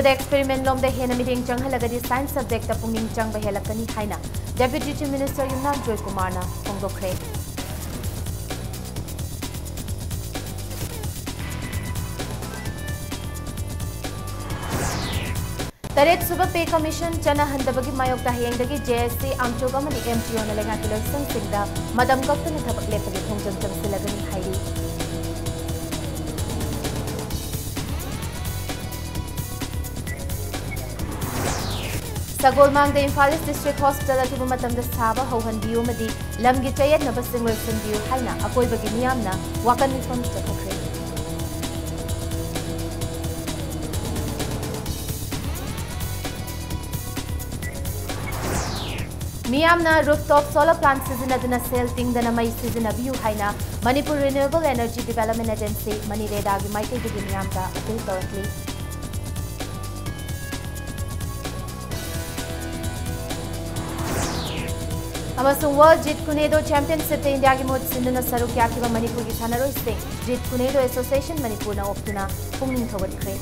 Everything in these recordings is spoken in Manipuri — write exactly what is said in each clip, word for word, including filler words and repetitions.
ꯑꯦꯛꯁꯄꯦꯔꯤꯃꯦꯟ ꯂꯣꯝꯗ ꯍꯦꯟꯅ ꯃꯤꯠꯌꯦꯡ ꯆꯪꯍꯜꯂꯒꯗꯤ ꯁꯥꯏꯟꯁ ꯁꯕꯖꯦꯛꯇ ꯄꯨꯛꯅꯤꯡ ꯆꯪꯕ ꯍꯦꯜꯂꯛꯀꯅꯤ ꯍꯥꯏꯅ ꯗꯦꯄ꯭ꯌꯨꯇꯤ ꯆꯤꯐ ꯃꯤꯅꯤꯁꯇꯔ ꯌꯨꯝꯅꯥꯝ ꯖꯣꯏꯀꯨꯃꯥꯔꯅ ꯐꯣꯡꯗꯣꯛꯈ꯭ꯔꯦ꯫ ꯇꯔꯦꯠ ꯁꯨꯕ ꯄꯦ ꯀꯃꯤꯁꯟ ꯆꯠꯅꯍꯟꯗꯕꯒꯤ ꯃꯥꯌꯣꯛꯇ ꯍꯌꯦꯡꯗꯒꯤ ꯖꯦ ꯑꯦꯁ ꯁꯤ, ꯑꯥꯝꯆꯣꯛ ꯑꯃꯗꯤ ꯑꯦꯝ ꯖꯤ ꯑꯣꯅ ꯂꯩꯉꯥꯛꯀꯤ ꯂꯣꯏꯁꯪꯁꯤꯡꯗ ꯃꯇꯝ ꯀꯛꯇꯅ ꯊꯕꯛ ꯂꯦꯞꯄꯒꯤ ꯈꯣꯡꯖꯪ ꯆꯪꯁꯤꯜꯂꯒꯅꯤ ꯍꯥꯏꯔꯤ꯫ ꯁꯒꯣꯜꯃꯥꯡꯗ ꯏꯝꯐꯥꯜ ꯏꯁ ꯗꯤꯁꯇ꯭ꯔꯤꯛ ꯍꯣꯁꯄꯤꯇꯥꯜ ꯑꯊꯨꯕ ꯃꯇꯝꯗ ꯁꯥꯕ ꯍꯧꯍꯟꯕꯤꯌꯨ ꯑꯃꯗꯤ ꯂꯝꯒꯤ ꯆꯌꯦꯠꯅꯕꯁꯤꯡ ꯂꯣꯏꯁꯤꯟꯕꯤꯌꯨ ꯍꯥꯏꯅ ꯑꯀꯣꯏꯕꯒꯤ ꯃꯤꯌꯥꯝꯅ ꯋꯥꯀꯟ ꯃꯤꯐꯝ ꯆꯠꯊꯈ꯭ꯔꯦ꯫ ꯃꯤꯌꯥꯝꯅ rooftop solar plant ꯁꯤꯖꯤꯟꯅꯗꯨꯅ ꯁꯦꯜ ꯇꯤꯡꯗꯅ ꯃꯩ ꯁꯤꯖꯤꯟꯅꯕꯤꯌꯨ ꯍꯥꯏꯅ Manipur renewable energy development agency, ꯃꯅꯤꯔꯦꯗꯥꯒꯤ ꯃꯥꯏꯀꯩꯗꯒꯤ ꯃꯤꯌꯥꯝꯗ ꯑꯄꯤꯜ ꯇꯧꯔꯛꯂꯤ꯫ ꯑꯃꯁꯨꯡ ꯋꯥꯔꯜ ꯖꯤꯠ ꯀꯨꯅꯦꯗꯣ ꯆꯦꯝꯄꯤꯌꯟꯁꯤꯞꯇ ꯏꯟꯗꯤꯌꯥꯒꯤ ꯃꯍꯨꯠ ꯁꯤꯟꯗꯨꯅ ꯁꯔꯨꯛ ꯌꯥꯈꯤꯕ ꯃꯅꯤꯄꯨꯔꯒꯤ ꯁꯥꯟꯅꯔꯣꯏꯁꯤꯡ ꯖꯤꯠ ꯀꯨꯅꯦꯗꯣ ꯑꯦꯁꯣꯁꯤꯌꯦꯁꯟ ꯃꯅꯤꯄꯨꯔꯅ ꯑꯣꯛꯇꯨꯅ ꯄꯨꯛꯅꯤꯡ ꯊꯧꯒꯠꯈ꯭ꯔꯦ꯫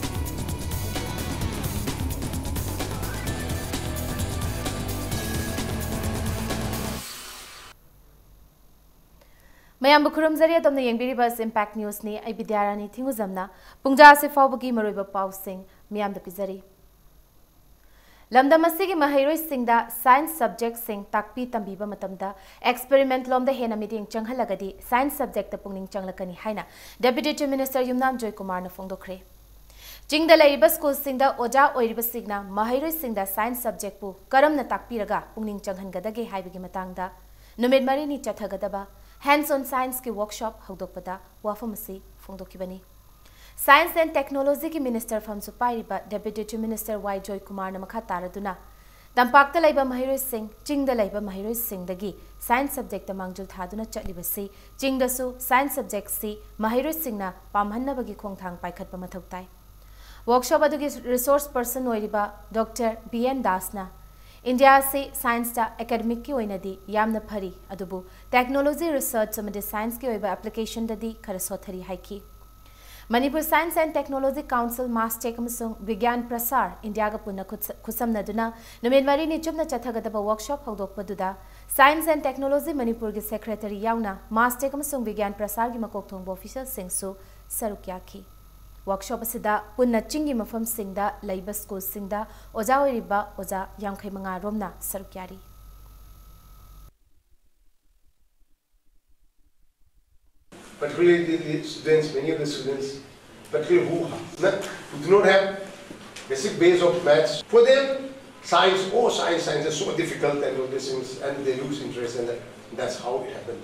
ꯃꯌꯥꯝꯕꯨ ꯈꯨꯔꯨꯝꯖꯔꯤ꯫ ꯑꯗꯣꯝꯅ ꯌꯦꯡꯕꯤꯔꯤꯕ ꯑꯁꯤ Impact News ꯅꯤ꯫ ꯑꯩ ꯕꯤꯗ꯭ꯌꯥꯔꯥꯅꯤ ꯊꯤꯡꯒꯨꯖꯝꯅ ꯄꯨꯡꯖꯥ ꯑꯁꯤ ꯐꯥꯎꯕꯒꯤ ꯃꯔꯨꯑꯣꯏꯕ ꯄꯥꯎꯁꯤꯡ ꯃꯤꯌꯥꯝꯗ ꯄꯤꯖꯔꯤ꯫ ꯂꯝꯗꯝ ꯑꯁꯤꯒꯤ ꯃꯍꯩꯔꯣꯏꯁꯤꯡꯗ ꯁꯥꯏꯟꯁ ꯁꯕꯖꯦꯛꯁꯤꯡ ꯇꯥꯛꯄꯤ ꯇꯝꯕꯤꯕ ꯃꯇꯝꯗ ꯑꯦꯛꯁꯄꯦꯔꯤꯃꯦꯟꯠ ꯂꯣꯝꯗ ꯍꯦꯟꯅ ꯃꯤꯠꯌꯦꯡ ꯆꯪꯍꯜꯂꯒꯗꯤ ꯁꯥꯏꯟꯁ ꯁꯕꯖꯦꯛꯇ ꯄꯨꯛꯅꯤꯡ ꯆꯪꯂꯛꯀꯅꯤ ꯍꯥꯏꯅ ꯗꯦꯄ꯭ꯌꯨꯇꯤ ꯆꯤꯐ ꯃꯤꯅꯤꯁꯇꯔ ꯌꯨꯝꯅꯥꯝ ꯖꯣꯏꯀꯨꯃꯥꯔꯅ ꯐꯣꯡꯗꯣꯛꯈ꯭ꯔꯦ꯫ ꯆꯤꯡꯗ ꯂꯩꯔꯤꯕ ꯁ꯭ꯀꯨꯜꯁꯤꯡꯗ ꯑꯣꯖꯥ ꯑꯣꯏꯔꯤꯕꯁꯤꯡꯅ ꯃꯍꯩꯔꯣꯏꯁꯤꯡꯗ ꯁꯥꯏꯟꯁ ꯁꯕꯖꯦꯛꯄꯨ ꯀꯔꯝꯅ ꯇꯥꯛꯄꯤꯔꯒ ꯄꯨꯛꯅꯤꯡ ꯆꯪꯍꯟꯒꯗꯒꯦ ꯍꯥꯏꯕꯒꯤ ꯃꯇꯥꯡꯗ ꯅꯨꯃꯤꯠ ꯃꯔꯤꯅꯤ ꯆꯠꯊꯒꯗꯕ Hands on Science ꯀꯤ ꯋꯥꯔꯛꯁꯣꯞ ꯍꯧꯗꯣꯛꯄꯗ ꯋꯥꯐꯝ ꯑꯁꯤ ꯐꯣꯡꯗꯣꯛꯈꯤꯕꯅꯤ꯫ ꯁꯥꯏꯟꯁ ꯑꯦꯟ ꯇꯦꯛꯅꯣꯂꯣꯖꯤꯒꯤ ꯃꯤꯅꯤꯁꯇꯔ ꯐꯝꯁꯨ ꯄꯥꯏꯔꯤꯕ ꯗꯦꯄ꯭ꯌꯨꯇꯤ ꯆꯤꯐ ꯃꯤꯅꯤꯁꯇꯔ ꯋꯥꯏ ꯖꯣꯏꯀꯨꯃꯥꯔꯅ ꯃꯈꯥ ꯇꯥꯔꯗꯨꯅ ꯇꯝꯄꯥꯛꯇ ꯂꯩꯕ ꯃꯍꯩꯔꯣꯏꯁꯤꯡ, ꯆꯤꯡꯗ ꯂꯩꯕ ꯃꯍꯩꯔꯣꯏꯁꯤꯡꯗꯒꯤ ꯁꯥꯏꯟꯁ ꯁꯕꯖꯦꯛꯇ ꯃꯥꯡꯖꯤꯜ ꯊꯥꯗꯨꯅ ꯆꯠꯂꯤꯕꯁꯤ ꯆꯤꯡꯗꯁꯨ ꯁꯥꯏꯟꯁ ꯁꯕꯖꯦꯛꯁꯤ ꯃꯍꯩꯔꯣꯏꯁꯤꯡꯅ ꯄꯥꯝꯍꯟꯅꯕꯒꯤ ꯈꯣꯡꯊꯥꯡ ꯄꯥꯏꯈꯠꯄ ꯃꯊꯧ ꯇꯥꯏ꯫ ꯋꯥꯔꯛꯁꯣꯞ ꯑꯗꯨꯒꯤ ꯔꯤꯁꯣꯔꯁ ꯄꯔꯁꯟ ꯑꯣꯏꯔꯤꯕ ꯗꯣꯛꯇꯔ ꯕꯤ ꯑꯦꯟ ꯗꯥꯁꯅ ꯏꯟꯗꯤꯌꯥ ꯑꯁꯤ ꯁꯥꯏꯟꯁꯇ ꯑꯦꯀꯥꯗꯃꯤꯛꯀꯤ ꯑꯣꯏꯅꯗꯤ ꯌꯥꯝꯅ ꯐꯔꯤ, ꯑꯗꯨꯕꯨ ꯇꯦꯛꯅꯣꯂꯣꯖꯤ ꯔꯤꯁꯔꯆ ꯑꯃꯗꯤ ꯁꯥꯏꯟꯁꯀꯤ ꯑꯣꯏꯕ ꯑꯦꯄ꯭ꯂꯤꯀꯦꯁꯟꯗꯗꯤ ꯈꯔ ꯁꯣꯠꯊꯔꯤ ꯍꯥꯏꯈꯤ꯫ Manipur Science and Technology Council, MASTEC ꯑꯃꯁꯨꯡ ꯕꯤꯒ꯭ꯌꯥꯟ ꯄ꯭ꯔꯁꯥꯔ ꯏꯟꯗꯤꯌꯥꯒ ꯄꯨꯟꯅ ꯈꯨꯠꯁ-, ꯈꯨꯠꯁꯝꯅꯗꯨꯅ ꯅꯨꯃꯤꯠ ꯃꯔꯤꯅꯤ ꯆꯨꯞꯅ ꯆꯠꯊꯒꯗꯕ workshop ꯍꯧꯗꯣꯛꯄꯗꯨꯗ Science and Technology ꯃꯅꯤꯄꯨꯔꯒꯤ secretary ꯌꯥꯎꯅ MASTEC ꯑꯃꯁꯨꯡ ꯕꯤꯒ꯭ꯌꯥꯟ ꯄ꯭ꯔꯁꯥꯔꯒꯤ ꯃꯀꯣꯛ ꯊꯣꯡꯕ officialꯁꯤꯡꯁꯨ ꯁꯔꯨꯛ ꯌꯥꯈꯤ꯫ Workshop ꯑꯁꯤꯗ ꯄꯨꯟꯅ ꯆꯤꯡꯒꯤ ꯃꯐꯝꯁꯤꯡꯗ ꯂꯩꯕ schoolꯁꯤꯡꯗ ꯑꯣꯖꯥ ꯑꯣꯏꯔꯤꯕ ꯑꯣꯖꯥ ꯌꯥꯡꯈꯩ ꯃꯉꯥ ꯔꯣꯝꯅ ꯁꯔꯨꯛ ꯌꯥꯔꯤ꯫ Particularly the, the students, many of the students, particularly who ha-, not, who do not have basic base of maths, for them, science, oh, science, science is so difficult and all these things, and they lose interest, and that, that's how it happened.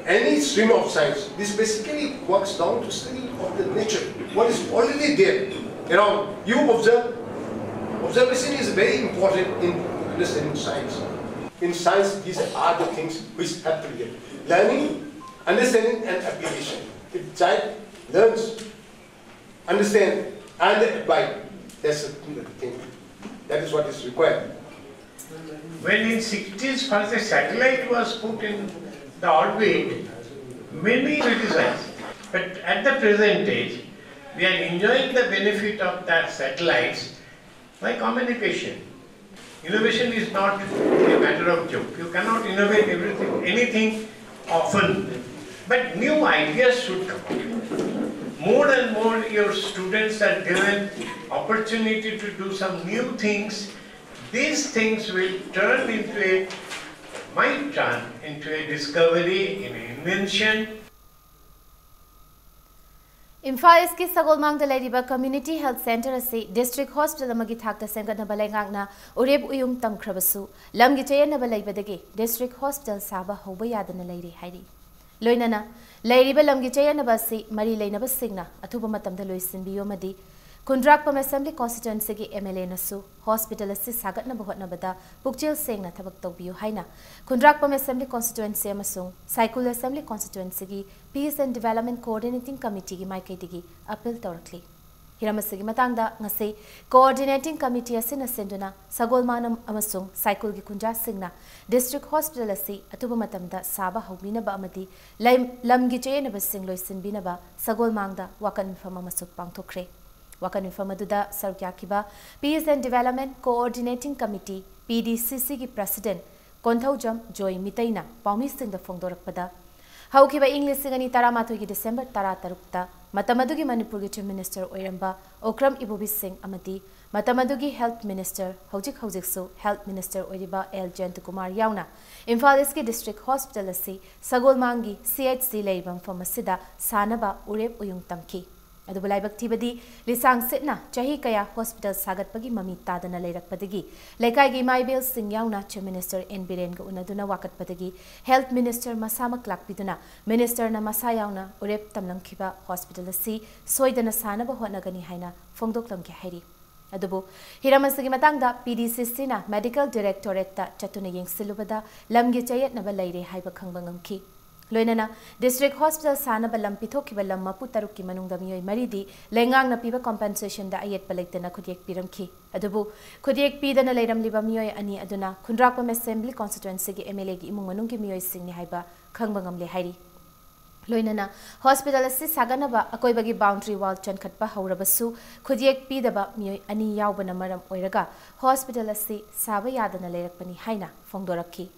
Any stream of science, this basically works down to study of the nature, what is already there around. You observe, observation is very important in understanding science. In science, these are the things which have to be there. Learning, understanding and application. If child learns, understand and apply, that's the thing. That is what is required. When in sixties first a satellite was put in the orbit, many criticized. But at the present age, we are enjoying the benefit of that satellites by communication. Innovation is not a matter of joke. You cannot innovate everything, anything often. But new ideas should come out. More and more your students are given opportunity to do some new things. These things will turn into a, might turn into a discovery, an invention. Imphal ꯏꯁꯀꯤ ꯁꯒꯣꯜꯃꯥꯡꯗ ꯂꯩꯔꯤꯕ Community Health Centre ꯑꯁꯤ district hospital ꯑꯃꯒꯤ ꯊꯥꯛꯇ ꯁꯦꯝꯒꯠꯅꯕ ꯂꯩꯉꯥꯛꯅ ꯎꯔꯦꯞ ꯎꯌꯨꯡ ꯇꯝꯈ꯭ꯔꯕꯁꯨ ꯂꯝꯒꯤ ꯆꯌꯦꯠꯅꯕ ꯂꯩꯕꯗꯒꯤ district hospital ꯁꯥꯕ ꯍꯧꯕ ꯌꯥꯗꯅ ꯂꯩꯔꯤ ꯍꯥꯏꯔꯤ꯫ ꯂꯣꯏꯅꯅ ꯂꯩꯔꯤꯕ ꯂꯝꯒꯤ ꯆꯌꯦꯠꯅꯕ ꯑꯁꯤ ꯃꯔꯤ ꯂꯩꯅꯕꯁꯤꯡꯅ ꯑꯊꯨꯕ ꯃꯇꯝꯗ ꯂꯣꯏꯁꯤꯟꯕꯤꯌꯨ ꯑꯃꯗꯤ ꯈꯨꯟꯗ꯭ꯔꯥꯛꯄꯝ Assembly Constituencyꯒꯤ MLAꯅꯁꯨ hospital ꯑꯁꯤ ꯁꯥꯒꯠꯅꯕ ꯍꯣꯠꯅꯕꯗ ꯄꯨꯛꯆꯦꯜ ꯁꯦꯡꯅ ꯊꯕꯛ ꯇꯧꯕꯤꯌꯨ ꯍꯥꯏꯅ ꯈꯨꯟꯗ꯭ꯔꯥꯛꯄꯝ Assembly Constituency ꯑꯃꯁꯨꯡ ꯁꯥꯏꯀꯨꯜ Assembly Constituencyꯒꯤ Peace and Development Coordinating Committeeꯒꯤ ꯃꯥꯏꯀꯩꯗꯒꯤ appeal ꯇꯧꯔꯛꯂꯤ꯫ ꯍꯤꯔꯝ ꯑꯁꯤꯒꯤ ꯃꯇꯥꯡꯗ ꯉꯁꯤ Coordinating Committee ꯑꯁꯤꯅ ꯁꯤꯟꯗꯨꯅ ꯁꯒꯣꯜꯃꯥꯡ ꯑꯃꯁꯨꯡ ꯁꯥꯏꯀꯨꯜꯒꯤ ꯈꯨꯟꯖꯥꯁꯤꯡꯅ District Hospital ꯑꯁꯤ ꯑꯊꯨꯕ ꯃꯇꯝꯗ ꯁꯥꯕ ꯍꯧꯕꯤꯅꯕ ꯑꯃꯗꯤ ꯂꯩ-, ꯂꯝꯒꯤ ꯆꯌꯦꯠꯅꯕꯁꯤꯡ ꯂꯣꯏꯁꯤꯟꯕꯤꯅꯕ ꯁꯒꯣꯜꯃꯥꯡꯗ ꯋꯥꯀꯠ ꯃꯤꯐꯝ ꯑꯃꯁꯨ ꯄꯥꯡꯊꯣꯛꯈ꯭ꯔꯦ꯫ ꯋꯥꯀꯠ ꯃꯤꯐꯝ ꯑꯗꯨꯗ ꯁꯔꯨꯛ ꯌꯥꯈꯤꯕ Peace and Development Coordinating Committee, P D C C ꯒꯤ President ꯀꯣꯟꯊꯧꯖꯝ ꯖꯣꯏ ꯃꯤꯇꯩꯅ ꯄꯥꯎꯃꯤꯁꯤꯡꯗ ꯐꯣꯡꯗꯣꯔꯛꯄꯗ, ꯍꯧꯈꯤꯕ ꯏꯪ ꯂꯤꯁꯤꯡ ꯑꯅꯤ ꯇꯔꯥꯃꯥꯊꯣꯏꯒꯤ December ꯇꯔꯥꯇꯔꯨꯛꯇ ꯃꯇꯝ ꯑꯗꯨꯒꯤ ꯃꯅꯤꯄꯨꯔꯒꯤ Chief Minister ꯑꯣꯏꯔꯝꯕ ꯑꯣꯀ꯭ꯔꯝ ꯏꯕꯣꯕꯤ ꯁꯤꯡ ꯑꯃꯗꯤ ꯃꯇꯝ ꯑꯗꯨꯒꯤ Health Minister, ꯍꯧꯖꯤꯛ ꯍꯧꯖꯤꯛꯁꯨ Health Minister ꯑꯣꯏꯔꯤꯕ ꯑꯦꯜ ꯖꯌꯟꯇ ꯀꯨꯃꯥꯔ ꯌꯥꯎꯅ ꯏꯝꯐꯥꯜ ꯏꯁꯀꯤ District Hospital ꯑꯁꯤ ꯁꯒꯣꯜꯃꯥꯡꯒꯤ C H C ꯂꯩꯔꯤꯕ ꯃꯐꯝ ꯑꯁꯤꯗ ꯁꯥꯅꯕ ꯎꯔꯦꯞ ꯎꯌꯨꯡ ꯇꯝꯈꯤ꯫ ꯑꯗꯨꯕꯨ ꯂꯥꯏꯕꯛ ꯊꯤꯕꯗꯤ, ꯂꯤꯁꯥꯡ ꯁꯤꯠꯅ ꯆꯍꯤ ꯀꯌꯥ hospital ꯁꯥꯒꯠꯄꯒꯤ ꯃꯃꯤ ꯇꯥꯗꯅ ꯂꯩꯔꯛꯄꯗꯒꯤ ꯂꯩꯀꯥꯏꯒꯤ ꯏꯃꯥ ꯏꯕꯦꯜꯁꯤꯡ ꯌꯥꯎꯅ Chief Minister ꯑꯦꯟ ꯕꯤꯔꯦꯟꯒ ꯎꯅꯗꯨꯅ ꯋꯥꯀꯠꯄꯗꯒꯤ Health Minister ꯃꯁꯥꯃꯛ ꯂꯥꯛꯄꯤꯗꯨꯅ Ministerꯅ ꯃꯁꯥ ꯌꯥꯎꯅ ꯎꯔꯦꯞ ꯇꯝꯂꯝꯈꯤꯕ hospital ꯑꯁꯤ ꯁꯣꯏꯗꯅ ꯁꯥꯅꯕ ꯍꯣꯠꯅꯒꯅꯤ ꯍꯥꯏꯅ ꯐꯣꯡꯗꯣꯛꯂꯝꯈꯤ ꯍꯥꯏꯔꯤ꯫ ꯑꯗꯨꯕꯨ ꯍꯤꯔꯝ ꯑꯁꯤꯒꯤ ꯃꯇꯥꯡꯗ P D C Cꯅ Medical Directorateꯇ ꯆꯠꯇꯨꯅ ꯌꯦꯡꯁꯤꯜꯂꯨꯕꯗ ꯂꯝꯒꯤ ꯆꯌꯦꯠꯅꯕ ꯂꯩꯔꯦ ꯍꯥꯏꯕ ꯈꯪꯕ ꯉꯝꯈꯤ꯫ ꯂꯣꯏꯅꯅ District Hospital ꯁꯥꯅꯕ ꯂꯝ ꯄꯤꯊꯣꯛꯈꯤꯕ ꯂꯝ ꯃꯄꯨ ꯇꯔꯨꯛꯀꯤ ꯃꯅꯨꯡꯗ ꯃꯤꯑꯣꯏ ꯃꯔꯤꯗꯤ ꯂꯩꯉꯥꯛꯅ ꯄꯤꯕ compensationꯗ ꯑꯌꯦꯠꯄ ꯂꯩꯇꯅ ꯈꯨꯠꯌꯦꯛ ꯄꯤꯔꯝꯈꯤ꯫ ꯑꯗꯨꯕꯨ ꯈꯨꯠꯌꯦꯛ ꯄꯤꯗꯅ ꯂꯩꯔꯝꯂꯤꯕ ꯃꯤꯑꯣꯏ ꯑꯅꯤ ꯑꯗꯨꯅ ꯈꯨꯟꯗ꯭ꯔꯥꯛꯄꯝ Assembly Constituencyꯒꯤ M L Aꯒꯤ ꯏꯃꯨꯡ ꯃꯅꯨꯡꯒꯤ ꯃꯤꯑꯣꯏꯁꯤꯡꯅꯤ ꯍꯥꯏꯕ ꯈꯪꯕ ꯉꯝꯂꯦ ꯍꯥꯏꯔꯤ꯫ ꯂꯣꯏꯅꯅ hospital ꯑꯁꯤ ꯁꯥꯒꯠꯅꯕ ꯑꯀꯣꯏꯕꯒꯤ boundary wall ꯆꯟꯈꯠꯄ ꯍꯧꯔꯕꯁꯨ ꯈꯨꯠꯌꯦꯛ ꯄꯤꯗꯕ ꯃꯤꯑꯣꯏ ꯑꯅꯤ ꯌꯥꯎꯕꯅ ꯃꯔꯝ ꯑꯣꯏꯔꯒ hospital ꯑꯁꯤ ꯁꯥꯕ ꯌꯥꯗꯅ ꯂꯩꯔꯛꯄꯅꯤ ꯍꯥꯏꯅ ꯐꯣꯡꯗꯣꯔꯛꯈꯤ꯫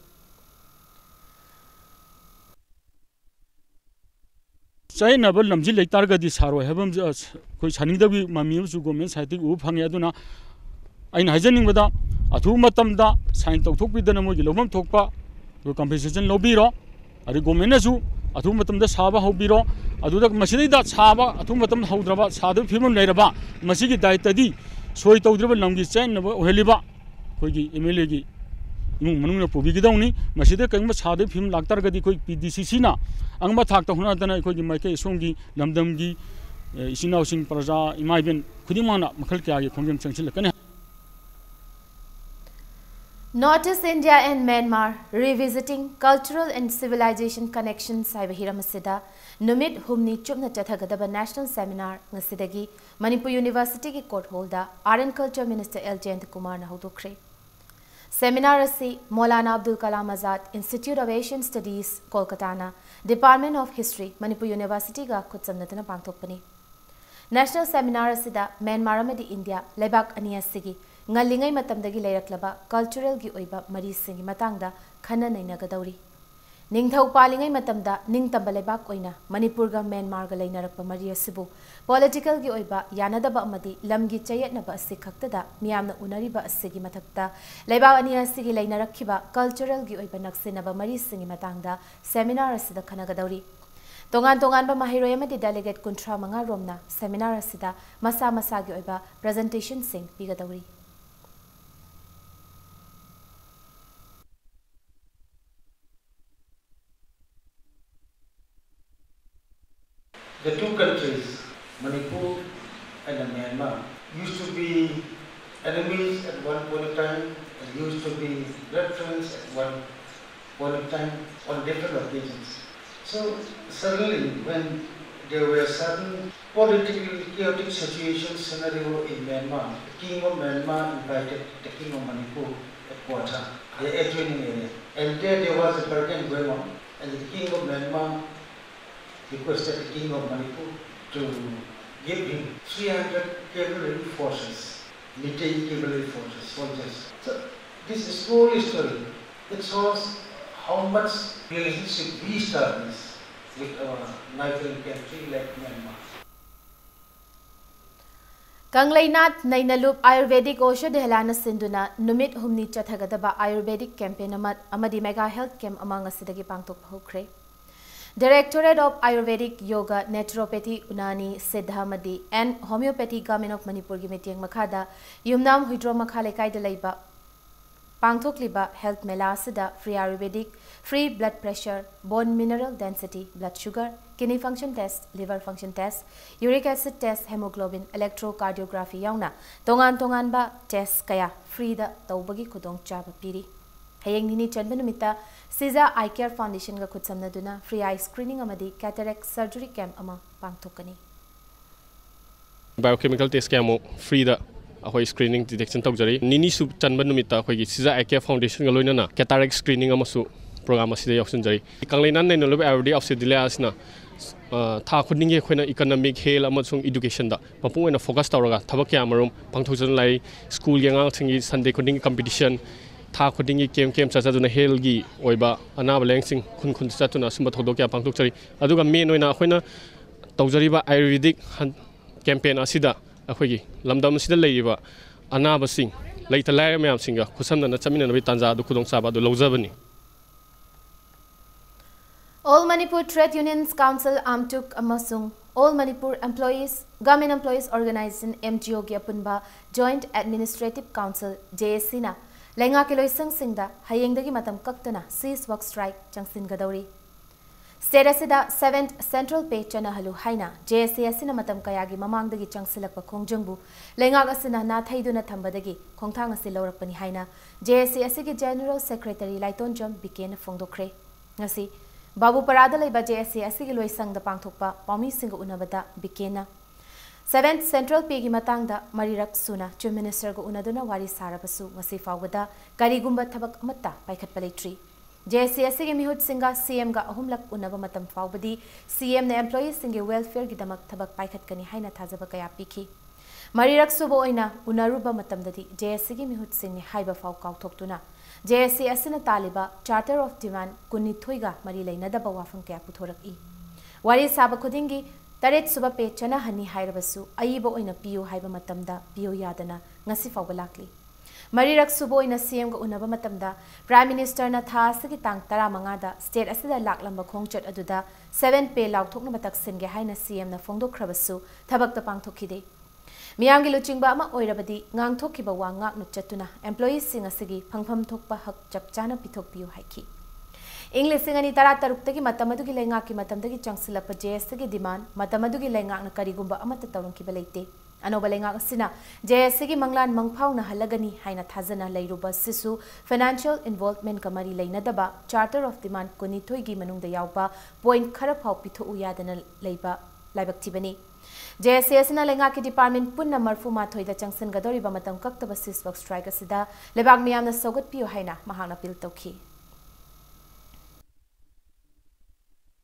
ꯆꯌꯦꯠꯅꯕ ꯂꯝꯁꯤ ꯂꯩ ꯇꯥꯔꯒꯗꯤ ꯁꯥꯔꯣꯏ ꯍꯥꯏꯕ ꯑꯃꯁꯨ, ꯑ, ꯑꯩꯈꯣꯏ ꯁꯥꯅꯤꯡꯗꯕꯒꯤ ꯃꯃꯤ ꯑꯃꯁꯨ government sideꯇꯒꯤ ꯎꯕ ꯐꯪꯉꯦ꯫ ꯑꯗꯨꯅ ꯑꯩꯅ ꯍꯥꯏꯖꯅꯤꯡꯕꯗ, ꯑꯊꯨꯕ ꯃꯇꯝꯗ sign ꯇꯧꯊꯣꯛꯄꯤꯗꯅ ꯃꯣꯏꯒꯤ ꯂꯧꯐꯝ ꯊꯣꯛꯄ compensation ꯂꯧꯕꯤꯔꯣ꯫ ꯑꯗꯩ governmentꯅꯁꯨ ꯑꯊꯨꯕ ꯃꯇꯝꯗ ꯁꯥꯕ ꯍꯧꯕꯤꯔꯣ꯫ ꯑꯗꯨꯗ ꯃꯁꯤꯗꯩꯗ ꯁꯥꯕ ꯑꯊꯨꯕ ꯃꯇꯝꯗ ꯍꯧꯗ꯭ꯔꯕ, ꯁꯥꯗꯕ ꯐꯤꯕꯝ ꯂꯩꯔꯕ, ꯃꯁꯤꯒꯤ ꯗꯥꯏꯇꯗꯤ ꯁꯣꯏ ꯇꯧꯗ꯭ꯔꯤꯕ ꯂꯝꯒꯤ ꯆꯌꯦꯠꯅꯕ ꯑꯣꯏꯍꯜꯂꯤꯕ ꯑꯩꯈꯣꯏꯒꯤ M L Aꯒꯤ ꯏꯃꯨꯡ ꯃꯅꯨꯡꯅ ꯄꯨꯕꯤꯒꯗꯧꯅꯤ꯫ ꯃꯁꯤꯗ ꯀꯔꯤꯒꯨꯝꯕ ꯁꯥꯗꯕ ꯐꯤꯕꯝ ꯂꯥꯛꯇꯥꯔꯒꯗꯤ ꯑꯩꯈꯣꯏ P D C Cꯅ ꯑꯉꯝꯕ ꯊꯥꯛꯇ ꯍꯣꯠꯅꯗꯅ ꯑꯩꯈꯣꯏꯒꯤ ꯃꯥꯏꯀꯩ ꯑꯁꯣꯝꯒꯤ ꯂꯝꯗꯝꯒꯤ, ꯑꯦ, ꯏꯆꯤꯟ ꯏꯅꯥꯎꯁꯤꯡ, ꯄ꯭ꯔꯖꯥ, ꯏꯃꯥ ꯏꯕꯦꯟ ꯈꯨꯗꯤꯡꯃꯛꯅ ꯃꯈꯜ ꯀꯌꯥꯒꯤ ꯈꯣꯡꯖꯪ ꯆꯪꯁꯤꯜꯂꯛꯀꯅꯤ꯫ North East India and Myanmar, Revisiting Cultural and Civilization Connections ꯍꯥꯏꯕ ꯍꯤꯔꯝ ꯑꯁꯤꯗ ꯅꯨꯃꯤꯠ ꯍꯨꯝꯅꯤ ꯆꯨꯞꯅ ꯆꯠꯊꯒꯗꯕ National Seminar ꯉꯁꯤꯗꯒꯤ ꯃꯅꯤꯄꯨꯔ ꯌꯨꯅꯤꯚꯔꯁꯤꯇꯤꯒꯤ court hallꯗ Art and Culture Minister L ꯖꯌꯟꯇꯀꯨꯃꯥꯔꯅ ꯍꯧꯗꯣꯛꯈ꯭ꯔꯦ꯫ Seminar ꯑꯁꯤ Maulana Abdul Kalam Azad Institute of Asian Studies, ꯀꯣꯜꯀꯇꯥꯅ Department of History, ꯃꯅꯤꯄꯨꯔ ꯌꯨꯅꯤꯚꯔꯁꯤꯇꯤꯒ ꯈꯨꯠꯆꯝꯅꯗꯨꯅ ꯄꯥꯡꯊꯣꯛꯄꯅꯤ꯫ National Seminar ꯑꯁꯤꯗ ꯃ꯭ꯌꯥꯟꯃꯥꯔ ꯑꯃꯗꯤ ꯏꯟꯗꯤꯌꯥ ꯂꯩꯕꯥꯛ ꯑꯅꯤ ꯑꯁꯤꯒꯤ ꯉꯜꯂꯤꯉꯩ ꯃꯇꯝꯗꯒꯤ ꯂꯩꯔꯛꯂꯕ culturalꯒꯤ ꯑꯣꯏꯕ ꯃꯔꯤꯁꯤꯡꯒꯤ ꯃꯇꯥꯡꯗ ꯈꯟꯅ ꯅꯩꯅꯒꯗꯧꯔꯤ꯫ ꯅꯤꯡꯊꯧ ꯄꯥꯜꯂꯤꯉꯩ ꯃꯇꯝꯗ ꯅꯤꯡꯇꯝꯕ ꯂꯩꯕꯥꯛ ꯑꯣꯏꯅ ꯃꯅꯤꯄꯨꯔꯒ ꯃ꯭ꯌꯥꯟꯃꯥꯔꯒ ꯂꯩꯅꯔꯛꯄ ꯃꯔꯤ ꯑꯁꯤꯕꯨ politicalꯒꯤ ꯑꯣꯏꯕ ꯌꯥꯅꯗꯕ ꯑꯃꯗꯤ ꯂꯝꯒꯤ ꯆꯌꯦꯠꯅꯕ ꯑꯁꯤ ꯈꯛꯇꯗ ꯃꯤꯌꯥꯝꯅ ꯎꯅꯔꯤꯕ ꯑꯁꯤꯒꯤ ꯃꯊꯛꯇ ꯂꯩꯕꯥꯛ ꯑꯅꯤ ꯑꯁꯤꯒꯤ ꯂꯩꯅꯔꯛꯈꯤꯕ culturalꯒꯤ ꯑꯣꯏꯕ ꯅꯛꯁꯤꯟꯅꯕ ꯃꯔꯤꯁꯤꯡꯒꯤ ꯃꯇꯥꯡꯗ seminar ꯑꯁꯤꯗ ꯈꯟꯅꯒꯗꯧꯔꯤ꯫ ꯇꯣꯉꯥꯟ ꯇꯣꯉꯥꯟꯕ ꯃꯍꯩꯔꯣꯏ ꯑꯃꯗꯤ delegate ꯀꯨꯟꯊ꯭ꯔꯥ ꯃꯉꯥ ꯔꯣꯝꯅ seminar ꯑꯁꯤꯗ ꯃꯁꯥ ꯃꯁꯥꯒꯤ ꯑꯣꯏꯕ presentationꯁꯤꯡ ꯄꯤꯒꯗꯧꯔꯤ꯫ The two countries, Manipur and Myanmar, used to be enemies at one point of time and used to be great friends at one point of time on different occasions. So suddenly, when there were certain political chaotic situation scenario in Myanmar, the king of Myanmar invited the king of Manipur at Kawachang, the adjoining area. And there, there was a bargain going on, and the king of Myanmar requested the king of Manipur to give him three hundred cavalry forces, Meitei cavalry forces, soldiers. So this is whole story. It shows how much relationship we establish with our neighboring country like Myanmar. ꯀꯪꯂꯩꯅꯥꯊ ꯅꯩꯅꯂꯨꯞ ayurvedic ꯑꯣꯁꯣꯙꯤꯍꯂꯥꯅ ꯁꯤꯟꯗꯨꯅ ꯅꯨꯃꯤꯠ ꯍꯨꯝꯅꯤ ꯆꯠꯊꯒꯗꯕ ꯑꯥꯌꯨꯔꯚꯦꯗꯤꯛ campaign ꯑꯃ ꯑꯃꯗꯤ mega health camp ꯑꯃ ꯉꯁꯤꯗꯒꯤ ꯄꯥꯡꯊꯣꯛꯄ ꯍꯧꯈ꯭ꯔꯦ꯫ Directorate of Ayurvedic Yoga, Naturopathy, Unani, Siddha ꯑꯃꯗꯤ and Homeopathy, Government of ꯃꯅꯤꯄꯨꯔꯒꯤ ꯃꯤꯠꯌꯦꯡ ꯃꯈꯥꯗ ꯌꯨꯝꯅꯥꯝ ꯍꯨꯏꯗ꯭ꯔꯣꯝ ꯃꯈꯥ ꯂꯩꯀꯥꯏꯗ ꯂꯩꯕ ꯄꯥꯡꯊꯣꯛꯂꯤꯕ health ꯃꯦꯂꯥ ꯑꯁꯤꯗ free Ayurvedic Free blood pressure, bone mineral density, blood sugar, kidney function test, liver function test, uric acid test, hemoglobin, electrocardiography ꯌꯥꯎꯅ ꯇꯣꯉꯥꯟ ꯇꯣꯉꯥꯟꯕ test ꯀꯌꯥ free ꯗ ꯇꯧꯕꯒꯤ ꯈꯨꯗꯣꯡꯆꯥꯕ ꯄꯤꯔꯤ꯫ ꯍꯌꯦꯡ ꯅꯤꯅꯤ ꯆꯟꯕ ꯅꯨꯃꯤꯠꯇ Siza Eye Care Foundation ꯒ ꯈꯨꯠꯁꯝꯅꯗꯨꯅ free eye screening ꯑꯃꯗꯤ cataract surgery camp ꯑꯃ ꯄꯥꯡꯊꯣꯛꯀꯅꯤ꯫ Biochemical test ꯀꯌꯥꯃꯨꯛ free ꯗ ꯑꯩꯈꯣꯏ screening detection ꯇꯧꯖꯔꯤ꯫ ꯅꯤꯅꯤꯁꯨ ꯆꯟꯕ ꯅꯨꯃꯤꯠꯇ ꯑꯩꯈꯣꯏꯒꯤ Siza Eye Care Foundation ꯒ ꯂꯣꯏꯅꯅ cataract screening ꯑꯃꯁꯨ program ꯑꯁꯤꯗ ꯌꯥꯎꯁꯤꯟꯖꯔꯤ꯫ ꯀꯪꯂꯩꯅꯥꯟ ꯅꯩꯅꯣꯂꯨꯞ ꯑꯌꯨꯔꯕꯦꯗꯤꯛ ꯑꯣꯐꯤꯁ ꯗꯤꯜꯂꯤ ꯑꯁꯤꯅ, ꯑ, ꯊꯥ ꯈꯨꯗꯤꯡꯒꯤ ꯑꯩꯈꯣꯏꯅ economic, health ꯑꯃꯁꯨꯡ education ꯗ ꯃꯄꯨꯡ ꯑꯣꯏꯅ focus ꯇꯧꯔꯒ ꯊꯕꯛ ꯀꯌꯥ ꯃꯔꯨꯝ ꯄꯥꯡꯊꯣꯛꯆꯗꯨꯅ ꯂꯩꯔꯤ꯫ School ꯒꯤ ꯑꯉꯥꯡꯁꯤꯡꯒꯤ Sunday ꯈꯨꯗꯤꯡꯒꯤ competition, ꯊꯥ ꯈꯨꯗꯤꯡꯒꯤ camp camp ꯆꯠꯆꯗꯨꯅ health ꯀꯤ ꯑꯣꯏꯕ ꯑꯅꯥꯕ ꯂꯥꯌꯦꯡꯁꯪ ꯈꯨꯟ ꯈꯨꯟꯗ ꯆꯠꯇꯨꯅ ꯑꯁꯨꯝꯕ ꯊꯧꯗꯣꯛ ꯀꯌꯥ ꯄꯥꯡꯊꯣꯛꯆꯔꯤ꯫ ꯑꯗꯨꯒ main ꯑꯣꯏꯅ ꯑꯩꯈꯣꯏꯅ ꯇꯧꯖꯔꯤꯕ ꯑꯥꯌꯨꯔꯕꯦꯗꯤꯛ ꯍꯟ-, campaign ꯑꯁꯤꯗ ꯑꯩꯈꯣꯏꯒꯤ ꯂꯝꯗꯝ ꯑꯁꯤꯗ ꯂꯩꯔꯤꯕ ꯑꯅꯥꯕꯁꯤꯡ, ꯂꯩꯇ ꯂꯥꯏꯔ ꯃꯌꯥꯝꯁꯤꯡꯒ ꯈꯨꯠꯁꯝꯅꯅ ꯆꯠꯃꯤꯟꯅꯅꯕꯒꯤ ꯇꯥꯟꯖꯥ ꯑꯗꯨ, ꯈꯨꯗꯣꯡꯆꯥꯕ ꯑꯗꯨ ꯂꯧꯖꯕꯅꯤ꯫ All Manipur Trade Unions Council, AMTUC, ꯑꯃꯁꯨꯡ All Manipur Employees, Government Employees Organization, M G O ꯒꯤ ꯑꯄꯨꯟꯕ Joint Administrative Council, J A C, ꯅ ꯂꯩꯉꯥꯛꯀꯤ ꯂꯣꯏꯁꯪꯁꯤꯡꯗ ꯍꯌꯦꯡꯗꯒꯤ ꯃꯇꯝ ꯀꯛꯇꯅ cease work strike ꯆꯪꯁꯤꯟꯒꯗꯧꯔꯤ꯫ State ꯑꯁꯤꯗ seventh Central Pay ꯆꯠꯅꯍꯜꯂꯨ ꯍꯥꯏꯅ J A C ꯑꯁꯤꯅ ꯃꯇꯝ ꯀꯌꯥꯒꯤ ꯃꯃꯥꯡꯗꯒꯤ ꯆꯪꯁꯤꯜꯂꯛꯄ ꯈꯣꯡꯖꯪꯕꯨ ꯂꯩꯉꯥꯛ ꯑꯁꯤꯅ ꯅꯥꯊꯩꯗꯨꯅ ꯊꯝꯕꯗꯒꯤ ꯈꯣꯡꯊꯥꯡ ꯑꯁꯤ ꯂꯧꯔꯛꯄꯅꯤ ꯍꯥꯏꯅ J A C ꯑꯁꯤꯒꯤ General Secretary ꯂꯥꯏꯇꯣꯟꯖꯝ B K ꯅ ꯐꯣꯡꯗꯣꯛꯈ꯭ꯔꯦ꯫ ꯉꯁꯤ ꯕꯥꯕꯨꯄꯥꯔꯥꯗ ꯂꯩꯕ J A C ꯑꯁꯤꯒꯤ ꯂꯣꯏꯁꯪꯗ ꯄꯥꯡꯊꯣꯛꯄ ꯄꯥꯎꯃꯤꯁꯤꯡꯒ ꯎꯅꯕꯗ B K ꯅ seventh Central Pay ꯒꯤ ꯃꯇꯥꯡꯗ ꯃꯔꯤꯔꯛ ꯁꯨꯅ Chief Minister ꯒ ꯎꯅꯗꯨꯅ ꯋꯥꯔꯤ ꯁꯥꯔꯕꯁꯨ ꯉꯁꯤ ꯐꯥꯎꯕꯗ ꯀꯔꯤꯒꯨꯝꯕ ꯊꯕꯛ ꯑꯃꯠꯇ ꯄꯥꯏꯈꯠꯄ ꯂꯩꯇ꯭ꯔꯤ꯫ J A C ꯑꯁꯤꯒꯤ ꯃꯤꯍꯨꯠꯁꯤꯡꯒ C M ꯒ ꯑꯍꯨꯝꯂꯛ ꯎꯅꯕ ꯃꯇꯝ ꯐꯥꯎꯕꯗꯤ C M ꯅ employee ꯁꯤꯡꯒꯤ welfare ꯒꯤꯗꯃꯛ ꯊꯕꯛ ꯄꯥꯏꯈꯠꯀꯅꯤ ꯍꯥꯏꯅ ꯊꯥꯖꯕ ꯀꯌꯥ ꯄꯤꯈꯤ꯫ ꯃꯔꯤꯔꯛ ꯁꯨꯕ ꯑꯣꯏꯅ ꯎꯅꯔꯨꯕ ꯃꯇꯝꯗꯗꯤ J A C ꯒꯤ ꯃꯤꯍꯨꯠꯁꯤꯡꯅꯤ ꯍꯥꯏꯕ ꯐꯥꯎ ꯀꯥꯎꯊꯣꯛꯇꯨꯅ J A C ꯑꯁꯤꯅ ꯇꯥꯜꯂꯤꯕ Charter of Demand ꯀꯨꯟꯅꯤꯊꯣꯏꯒ ꯃꯔꯤ ꯂꯩꯅꯗꯕ ꯋꯥꯐꯝ ꯀꯌꯥ ꯄꯨꯊꯣꯔꯛꯏ꯫ ꯋꯥꯔꯤ ꯁꯥꯕ ꯈꯨꯗꯤꯡꯒꯤ ꯇꯔꯦꯠ ꯁꯨꯕ pay ꯆꯠꯅꯍꯟꯅꯤ ꯍꯥꯏꯔꯕꯁꯨ ꯑꯏꯕ ꯑꯣꯏꯅ ꯄꯤꯌꯨ ꯍꯥꯏꯕ ꯃꯇꯝꯗ ꯄꯤꯌꯨ ꯌꯥꯗꯅ ꯉꯁꯤ ꯐꯥꯎꯕ ꯂꯥꯛꯂꯤ꯫ ꯃꯔꯤꯔꯛ ꯁꯨꯕ ꯑꯣꯏꯅ C M ꯒ ꯎꯅꯕ ꯃꯇꯝꯗ Prime Minister ꯅ ꯊꯥ ꯑꯁꯤꯒꯤ ꯇꯥꯡ ꯇꯔꯥꯃꯉꯥꯗ state ꯑꯁꯤꯗ ꯂꯥꯛꯂꯝꯕ ꯈꯣꯡꯆꯠ ꯑꯗꯨꯗ seventh Pay ꯂꯥꯎꯊꯣꯛꯅꯕ ꯇꯛꯁꯤꯟꯒꯦ ꯍꯥꯏꯅ C M ꯅ ꯐꯣꯡꯗꯣꯛꯈ꯭ꯔꯕꯁꯨ ꯊꯕꯛꯇ ꯄꯥꯡꯊꯣꯛꯈꯤꯗꯦ꯫ ꯃꯤꯌꯥꯝꯒꯤ ꯂꯨꯆꯤꯡꯕ ꯑꯃ ꯑꯣꯏꯔꯕꯗꯤ ꯉꯥꯡꯊꯣꯛꯈꯤꯕ ꯋꯥ ꯉꯥꯛꯅ ꯆꯠꯇꯨꯅ employee ꯁꯤꯡ ꯑꯁꯤꯒꯤ ꯐꯪꯐꯝ ꯊꯣꯛꯄ ꯍꯛ ꯆꯞ ꯆꯥꯅ ꯄꯤꯊꯣꯛꯄꯤꯌꯨ ꯍꯥꯏꯈꯤ꯫ ꯏꯪ ꯂꯤꯁꯤꯡ ꯑꯅꯤ ꯇꯔꯥ ꯇꯔꯨꯛꯇꯒꯤ ꯃꯇꯝ ꯑꯗꯨꯒꯤ ꯂꯩꯉꯥꯛꯀꯤ ꯃꯇꯝꯗꯒꯤ ꯆꯪꯁꯤꯜꯂꯛꯄ ꯖꯦ ꯑꯦꯁ ꯁꯤꯒꯤ ꯗꯤꯃꯥꯟ ꯃꯇꯝ ꯑꯗꯨꯒꯤ ꯂꯩꯉꯥꯛꯅ ꯀꯔꯤꯒꯨꯝꯕ ꯑꯃꯠꯇ ꯇꯧꯔꯝꯈꯤꯕ ꯂꯩꯇꯦ꯫ ꯑꯅꯧꯕ ꯂꯩꯉꯥꯛ ꯑꯁꯤꯅ ꯖꯦ ꯑꯦꯁ ꯁꯤꯒꯤ ꯃꯪꯂꯥꯟ ꯃꯪꯐꯥꯎꯅꯍꯜꯂꯒꯅꯤ ꯍꯥꯏꯅ ꯊꯥꯖꯅ ꯂꯩꯔꯨꯕ ꯑꯁꯤꯁꯨ financial involvementꯀ ꯃꯔꯤ ꯂꯩꯅꯗꯕ Charter of Demand ꯀꯨꯟꯅꯤꯊꯣꯏꯒꯤ ꯃꯅꯨꯡꯗ ꯌꯥꯎꯕ point ꯈꯔ ꯐꯥꯎ ꯄꯤꯊꯣꯛꯎ ꯌꯥꯗꯅ ꯂꯩꯕ ꯂꯥꯏꯕꯛ ꯊꯤꯕꯅꯤ꯫ ꯖꯦ ꯑꯦꯁ ꯁꯤ ꯑꯁꯤꯅ ꯂꯩꯉꯥꯛꯀꯤ department ꯄꯨꯟꯅ ꯃꯔꯐꯨ ꯃꯥꯊꯣꯏꯗ ꯆꯪꯁꯤꯟꯒꯗꯧꯔꯤꯕ ꯃꯇꯝ ꯀꯛꯇꯕ ceasefire strike ꯑꯁꯤꯗ ꯂꯩꯕꯥꯛ ꯃꯤꯌꯥꯝꯅ ꯁꯧꯒꯠꯄꯤꯌꯨ ꯍꯥꯏꯅ ꯃꯍꯥꯛꯅ appeal ꯇꯧꯈꯤ꯫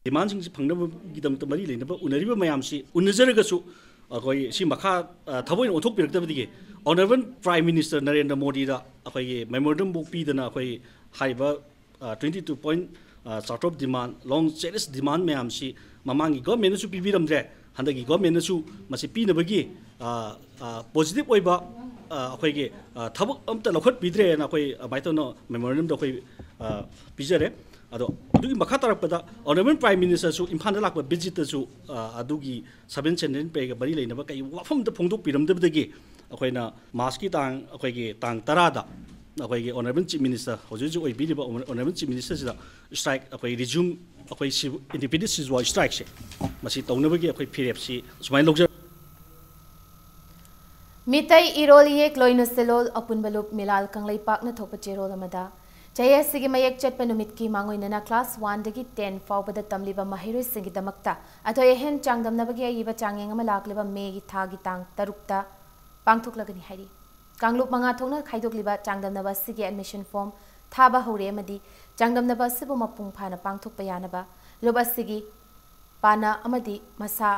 Demandꯁꯤꯡꯁꯤ ꯐꯪꯅꯕꯒꯤꯗꯃꯛꯇ ꯃꯔꯤ ꯂꯩꯅꯕ ꯎꯅꯔꯤꯕ ꯃꯌꯥꯝꯁꯤ ꯎꯅꯖꯔꯒꯁꯨ ꯑꯩꯈꯣꯏ ꯁꯤ ꯃꯈꯥ, ꯑ, ꯊꯕꯛ ꯑꯣꯏꯅ ꯑꯣꯟꯊꯣꯛꯄꯤꯔꯛꯇꯕꯗꯒꯤ Honourable Prime Minister ꯅꯔꯦꯟꯗ꯭ꯔ ꯃꯣꯗꯤꯗ ꯑꯩꯈꯣꯏꯒꯤ memorandumꯐꯥꯎ ꯄꯤꯗꯅ ꯑꯩꯈꯣꯏ ꯍꯥꯏꯔꯤꯕ, ꯑ, twenty two point, ꯑ, Charter of Demand, long cherish demand ꯃꯌꯥꯝꯁꯤ ꯃꯃꯥꯡꯒꯤ governmentꯅꯁꯨ ꯄꯤꯕꯤꯔꯝꯗ꯭ꯔꯦ, ꯍꯟꯗꯛꯀꯤ governmentꯅꯁꯨ ꯃꯁꯤ ꯄꯤꯅꯕꯒꯤ, ꯑ, ꯑ, positive ꯑꯣꯏꯕ, ꯑ, ꯑꯩꯈꯣꯏꯒꯤ, ꯑ, ꯊꯕꯛ ꯑꯝꯇ ꯂꯧꯈꯠꯄꯤꯗ꯭ꯔꯦꯅ ꯑꯩꯈꯣꯏ ꯑꯗꯨꯃꯥꯏꯅ ꯇꯧꯅ memorandumꯗ ꯑꯩꯈꯣꯏ, ꯑ, ꯄꯤꯖꯔꯦ꯫ ꯑꯗꯣ ꯑꯗꯨꯒꯤ ꯃꯈꯥ ꯇꯥꯔꯛꯄꯗ Honourable Prime Ministerꯁꯨ ꯏꯝꯐꯥꯜꯗ ꯂꯥꯛꯄ visitꯇꯁꯨ, ꯑ, ꯑꯗꯨꯒꯤ seven seventy-eight payꯒ ꯃꯔꯤ ꯂꯩꯅꯕ ꯀꯩ ꯋꯥꯐꯝ ꯑꯝꯇ ꯐꯣꯡꯗꯣꯛꯄꯤꯔꯝꯗꯕꯗꯒꯤ ꯑꯩꯈꯣꯏꯅ Marchꯀꯤ ꯇꯥꯡ, ꯑꯩꯈꯣꯏꯒꯤ ꯇꯥꯡ ꯇꯔꯥꯗ ꯑꯩꯈꯣꯏꯒꯤ Honourable Chief Minister, ꯍꯧꯖꯤꯛ ꯍꯧꯖꯤꯛ ꯑꯣꯏꯕꯤꯔꯤꯕ Honourable Chief Ministerꯁꯤꯗ strike, ꯑꯩꯈꯣꯏ resume, ꯑꯩꯈꯣꯏ ꯁꯤ independent ceasefire strikeꯁꯦ ꯃꯁꯤ ꯇꯧꯅꯕꯒꯤ ꯑꯩꯈꯣꯏ ꯐꯤꯔꯦꯞꯁꯤ ꯁꯨꯃꯥꯏꯅ ꯂꯧꯖꯔ ꯃꯤꯇꯩ ꯏꯔꯣꯜ ꯏꯌꯦꯛ ꯂꯣꯏꯅ ꯁꯦꯂꯣꯜ ꯑꯄꯨꯟꯕ ꯂꯨꯞ ꯃꯤꯂꯥꯜ ꯀꯪꯂꯩꯄꯥꯛꯅ ꯊꯣꯛꯄ ꯆꯦꯔꯣꯜ ꯑꯃꯗ ꯆꯌꯦꯠꯁꯤꯒꯤ ꯃꯌꯦꯛ ꯆꯠꯄ ꯅꯨꯃꯤꯠꯀꯤ ꯃꯥꯡꯑꯣꯏꯅꯅ class oneꯗꯒꯤ ten ꯐꯥꯎꯕꯗ ꯇꯝꯂꯤꯕ ꯃꯍꯩꯔꯣꯏꯁꯤꯡꯒꯤꯗꯃꯛꯇ ꯑꯊꯣꯏ ꯑꯍꯦꯟ ꯆꯥꯡꯗꯝꯅꯕꯒꯤ ꯑꯏꯕ ꯆꯥꯡꯌꯦꯡ ꯑꯃ ꯂꯥꯛꯂꯤꯕ ꯃꯦꯒꯤ ꯊꯥꯒꯤ ꯇꯥꯡ ꯇꯔꯨꯛꯇ ꯄꯥꯡꯊꯣꯛꯂꯒꯅꯤ ꯍꯥꯏꯔꯤ꯫ ꯀꯥꯡꯂꯨꯞ ꯃꯉꯥ ꯊꯣꯛꯅ ꯈꯥꯏꯗꯣꯛꯂꯤꯕ ꯆꯥꯡꯗꯝꯅꯕ ꯑꯁꯤꯒꯤ admission form ꯊꯥꯕ ꯍꯧꯔꯦ ꯑꯃꯗꯤ ꯆꯥꯡꯗꯝꯅꯕ ꯑꯁꯤꯕꯨ ꯃꯄꯨꯡ ꯐꯥꯅ ꯄꯥꯡꯊꯣꯛꯄ ꯌꯥꯅꯕ ꯂꯨꯞ ꯑꯁꯤꯒꯤ ꯄꯥꯅ ꯑꯃꯗꯤ ꯃꯁꯥ,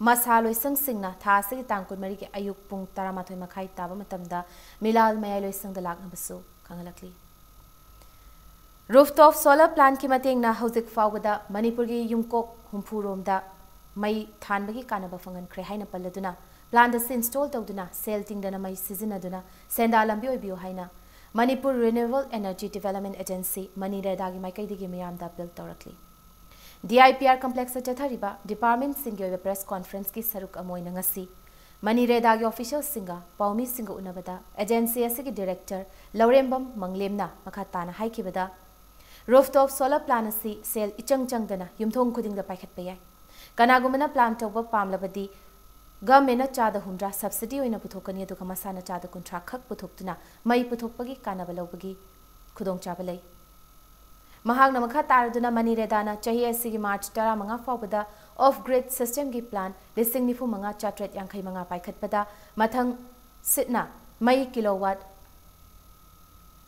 ꯃꯁꯥ ꯂꯣꯏꯁꯪꯁꯤꯡꯅ ꯊꯥ ꯑꯁꯤꯒꯤ ꯇꯥꯡ ꯀꯨꯟꯃꯔꯤꯒꯤ ꯑꯌꯨꯛ ꯄꯨꯡ ꯇꯔꯥꯃꯥꯊꯣꯏ ꯃꯈꯥꯏ ꯇꯥꯕ ꯃꯇꯝꯗ ꯃꯤꯂꯥꯜ ꯃꯌꯥꯏ ꯂꯣꯏꯁꯪꯗ ꯂꯥꯛꯅꯕꯁꯨ ꯈꯪꯍꯜꯂꯛꯂꯤ꯫ Rooftop solar plantꯀꯤ ꯃꯇꯦꯡꯅ ꯍꯧꯖꯤꯛ ꯐꯥꯎꯕꯗ ꯃꯅꯤꯄꯨꯔꯒꯤ ꯌꯨꯝꯀꯣꯛ ꯍꯨꯝꯐꯨ ꯔꯣꯝꯗ ꯃꯩ ꯊꯥꯟꯕꯒꯤ ꯀꯥꯟꯅꯕ ꯐꯪꯍꯟꯈ꯭ꯔꯦ ꯍꯥꯏꯅ ꯄꯜꯂꯗꯨꯅ, plant ꯑꯁꯤ install ꯇꯧꯗꯨꯅ ꯁꯦꯜ ꯇꯤꯡꯗꯅ ꯃꯩ ꯁꯤꯖꯤꯟꯅꯗꯨꯅ ꯁꯦꯟꯗꯥꯟ ꯂꯝꯕꯤ ꯑꯣꯏꯕꯤꯌꯨ ꯍꯥꯏꯅ Manipur Renewable Energy Development Agency, ꯃꯅꯤꯔꯦꯗꯥꯒꯤ ꯃꯥꯏꯀꯩꯗꯒꯤ ꯃꯤꯌꯥꯝꯗ appeal ꯇꯧꯔꯛꯂꯤ꯫ D I P R complexꯇ ꯆꯠꯊꯔꯤꯕ departmentꯁꯤꯡꯒꯤ ꯑꯣꯏꯕ press conferenceꯀꯤ ꯁꯔꯨꯛ ꯑꯃ ꯑꯣꯏꯅ ꯉꯁꯤ ꯃꯅꯤꯔꯦꯗꯥꯒꯤ officialꯁꯤꯡꯒ ꯄꯥꯎꯃꯤꯁꯤꯡꯒ ꯎꯅꯕꯗ agency ꯑꯁꯤꯒꯤ director ꯂꯧꯔꯦꯝꯕꯝ ꯃꯪꯂꯦꯝꯅ ꯃꯈꯥ ꯇꯥꯅ ꯍꯥꯏꯈꯤꯕꯗ, Rooftop solar plant ꯑꯁꯤ ꯁꯦꯜ ꯏꯆꯪ ꯆꯪꯗꯅ ꯌꯨꯝꯊꯣꯡ ꯈꯨꯗꯤꯡꯗ ꯄꯥꯏꯈꯠꯄ ꯌꯥꯏ꯫ ꯀꯅꯥꯒꯨꯝꯕꯅ plant ꯇꯧꯕ ꯄꯥꯝꯂꯕꯗꯤ government ꯅ ꯆꯥꯗ ꯍꯨꯝꯗ꯭ꯔꯥ subsidy ꯑꯣꯏꯅ ꯄꯨꯊꯣꯛꯀꯅꯤ, ꯑꯗꯨꯒ ꯃꯁꯥꯅ ꯆꯥꯗ ꯀꯨꯟꯊ꯭ꯔꯥ ꯈꯛ ꯄꯨꯊꯣꯛꯇꯨꯅ ꯃꯩ ꯄꯨꯊꯣꯛꯄꯒꯤ ꯀꯥꯟꯅꯕ ꯂꯧꯕꯒꯤ ꯈꯨꯗꯣꯡꯆꯥꯕ ꯂꯩ꯫ ꯃꯍꯥꯛꯅ ꯃꯈꯥ ꯇꯥꯔꯗꯨꯅ MGNREGA ꯅ ꯆꯍꯤ ꯑꯁꯤꯒꯤ March ꯇꯔꯥꯃꯉꯥ ꯐꯥꯎꯕꯗ off grid system ꯒꯤ plant ꯂꯤꯁꯤꯡ ꯅꯤꯐꯨ ꯃꯉꯥ ꯆꯥꯇ꯭ꯔꯦꯠ ꯌꯥꯡꯈꯩ ꯃꯉꯥ ꯄꯥꯏꯈꯠꯄꯗ ꯃꯊꯪ ꯁꯤꯠꯅ ꯃꯩ kilowatt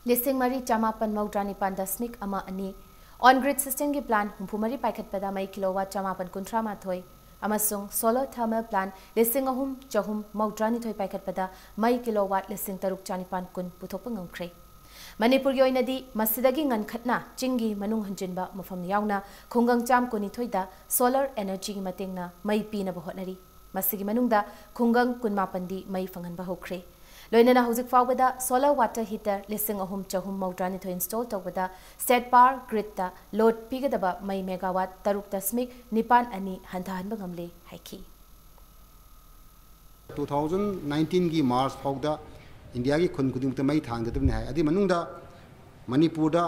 ꯂꯤꯁꯤꯡ ꯃꯔꯤ ꯆꯃꯥꯄꯟ ꯃꯧꯗ꯭ꯔꯥ ꯅꯤꯄꯥꯟ ꯗꯁꯃꯤꯛ ꯑꯃ ꯑꯅꯤ, on grid system ꯒꯤ plant ꯍꯨꯝꯐꯨ ꯃꯔꯤ ꯄꯥꯏꯈꯠꯄꯗ ꯃꯩ kilowatt ꯆꯃꯥꯄꯟ ꯀꯨꯟꯊ꯭ꯔꯥ ꯃꯥꯊꯣꯏ ꯑꯃꯁꯨꯡ solar thermal plant ꯂꯤꯁꯤꯡ ꯑꯍꯨꯝ ꯆꯍꯨꯝ ꯃꯧꯗ꯭ꯔꯥ ꯅꯤꯊꯣꯏ ꯄꯥꯏꯈꯠꯄꯗ ꯃꯩ kilowatt ꯂꯤꯁꯤꯡ ꯇꯔꯨꯛ ꯆꯥꯅꯤꯄꯥꯟ ꯀꯨꯟ ꯄꯨꯊꯣꯛꯄ ꯉꯝꯈ꯭ꯔꯦ꯫ ꯃꯅꯤꯄꯨꯔꯒꯤ ꯑꯣꯏꯅꯗꯤ ꯃꯁꯤꯗꯒꯤ ꯉꯟꯈꯠꯅ ꯆꯤꯡꯒꯤ ꯃꯅꯨꯡ ꯍꯟꯖꯤꯟꯕ ꯃꯐꯝ ꯌꯥꯎꯅ ꯈꯨꯡꯒꯪ ꯆꯥꯝ ꯀꯨꯟꯅꯤꯊꯣꯏꯗ solar energy ꯒꯤ ꯃꯇꯦꯡꯅ ꯃꯩ ꯄꯤꯅꯕ ꯍꯣꯠꯅꯔꯤ꯫ ꯃꯁꯤꯒꯤ ꯃꯅꯨꯡꯗ ꯈꯨꯡꯒꯪ ꯀꯨꯟꯃꯥꯄꯟꯗꯤ ꯃꯩ ꯐꯪꯍꯟꯕ ꯍꯧꯈ꯭ꯔꯦ꯫ ꯂꯣꯏꯅꯅ ꯍꯧꯖꯤꯛ ꯐꯥꯎꯕꯗ solar water heater ꯂꯤꯁꯤꯡ ꯑꯍꯨꯝ ꯆꯍꯨꯝ ꯃꯧꯗ꯭ꯔꯥ ꯅꯤꯊꯣꯏ install ꯇꯧꯕꯗ state power grid ꯇ load ꯄꯤꯒꯗꯕ ꯃꯩ megawatt ꯇꯔꯨꯛ ꯗꯁꯃꯤꯛ ꯅꯤꯄꯥꯟ ꯑꯅꯤ ꯍꯟꯊꯍꯟꯕ ꯉꯝꯂꯦ ꯍꯥꯏꯈꯤ꯫ Two thousand nineteen ꯒꯤ March ꯐꯥꯎꯗ ꯏꯟꯗꯤꯌꯥꯒꯤ ꯈꯨꯟ ꯈꯨꯗꯤꯡꯃꯛꯇ ꯃꯩ ꯊꯥꯡꯒꯗꯕꯅꯤ ꯍꯥꯏ꯫ ꯑꯗꯨꯒꯤ ꯃꯅꯨꯡꯗ ꯃꯅꯤꯄꯨꯔꯗ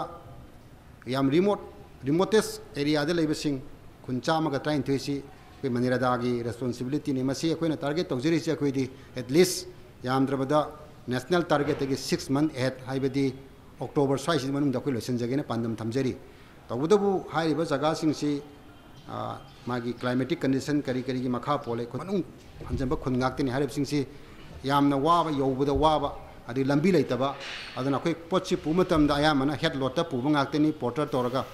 ꯌꯥꯝ remote, remotest area ꯗ ꯂꯩꯕꯁꯤꯡ ꯈꯨꯟ ꯆꯥꯝꯃꯒ ꯇꯔꯥꯅꯤꯊꯣꯏꯁꯤ ꯑꯩꯈꯣꯏ MGNREGA ꯒꯤ responsibility ꯅꯤ꯫ ꯃꯁꯤ ꯑꯩꯈꯣꯏꯅ target ꯇꯧꯖꯔꯤꯁꯦ ꯑꯩꯈꯣꯏꯗꯤ at least ꯌꯥꯝꯗ꯭ꯔꯕꯗ national target ꯇꯒꯤ six month ahead, ꯍꯥꯏꯕꯗꯤ October ꯁ꯭ꯋꯥꯏꯁꯤꯒꯤ ꯃꯅꯨꯡꯗ ꯑꯩꯈꯣꯏ ꯂꯣꯏꯁꯤꯟꯖꯒꯦꯅ ꯄꯥꯟꯗꯝ ꯊꯝꯖꯔꯤ꯫ ꯇꯧꯕꯇꯕꯨ ꯍꯥꯏꯔꯤꯕ ꯖꯒꯥꯁꯤꯡꯁꯤ, ꯑ, ꯃꯥꯒꯤ climatic condition ꯀꯔꯤ ꯀꯔꯤꯒꯤ ꯃꯈꯥ ꯄꯣꯜꯂꯦ꯫ ꯈꯨꯟ ꯃꯅꯨꯡ ꯍꯟꯖꯟꯕ ꯈꯨꯟ ꯉꯥꯛꯇꯅꯤ꯫ ꯍꯥꯏꯔꯤꯕꯁꯤꯡꯁꯤ ꯌꯥꯝꯅ ꯋꯥꯕ, ꯌꯧꯕꯗ ꯋꯥꯕ, ꯑꯗꯩ ꯂꯝꯕꯤ ꯂꯩꯇꯕ꯫ ꯑꯗꯨꯅ ꯑꯩꯈꯣꯏ ꯄꯣꯠꯁꯤ ꯄꯨꯕ ꯃꯇꯝꯗ ꯑꯌꯥꯝꯕꯅ head load ꯇ ꯄꯨꯕ ꯉꯥꯛꯇꯅꯤ, porter ꯇꯧꯔꯒ꯫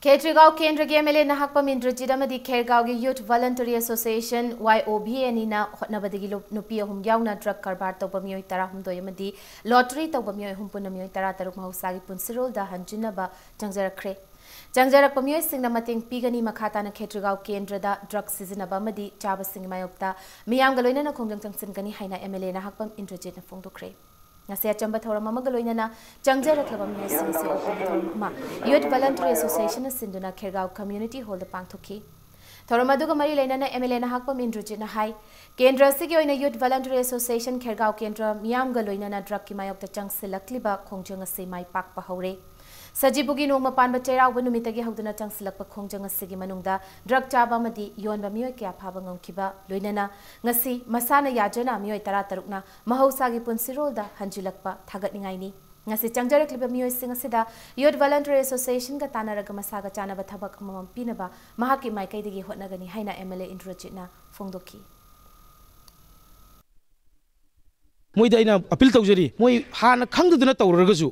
ꯈꯦꯇ꯭ꯔꯤꯒꯥꯎ ꯀꯦꯟꯗ꯭ꯔꯒꯤ MLA ꯅꯍꯥꯛꯄꯝ ꯏꯟꯗ꯭ꯔꯖꯤꯠ ꯑꯃꯗꯤ ꯈꯦꯔꯒꯥꯎꯒꯤ Youth Voluntary Association, Y O V A, ꯑꯅꯤꯅ ꯍꯣꯠꯅꯕꯗꯒꯤ ꯂꯨꯞ-, ꯅꯨꯄꯤ ꯑꯍꯨꯝ ꯌꯥꯎꯅ drug ꯀꯔꯕꯥꯔ ꯇꯧꯕ ꯃꯤꯑꯣꯏ ꯇꯔꯥꯍꯨꯝꯗꯣꯏ ꯑꯃꯗꯤ lottery ꯇꯧꯕ ꯃꯤꯑꯣꯏ ꯑꯍꯨꯝ, ꯄꯨꯟꯅ ꯃꯤꯑꯣꯏ ꯇꯔꯥꯇꯔꯨꯛ ꯃꯍꯧꯁꯥꯒꯤ ꯄꯨꯟꯁꯤꯔꯣꯜꯗ ꯍꯟꯖꯤꯟꯅꯕ ꯆꯪꯖꯔꯛꯈ꯭ꯔꯦ꯫ ꯆꯪꯖꯔꯛꯄ ꯃꯤꯑꯣꯏꯁꯤꯡꯅ ꯃꯇꯦꯡ ꯄꯤꯒꯅꯤ꯫ ꯃꯈꯥ ꯇꯥꯅ ꯈꯦꯇ꯭ꯔꯤꯒꯥꯎ ꯀꯦꯟꯗ꯭ꯔꯗ drug ꯁꯤꯖꯤꯟꯅꯕ ꯑꯃꯗꯤ ꯆꯥꯕꯁꯤꯡꯒꯤ ꯃꯥꯌꯣꯛꯇ ꯃꯤꯌꯥꯝꯒ ꯂꯣꯏꯅꯅ ꯈꯣꯡꯖꯪ ꯆꯪꯁꯤꯟꯒꯅꯤ ꯍꯥꯏꯅ MLA ꯅꯍꯥꯛꯄꯝ ꯏꯟꯗ꯭ꯔꯖꯤꯠꯅ ꯐꯣꯡꯗꯣꯛꯈ꯭ꯔꯦ꯫ ꯉꯁꯤ ꯑꯆꯝꯕ ꯊꯧꯔꯝ ꯑꯃꯒ ꯂꯣꯏꯅꯅ ꯆꯪꯖꯔꯛꯂꯕ ꯃꯤꯑꯣꯏꯁꯤꯡꯁꯦ ꯑꯣꯛꯅꯕ ꯊꯧꯔꯝ ꯑꯃ Youth Volunteer Association ꯅ ꯁꯤꯟꯗꯨꯅ ꯈꯦꯔꯒꯥꯎ Community Hall ꯗ ꯄꯥꯡꯊꯣꯛꯈꯤ꯫ ꯊꯧꯔꯝ ꯑꯗꯨꯒ ꯃꯔꯤ ꯂꯩꯅꯅ MLA ꯅꯍꯥꯛꯄꯝ ꯏꯟꯗ꯭ꯔꯖꯤꯠꯅ ꯍꯥꯏ, ꯀꯦꯟꯗ꯭ꯔ ꯑꯁꯤꯒꯤ ꯑꯣꯏꯅ Youth Volunteer Association ꯈꯦꯔꯒꯥꯎ ꯀꯦꯟꯗ꯭ꯔ ꯃꯤꯌꯥꯝꯒ ꯂꯣꯏꯅꯅ drugꯀꯤ ꯃꯥꯌꯣꯛꯇ ꯆꯪꯁꯤꯜꯂꯛꯂꯤꯕ ꯈꯣꯡꯖꯪ ꯑꯁꯤ ꯃꯥꯏ ꯄꯥꯛꯄ ꯍꯧꯔꯦ꯫ ꯁꯖꯤꯕꯨꯒꯤ ꯅꯣꯡꯃ ꯄꯥꯟꯕ ꯆꯩꯔꯥꯎꯕ ꯅꯨꯃꯤꯠꯇꯒꯤ ꯍꯧꯗꯨꯅ ꯆꯪꯁꯤꯜꯂꯛꯄ ꯈꯣꯡꯖꯪ ꯑꯁꯤꯒꯤ ꯃꯅꯨꯡꯗ drug ꯆꯥꯕ ꯑꯃꯗꯤ ꯌꯣꯟꯕ ꯃꯤꯑꯣꯏ ꯀꯌꯥ ꯐꯥꯕ ꯉꯝꯈꯤꯕ, ꯂꯣꯏꯅꯅ ꯉꯁꯤ ꯃꯁꯥꯅ ꯌꯥꯖꯅ ꯃꯤꯑꯣꯏ ꯇꯔꯥ ꯇꯔꯨꯛꯅ ꯃꯍꯧꯁꯥꯒꯤ ꯄꯨꯟꯁꯤꯔꯣꯜꯗ ꯍꯟꯖꯤꯜꯂꯛꯄ ꯊꯥꯒꯠꯅꯤꯡꯉꯥꯏꯅꯤ꯫ ꯉꯁꯤ ꯆꯪꯖꯔꯛꯂꯤꯕ ꯃꯤꯑꯣꯏꯁꯤꯡ ꯑꯁꯤꯗ Youth Volunteer Associationꯒ ꯇꯥꯟꯅꯔꯒ ꯃꯁꯥꯒ ꯆꯥꯟꯅꯕ ꯊꯕꯛ ꯑꯃꯃꯝ ꯄꯤꯅꯕ ꯃꯍꯥꯛꯀꯤ ꯃꯥꯏꯀꯩꯗꯒꯤ ꯍꯣꯠꯅꯒꯅꯤ ꯍꯥꯏꯅ MLA ꯏꯟꯗ꯭ꯔꯖꯤꯠꯅ ꯐꯣꯡꯗꯣꯛꯈꯤ꯫ ꯃꯣꯏꯗ ꯑꯩꯅ ꯑꯄꯤꯜ ꯇꯧꯖꯔꯤ, ꯃꯣꯏ ꯍꯥꯟꯅ ꯈꯪꯗꯗꯅ ꯇꯧꯔꯨꯔꯒꯁꯨ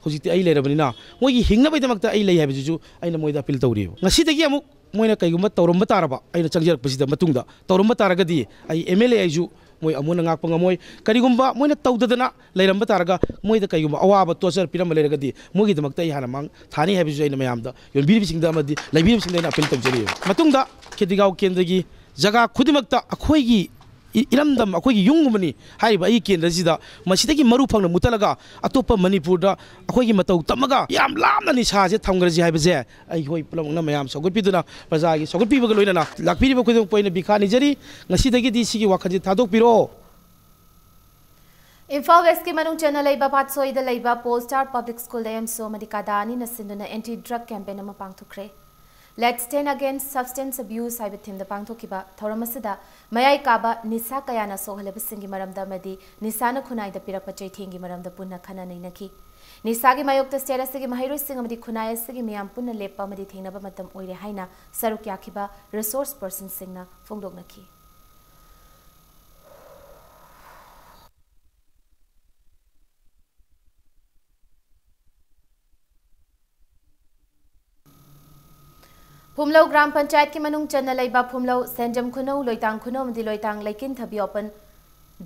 ꯍꯧꯖꯤꯛꯇꯤ ꯑꯩ ꯂꯩꯔꯕꯅꯤꯅ ꯃꯣꯏꯒꯤ ꯍꯤꯡꯅꯕꯒꯤꯗꯃꯛꯇ ꯑꯩ ꯂꯩ ꯍꯥꯏꯕꯁꯤꯁꯨ ꯑꯩꯅ ꯃꯣꯏꯗ ꯑꯄꯤꯜ ꯇꯧꯔꯤꯕ꯫ ꯉꯁꯤꯗꯒꯤ ꯑꯃꯨꯛ ꯃꯣꯏꯅ ꯀꯩꯒꯨꯝꯕ ꯇꯧꯔꯝꯕ ꯇꯥꯔꯕ, ꯑꯩꯅ ꯆꯪꯖꯔꯛꯄꯁꯤꯗ ꯃꯇꯨꯡꯗ ꯇꯧꯔꯝꯕ ꯇꯥꯔꯒꯗꯤ ꯑꯩ MLA ꯑꯩꯁꯨ ꯃꯣꯏ ꯑꯃꯨꯟꯅ ꯉꯥꯛꯄ ꯉꯝꯃꯣꯏ꯫ ꯀꯔꯤꯒꯨꯝꯕ ꯃꯣꯏꯅ ꯇꯧꯗꯗꯅ ꯂꯩꯔꯝꯕ ꯇꯥꯔꯒ ꯃꯣꯏꯗ ꯀꯩꯒꯨꯝꯕ ꯑꯋꯥꯕ ꯇꯣꯔꯆꯔ ꯄꯤꯔꯝꯕ ꯂꯩꯔꯒꯗꯤ ꯃꯣꯏꯒꯤꯗꯃꯛꯇ ꯑꯩ ꯍꯥꯟꯅ ꯃꯥꯡ ꯊꯥꯅꯤ ꯍꯥꯏꯕꯁꯤꯁꯨ ꯑꯩꯅ ꯃꯌꯥꯝꯗ, ꯌꯣꯟꯕꯤꯔꯤꯕꯁꯤꯡꯗ ꯑꯃꯗꯤ ꯂꯩꯕꯤꯔꯤꯕꯁꯤꯡꯗ ꯑꯩꯅ ꯑꯄꯤꯜ ꯇꯧꯖꯔꯤꯕ꯫ ꯃꯇꯨꯡꯗ ꯈꯦꯇꯤꯒꯥꯎ ꯀꯦꯟꯗ꯭ꯔꯒꯤ ꯖꯒꯥ ꯈꯨꯗꯤꯡꯃꯛꯇ ꯑꯩꯈꯣꯏꯒꯤ ꯏ- ꯏꯔꯝꯗꯝ, ꯑꯩꯈꯣꯏꯒꯤ ꯌꯨꯝꯒꯨꯝꯕꯅꯤ ꯍꯥꯏꯔꯤꯕ ꯑꯩꯒꯤ ꯀꯦꯟꯗ꯭ꯔꯁꯤꯗ ꯃꯁꯤꯗꯒꯤ ꯃꯔꯨ ꯐꯪꯅ ꯃꯨꯠꯊꯠꯂꯒ ꯑꯇꯣꯞꯄ ꯃꯅꯤꯄꯨꯔꯗ ꯑꯩꯈꯣꯏꯒꯤ ꯃꯇꯧ ꯇꯝꯃꯒ ꯌꯥꯝ ꯂꯥꯞꯅ ꯅꯤꯁꯥꯁꯦ ꯊꯝꯈ꯭ꯔꯁꯤ ꯍꯥꯏꯕꯁꯦ ꯑꯩꯈꯣꯏ ꯄꯨꯝꯅꯃꯛꯅ ꯃꯌꯥꯝ ꯁꯧꯒꯠꯄꯤꯗꯨꯅ ꯄ꯭ꯔꯖꯥꯒꯤ ꯁꯧꯒꯠꯄꯤꯕꯒ ꯂꯣꯏꯅꯅ ꯂꯥꯛꯄꯤꯔꯤꯕ ꯈꯨꯗꯤꯡꯃꯛꯄꯨ ꯑꯩꯅ ꯕꯤꯈꯥ ꯅꯤꯖꯔꯤ꯫ ꯉꯁꯤꯗꯒꯤꯗꯤ ꯁꯤꯒꯤ ꯋꯥꯈꯜꯁꯦ ꯊꯥꯗꯣꯛꯄꯤꯔꯣ꯫ ꯏꯝꯐꯥꯜ ꯋꯦꯁꯀꯤ ꯃꯅꯨꯡ ꯆꯟꯅ ꯂꯩꯕ ꯄꯥꯠꯁꯣꯏꯗ ꯂꯩꯕ Pole Star Public Schoolꯗ ꯑꯦꯝꯁꯣ ꯑꯃꯗꯤ ꯀꯥꯗꯥ ꯑꯅꯤꯅ ꯁꯤꯟꯗꯨꯅ anti drug campaign ꯑꯃ ꯄꯥꯡꯊꯣꯛꯈ꯭ꯔꯦ꯫ Let's Stand Against Substance Abuse ꯍꯥꯏꯕ themeꯗ ꯄꯥꯡꯊꯣꯛꯈꯤꯕ ꯊꯧꯔꯝ ꯑꯁꯤꯗ ꯃꯌꯥꯏ ꯀꯥꯕ ꯅꯤꯁꯥ ꯀꯌꯥꯅ ꯁꯣꯛꯍꯜꯂꯕꯁꯤꯡꯒꯤ ꯃꯔꯝꯗ ꯑꯃꯗꯤ ꯅꯤꯁꯥꯅ ꯈꯨꯟꯅꯥꯏꯗ ꯄꯤꯔꯛꯄ ꯆꯩꯊꯦꯡꯒꯤ ꯃꯔꯝꯗ ꯄꯨꯟꯅ ꯈꯟꯅ ꯅꯩꯅꯈꯤ꯫ ꯅꯤꯁꯥꯒꯤ ꯃꯥꯌꯣꯛꯇ state ꯑꯁꯤꯒꯤ ꯃꯍꯩꯔꯣꯏꯁꯤꯡ ꯑꯃꯗꯤ ꯈꯨꯟꯅꯥꯏ ꯑꯁꯤꯒꯤ ꯃꯤꯌꯥꯝ ꯄꯨꯟꯅ ꯂꯦꯞꯄ ꯑꯃꯗꯤ ꯊꯦꯡꯅꯕ ꯃꯇꯝ ꯑꯣꯏꯔꯦ ꯍꯥꯏꯅ ꯁꯔꯨꯛ ꯌꯥꯈꯤꯕ resource personꯁꯤꯡꯅ ꯐꯣꯡꯗꯣꯛꯅꯈꯤ꯫ ꯐꯨꯝꯂꯧ ꯒ꯭ꯔꯥꯝ ꯄꯟꯆꯥꯌꯠꯀꯤ ꯃꯅꯨꯡ ꯆꯟꯅ ꯂꯩꯕ ꯐꯨꯝꯂꯧ, ꯁꯦꯟꯖꯝ ꯈꯨꯅꯧ, ꯂꯣꯏꯇꯥꯡ ꯈꯨꯅꯧ ꯑꯃꯗꯤ ꯂꯣꯏꯇꯥꯡ ꯂꯩꯀꯤꯟ ꯊꯕꯤ open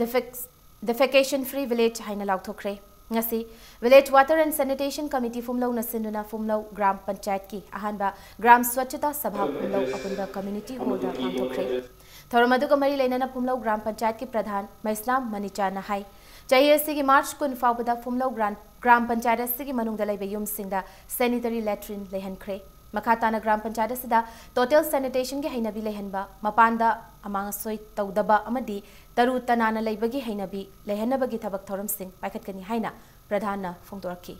defecs- defecation free village ꯍꯥꯏꯅ ꯂꯥꯎꯊꯣꯛꯈ꯭ꯔꯦ꯫ ꯉꯁꯤ Village Water and Sanitation Committee ꯐꯨꯝꯂꯧꯅ ꯁꯤꯟꯗꯨꯅ ꯐꯨꯝꯂꯧ ꯒ꯭ꯔꯥꯝ ꯄꯟꯆꯥꯌꯠꯀꯤ ꯑꯍꯥꯟꯕ ꯒ꯭ꯔꯥꯝ ꯁ꯭ꯋꯆꯇꯥ ꯁꯚꯥ ꯐꯨꯝꯂꯧ ꯑꯄꯨꯟꯕ community hallꯗ ꯄꯥꯡꯊꯣꯛꯈ꯭ꯔꯦ꯫ ꯊꯧꯔꯝ ꯑꯗꯨꯒ ꯃꯔꯤ ꯂꯩꯅꯅ ꯐꯨꯝꯂꯧ ꯒ꯭ꯔꯥꯝ ꯄꯟꯆꯥꯌꯠꯀꯤ ꯄ꯭ꯔꯙꯥꯟ ꯃꯩꯁꯅꯥꯝ ꯃꯅꯤꯆꯥꯅ ꯍꯥꯏ, ꯆꯍꯤ ꯑꯁꯤꯒꯤ March ꯀꯨꯟ ꯐꯥꯎꯕꯗ ꯐꯨꯝꯂꯧ ꯒ꯭ꯔꯥꯟ-, ꯒ꯭ꯔꯥꯝ ꯄꯟꯆꯥꯌꯠ ꯑꯁꯤꯒꯤ ꯃꯅꯨꯡꯗ ꯂꯩꯕ ꯌꯨꯝꯁꯤꯡꯗ sanitary latrine ꯂꯩꯍꯟꯈ꯭ꯔꯦ꯫ ꯃꯈꯥ ꯇꯥꯅ ꯒ꯭ꯔꯥꯝ ꯄꯟꯆꯥꯌꯠ ꯑꯁꯤꯗ ꯇꯣꯇꯦꯜ ꯁꯦꯅꯤꯇꯦꯁꯟꯒꯤ ꯍꯩꯅꯕꯤ ꯂꯩꯍꯟꯕ, ꯃꯄꯥꯟꯗ ꯑꯃꯥꯡ ꯑꯁꯣꯏ ꯇꯧꯗꯕ ꯑꯃꯗꯤ ꯇꯔꯨ ꯇꯅꯥꯟꯅ ꯂꯩꯕꯒꯤ ꯍꯩꯅꯕꯤ ꯂꯩꯍꯟꯅꯕꯒꯤ ꯊꯕꯛ ꯊꯧꯔꯝꯁꯤꯡ ꯄꯥꯏꯈꯠꯀꯅꯤ ꯍꯥꯏꯅ ꯄ꯭ꯔꯙꯥꯟꯅ ꯐꯣꯡꯗꯣꯔꯛꯈꯤ꯫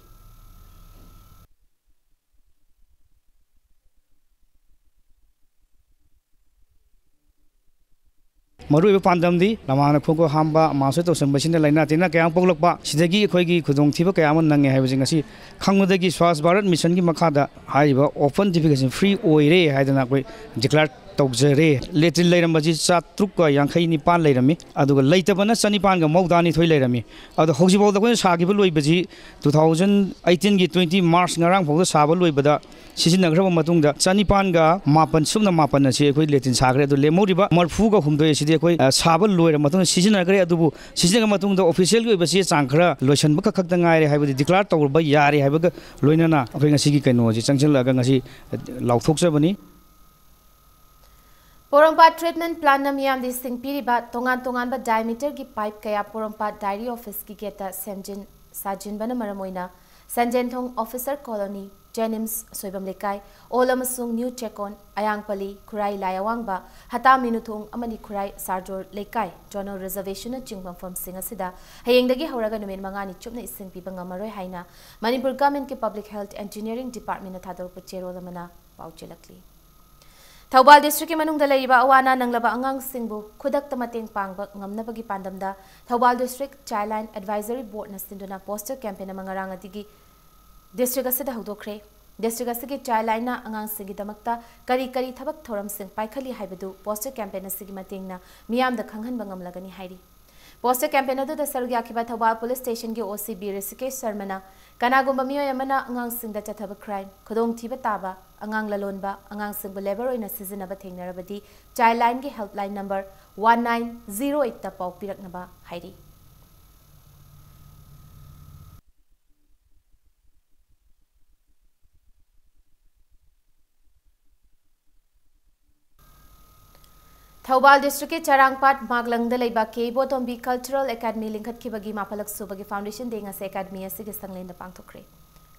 ꯃꯔꯨꯑꯣꯏꯕ ꯄꯥꯟꯗꯝꯗꯤ ꯂꯃꯥꯡꯅ ꯈꯣꯡꯈꯨꯠ ꯍꯥꯝꯕ, ꯑꯃꯥꯡ ꯑꯁꯣꯏ ꯇꯧꯁꯟꯕꯁꯤꯅ ꯂꯥꯏꯅꯥ ꯇꯤꯟꯅꯥ ꯀꯌꯥ ꯑꯃ ꯄꯣꯛꯂꯛꯄ, ꯁꯤꯗꯒꯤ ꯑꯩꯈꯣꯏꯒꯤ ꯈꯨꯗꯣꯡꯊꯤꯕ ꯀꯌꯥ ꯑꯃ ꯅꯪꯉꯦ ꯍꯥꯏꯕꯁꯤꯡ ꯑꯁꯤ ꯈꯪꯕꯗꯒꯤ ꯁ꯭ꯋꯥꯁ ꯚꯥꯔꯠ ꯃꯤꯁꯟꯒꯤ ꯃꯈꯥꯗ ꯍꯥꯏꯔꯤꯕ ꯑꯣꯄꯟ ꯗꯤꯐꯤꯀꯦꯁꯟ ꯐ꯭ꯔꯤ ꯑꯣꯏꯔꯦ ꯍꯥꯏꯗꯅ ꯑꯩꯈꯣꯏ ꯗꯤꯀ꯭ꯂꯦꯌꯔ ꯇꯧꯖꯔꯦ꯫ ꯂꯦꯇ꯭ꯔꯤꯟ ꯂꯩꯔꯝꯕꯁꯤ ꯆꯥꯇ꯭ꯔꯨꯛꯀ ꯌꯥꯡꯈꯩ ꯅꯤꯄꯥꯟ ꯂꯩꯔꯝꯃꯤ, ꯑꯗꯨꯒ ꯂꯩꯇꯕꯅ ꯆꯅꯤꯄꯥꯟꯒ ꯃꯧꯗ꯭ꯔꯥꯅꯤꯊꯣꯏ ꯂꯩꯔꯝꯃꯤ꯫ ꯑꯗꯣ ꯍꯧꯖꯤꯛꯐꯥꯎꯗ ꯑꯩꯈꯣꯏꯅ ꯁꯥꯈꯤꯕ ꯂꯣꯏꯕꯁꯤ two thousand eighteen ꯒꯤ twenty March ꯉꯔꯥꯡ ꯐꯥꯎꯗ ꯁꯥꯕ ꯂꯣꯏꯕꯗ ꯁꯤꯖꯤꯟꯅꯈ꯭ꯔꯕ ꯃꯇꯨꯡꯗ ꯆꯅꯤꯄꯥꯟꯒ ꯃꯥꯄꯟ, ꯁꯨꯞꯅ ꯃꯥꯄꯟ ꯑꯁꯤ ꯑꯩꯈꯣꯏ ꯂꯦꯇ꯭ꯔꯤꯟ ꯁꯥꯈ꯭ꯔꯦ꯫ ꯑꯗꯨ ꯂꯦꯝꯍꯧꯔꯤꯕ ꯃꯔꯐꯨꯒ ꯍꯨꯝꯗꯣꯏ ꯑꯁꯤꯗꯤ ꯑꯩꯈꯣꯏ, ꯑ, ꯁꯥꯕ ꯂꯣꯏꯔ ꯃꯇꯨꯡꯗ ꯁꯤꯖꯤꯟꯅꯈ꯭ꯔꯦ꯫ ꯑꯗꯨꯕꯨ ꯁꯤꯖꯤꯟꯅꯈ꯭ꯔ ꯃꯇꯨꯡꯗ ꯑꯣꯐꯤꯁꯤꯌꯦꯜꯒꯤ ꯑꯣꯏꯕ ꯆꯦ ꯆꯥꯡ ꯈꯔ ꯂꯣꯏꯁꯤꯟꯕ ꯈꯛ ꯈꯛꯇ ꯉꯥꯏꯔꯦ ꯍꯥꯏꯕꯗꯤ ꯗꯤꯀ꯭ꯂꯦꯌꯔ ꯇꯧꯔꯕ ꯌꯥꯔꯦ ꯍꯥꯏꯕꯒ ꯂꯣꯏꯅꯅ ꯑꯩꯈꯣꯏ ꯉꯁꯤꯒꯤ ꯀꯩꯅꯣꯁꯤ ꯆꯪꯁꯤꯜꯂꯛꯑꯒ ꯉꯁꯤ, ꯑ, ꯂꯥꯎꯊꯣꯛꯆꯕꯅꯤ꯫ ꯄꯣꯔꯣꯝꯄꯥꯠ ꯇ꯭ꯔꯤꯠꯃꯦꯟꯠ ꯄ꯭ꯂꯥꯟꯠꯅ ꯃꯤꯌꯥꯝꯗ ꯏꯁꯤꯡ ꯄꯤꯔꯤꯕ ꯇꯣꯉꯥꯟ ꯇꯣꯉꯥꯟꯕ ꯗꯥꯏꯃꯤꯇꯔꯒꯤ ꯄꯥꯏꯞ ꯀꯌꯥ ꯄꯣꯔꯣꯝꯄꯥꯠ ꯗꯥꯏꯔꯤ ꯑꯣꯐꯤꯁꯀꯤ ꯒꯦꯠꯇ ꯁꯦꯝꯖꯤꯟ ꯁꯥꯖꯤꯟꯕꯅ ꯃꯔꯝ ꯑꯣꯏꯅ ꯁꯟꯖꯦꯟꯊꯣꯡ ꯑꯣꯐꯤꯁꯔ ꯀꯣꯂꯣꯅꯤ, ꯖꯦꯅꯤꯝꯁ, ꯁꯣꯏꯕꯝ ꯂꯩꯀꯥꯏ, ꯑꯣꯜ ꯑꯃꯁꯨꯡ ꯅ꯭ꯌꯨ ꯆꯦꯛꯀꯣꯟ, ꯑꯌꯥꯡꯄꯜꯂꯤ, ꯈꯨꯔꯥꯏ ꯂꯥꯏ ꯑꯋꯥꯡꯕ, ꯍꯇꯥ ꯃꯤꯅꯨꯊꯣꯡ ꯑꯃꯗꯤ ꯈꯨꯔꯥꯏ ꯁꯥꯔꯖꯣꯔ ꯂꯩꯀꯥꯏ ꯖꯣꯅꯦꯜ ꯔꯤꯖꯔꯕꯦꯁꯟꯅꯆꯤꯡꯕ ꯃꯐꯝꯁꯤꯡ ꯑꯁꯤꯗ ꯍꯌꯦꯡꯗꯒꯤ ꯍꯧꯔꯒ ꯅꯨꯃꯤꯠ ꯃꯉꯥꯅꯤ ꯆꯨꯞꯅ ꯏꯁꯤꯡ ꯄꯤꯕ ꯉꯝꯃꯔꯣꯏ ꯍꯥꯏꯅ ꯃꯅꯤꯄꯨꯔ ꯒꯚꯔꯟꯃꯦꯟꯠꯀꯤ ꯄꯕ꯭ꯂꯤꯛ ꯍꯦꯜꯊ ꯑꯦꯟꯖꯤꯅꯤꯌꯔꯤꯡ ꯗꯤꯄꯥꯔꯠꯃꯦꯟꯠꯅ ꯊꯥꯗꯣꯔꯛꯄ ꯆꯦꯔꯣꯜ ꯑꯃꯅ ꯄꯥꯎ ꯆꯦꯜꯂꯛꯂꯤ꯫ ꯊꯧꯕꯥꯜ ꯗꯤꯁꯇ꯭ꯔꯤꯛꯀꯤ ꯃꯅꯨꯡꯗ ꯂꯩꯔꯤꯕ ꯑꯋꯥ ꯑꯅꯥ ꯅꯪꯂꯕ ꯑꯉꯥꯡꯁꯤꯡꯕꯨ ꯈꯨꯗꯛꯇ ꯃꯇꯦꯡ ꯄꯥꯡꯕ ꯉꯝꯅꯕꯒꯤ ꯄꯥꯟꯗꯝꯗ ꯊꯧꯕꯥꯜ ꯗꯤꯁꯇ꯭ꯔꯤꯛ ꯆꯥꯏꯜꯂꯥꯏꯟ ꯑꯦꯗꯚꯥꯏꯖꯔꯤ ꯕꯣꯔꯗꯅ ꯁꯤꯟꯗꯨꯅ ꯄꯣꯁꯇꯔ ꯀꯦꯝꯄꯦꯟ ꯑꯃ ꯉꯔꯥꯡ ꯑꯗꯨꯒꯤ ꯗꯤꯁꯇ꯭ꯔꯤꯛ ꯑꯁꯤꯗ ꯍꯧꯗꯣꯛꯈ꯭ꯔꯦ꯫ ꯗꯤꯁꯇ꯭ꯔꯤꯛ ꯑꯁꯤꯒꯤ ꯆꯥꯏꯜꯂꯥꯏꯟꯅ ꯑꯉꯥꯡꯁꯤꯡꯒꯤꯗꯃꯛꯇ ꯀꯔꯤ ꯀꯔꯤ ꯊꯕꯛ ꯊꯧꯔꯝꯁꯤꯡ ꯄꯥꯏꯈꯠꯂꯤ ꯍꯥꯏꯕꯗꯨ ꯄꯣꯁꯇꯔ ꯀꯦꯝꯄꯦꯟ ꯑꯁꯤꯒꯤ ꯃꯇꯦꯡꯅ ꯃꯤꯌꯥꯝꯗ ꯈꯪꯍꯟꯕ ꯉꯝꯂꯒꯅꯤ ꯍꯥꯏꯔꯤ꯫ ꯄꯣꯁꯇꯔ ꯀꯦꯝꯄꯦꯟ ꯑꯗꯨꯗ ꯁꯔꯨꯛ ꯌꯥꯈꯤꯕ ꯊꯧꯕꯥꯜ ꯄꯨꯂꯤꯁ ꯁ꯭ꯇꯦꯁꯟꯒꯤ ꯑꯣ ꯁꯤ ꯕꯤ ꯔꯤꯁꯤꯀꯦꯁ ꯁꯔꯃꯅ ꯀꯅꯥꯒꯨꯝꯕ ꯃꯤꯑꯣꯏ ꯑꯃꯅ ꯑꯉꯥꯡꯁꯤꯡꯗ ꯆꯠꯊꯕ ꯀ꯭ꯔꯥꯏꯝ, ꯈꯨꯗꯣꯡꯊꯤꯕ ꯇꯥꯕ, ꯑꯉꯥꯡ ꯂꯂꯣꯟꯕ, ꯑꯉꯥꯡꯁꯤꯡꯕꯨ ꯂꯦꯕꯔ ꯑꯣꯏꯅ ꯁꯤꯖꯤꯟꯅꯕ ꯊꯦꯡꯅꯔꯕꯗꯤ ꯆꯥꯏꯜꯂꯥꯏꯟꯒꯤ helpline number one nine zero eight ꯇ ꯄꯥꯎ ꯄꯤꯔꯛꯅꯕ ꯍꯥꯏꯔꯤ꯫ ꯊꯧꯕꯥꯜ ꯗꯤꯁꯇ꯭ꯔꯤꯛꯀꯤ ꯆꯔꯥꯡꯄꯥꯠ ꯃꯥꯒꯂꯪꯗ ꯂꯩꯕ ꯀꯦ ꯏꯕꯣꯇꯣꯝꯕꯤ ꯀꯜꯆꯔꯦꯜ ꯑꯦꯀꯥꯗꯃꯤ ꯂꯤꯡꯈꯠꯈꯤꯕꯒꯤ ꯃꯥꯄꯜꯂꯛ ꯁꯨꯕꯒꯤ ꯐꯥꯎꯟꯗꯦꯁꯟ ꯗꯦ ꯉꯁꯤ ꯑꯦꯀꯥꯗꯃꯤ ꯑꯁꯤꯒꯤ ꯁꯪꯂꯦꯟꯗ ꯄꯥꯡꯊꯣꯛꯈ꯭ꯔꯦ꯫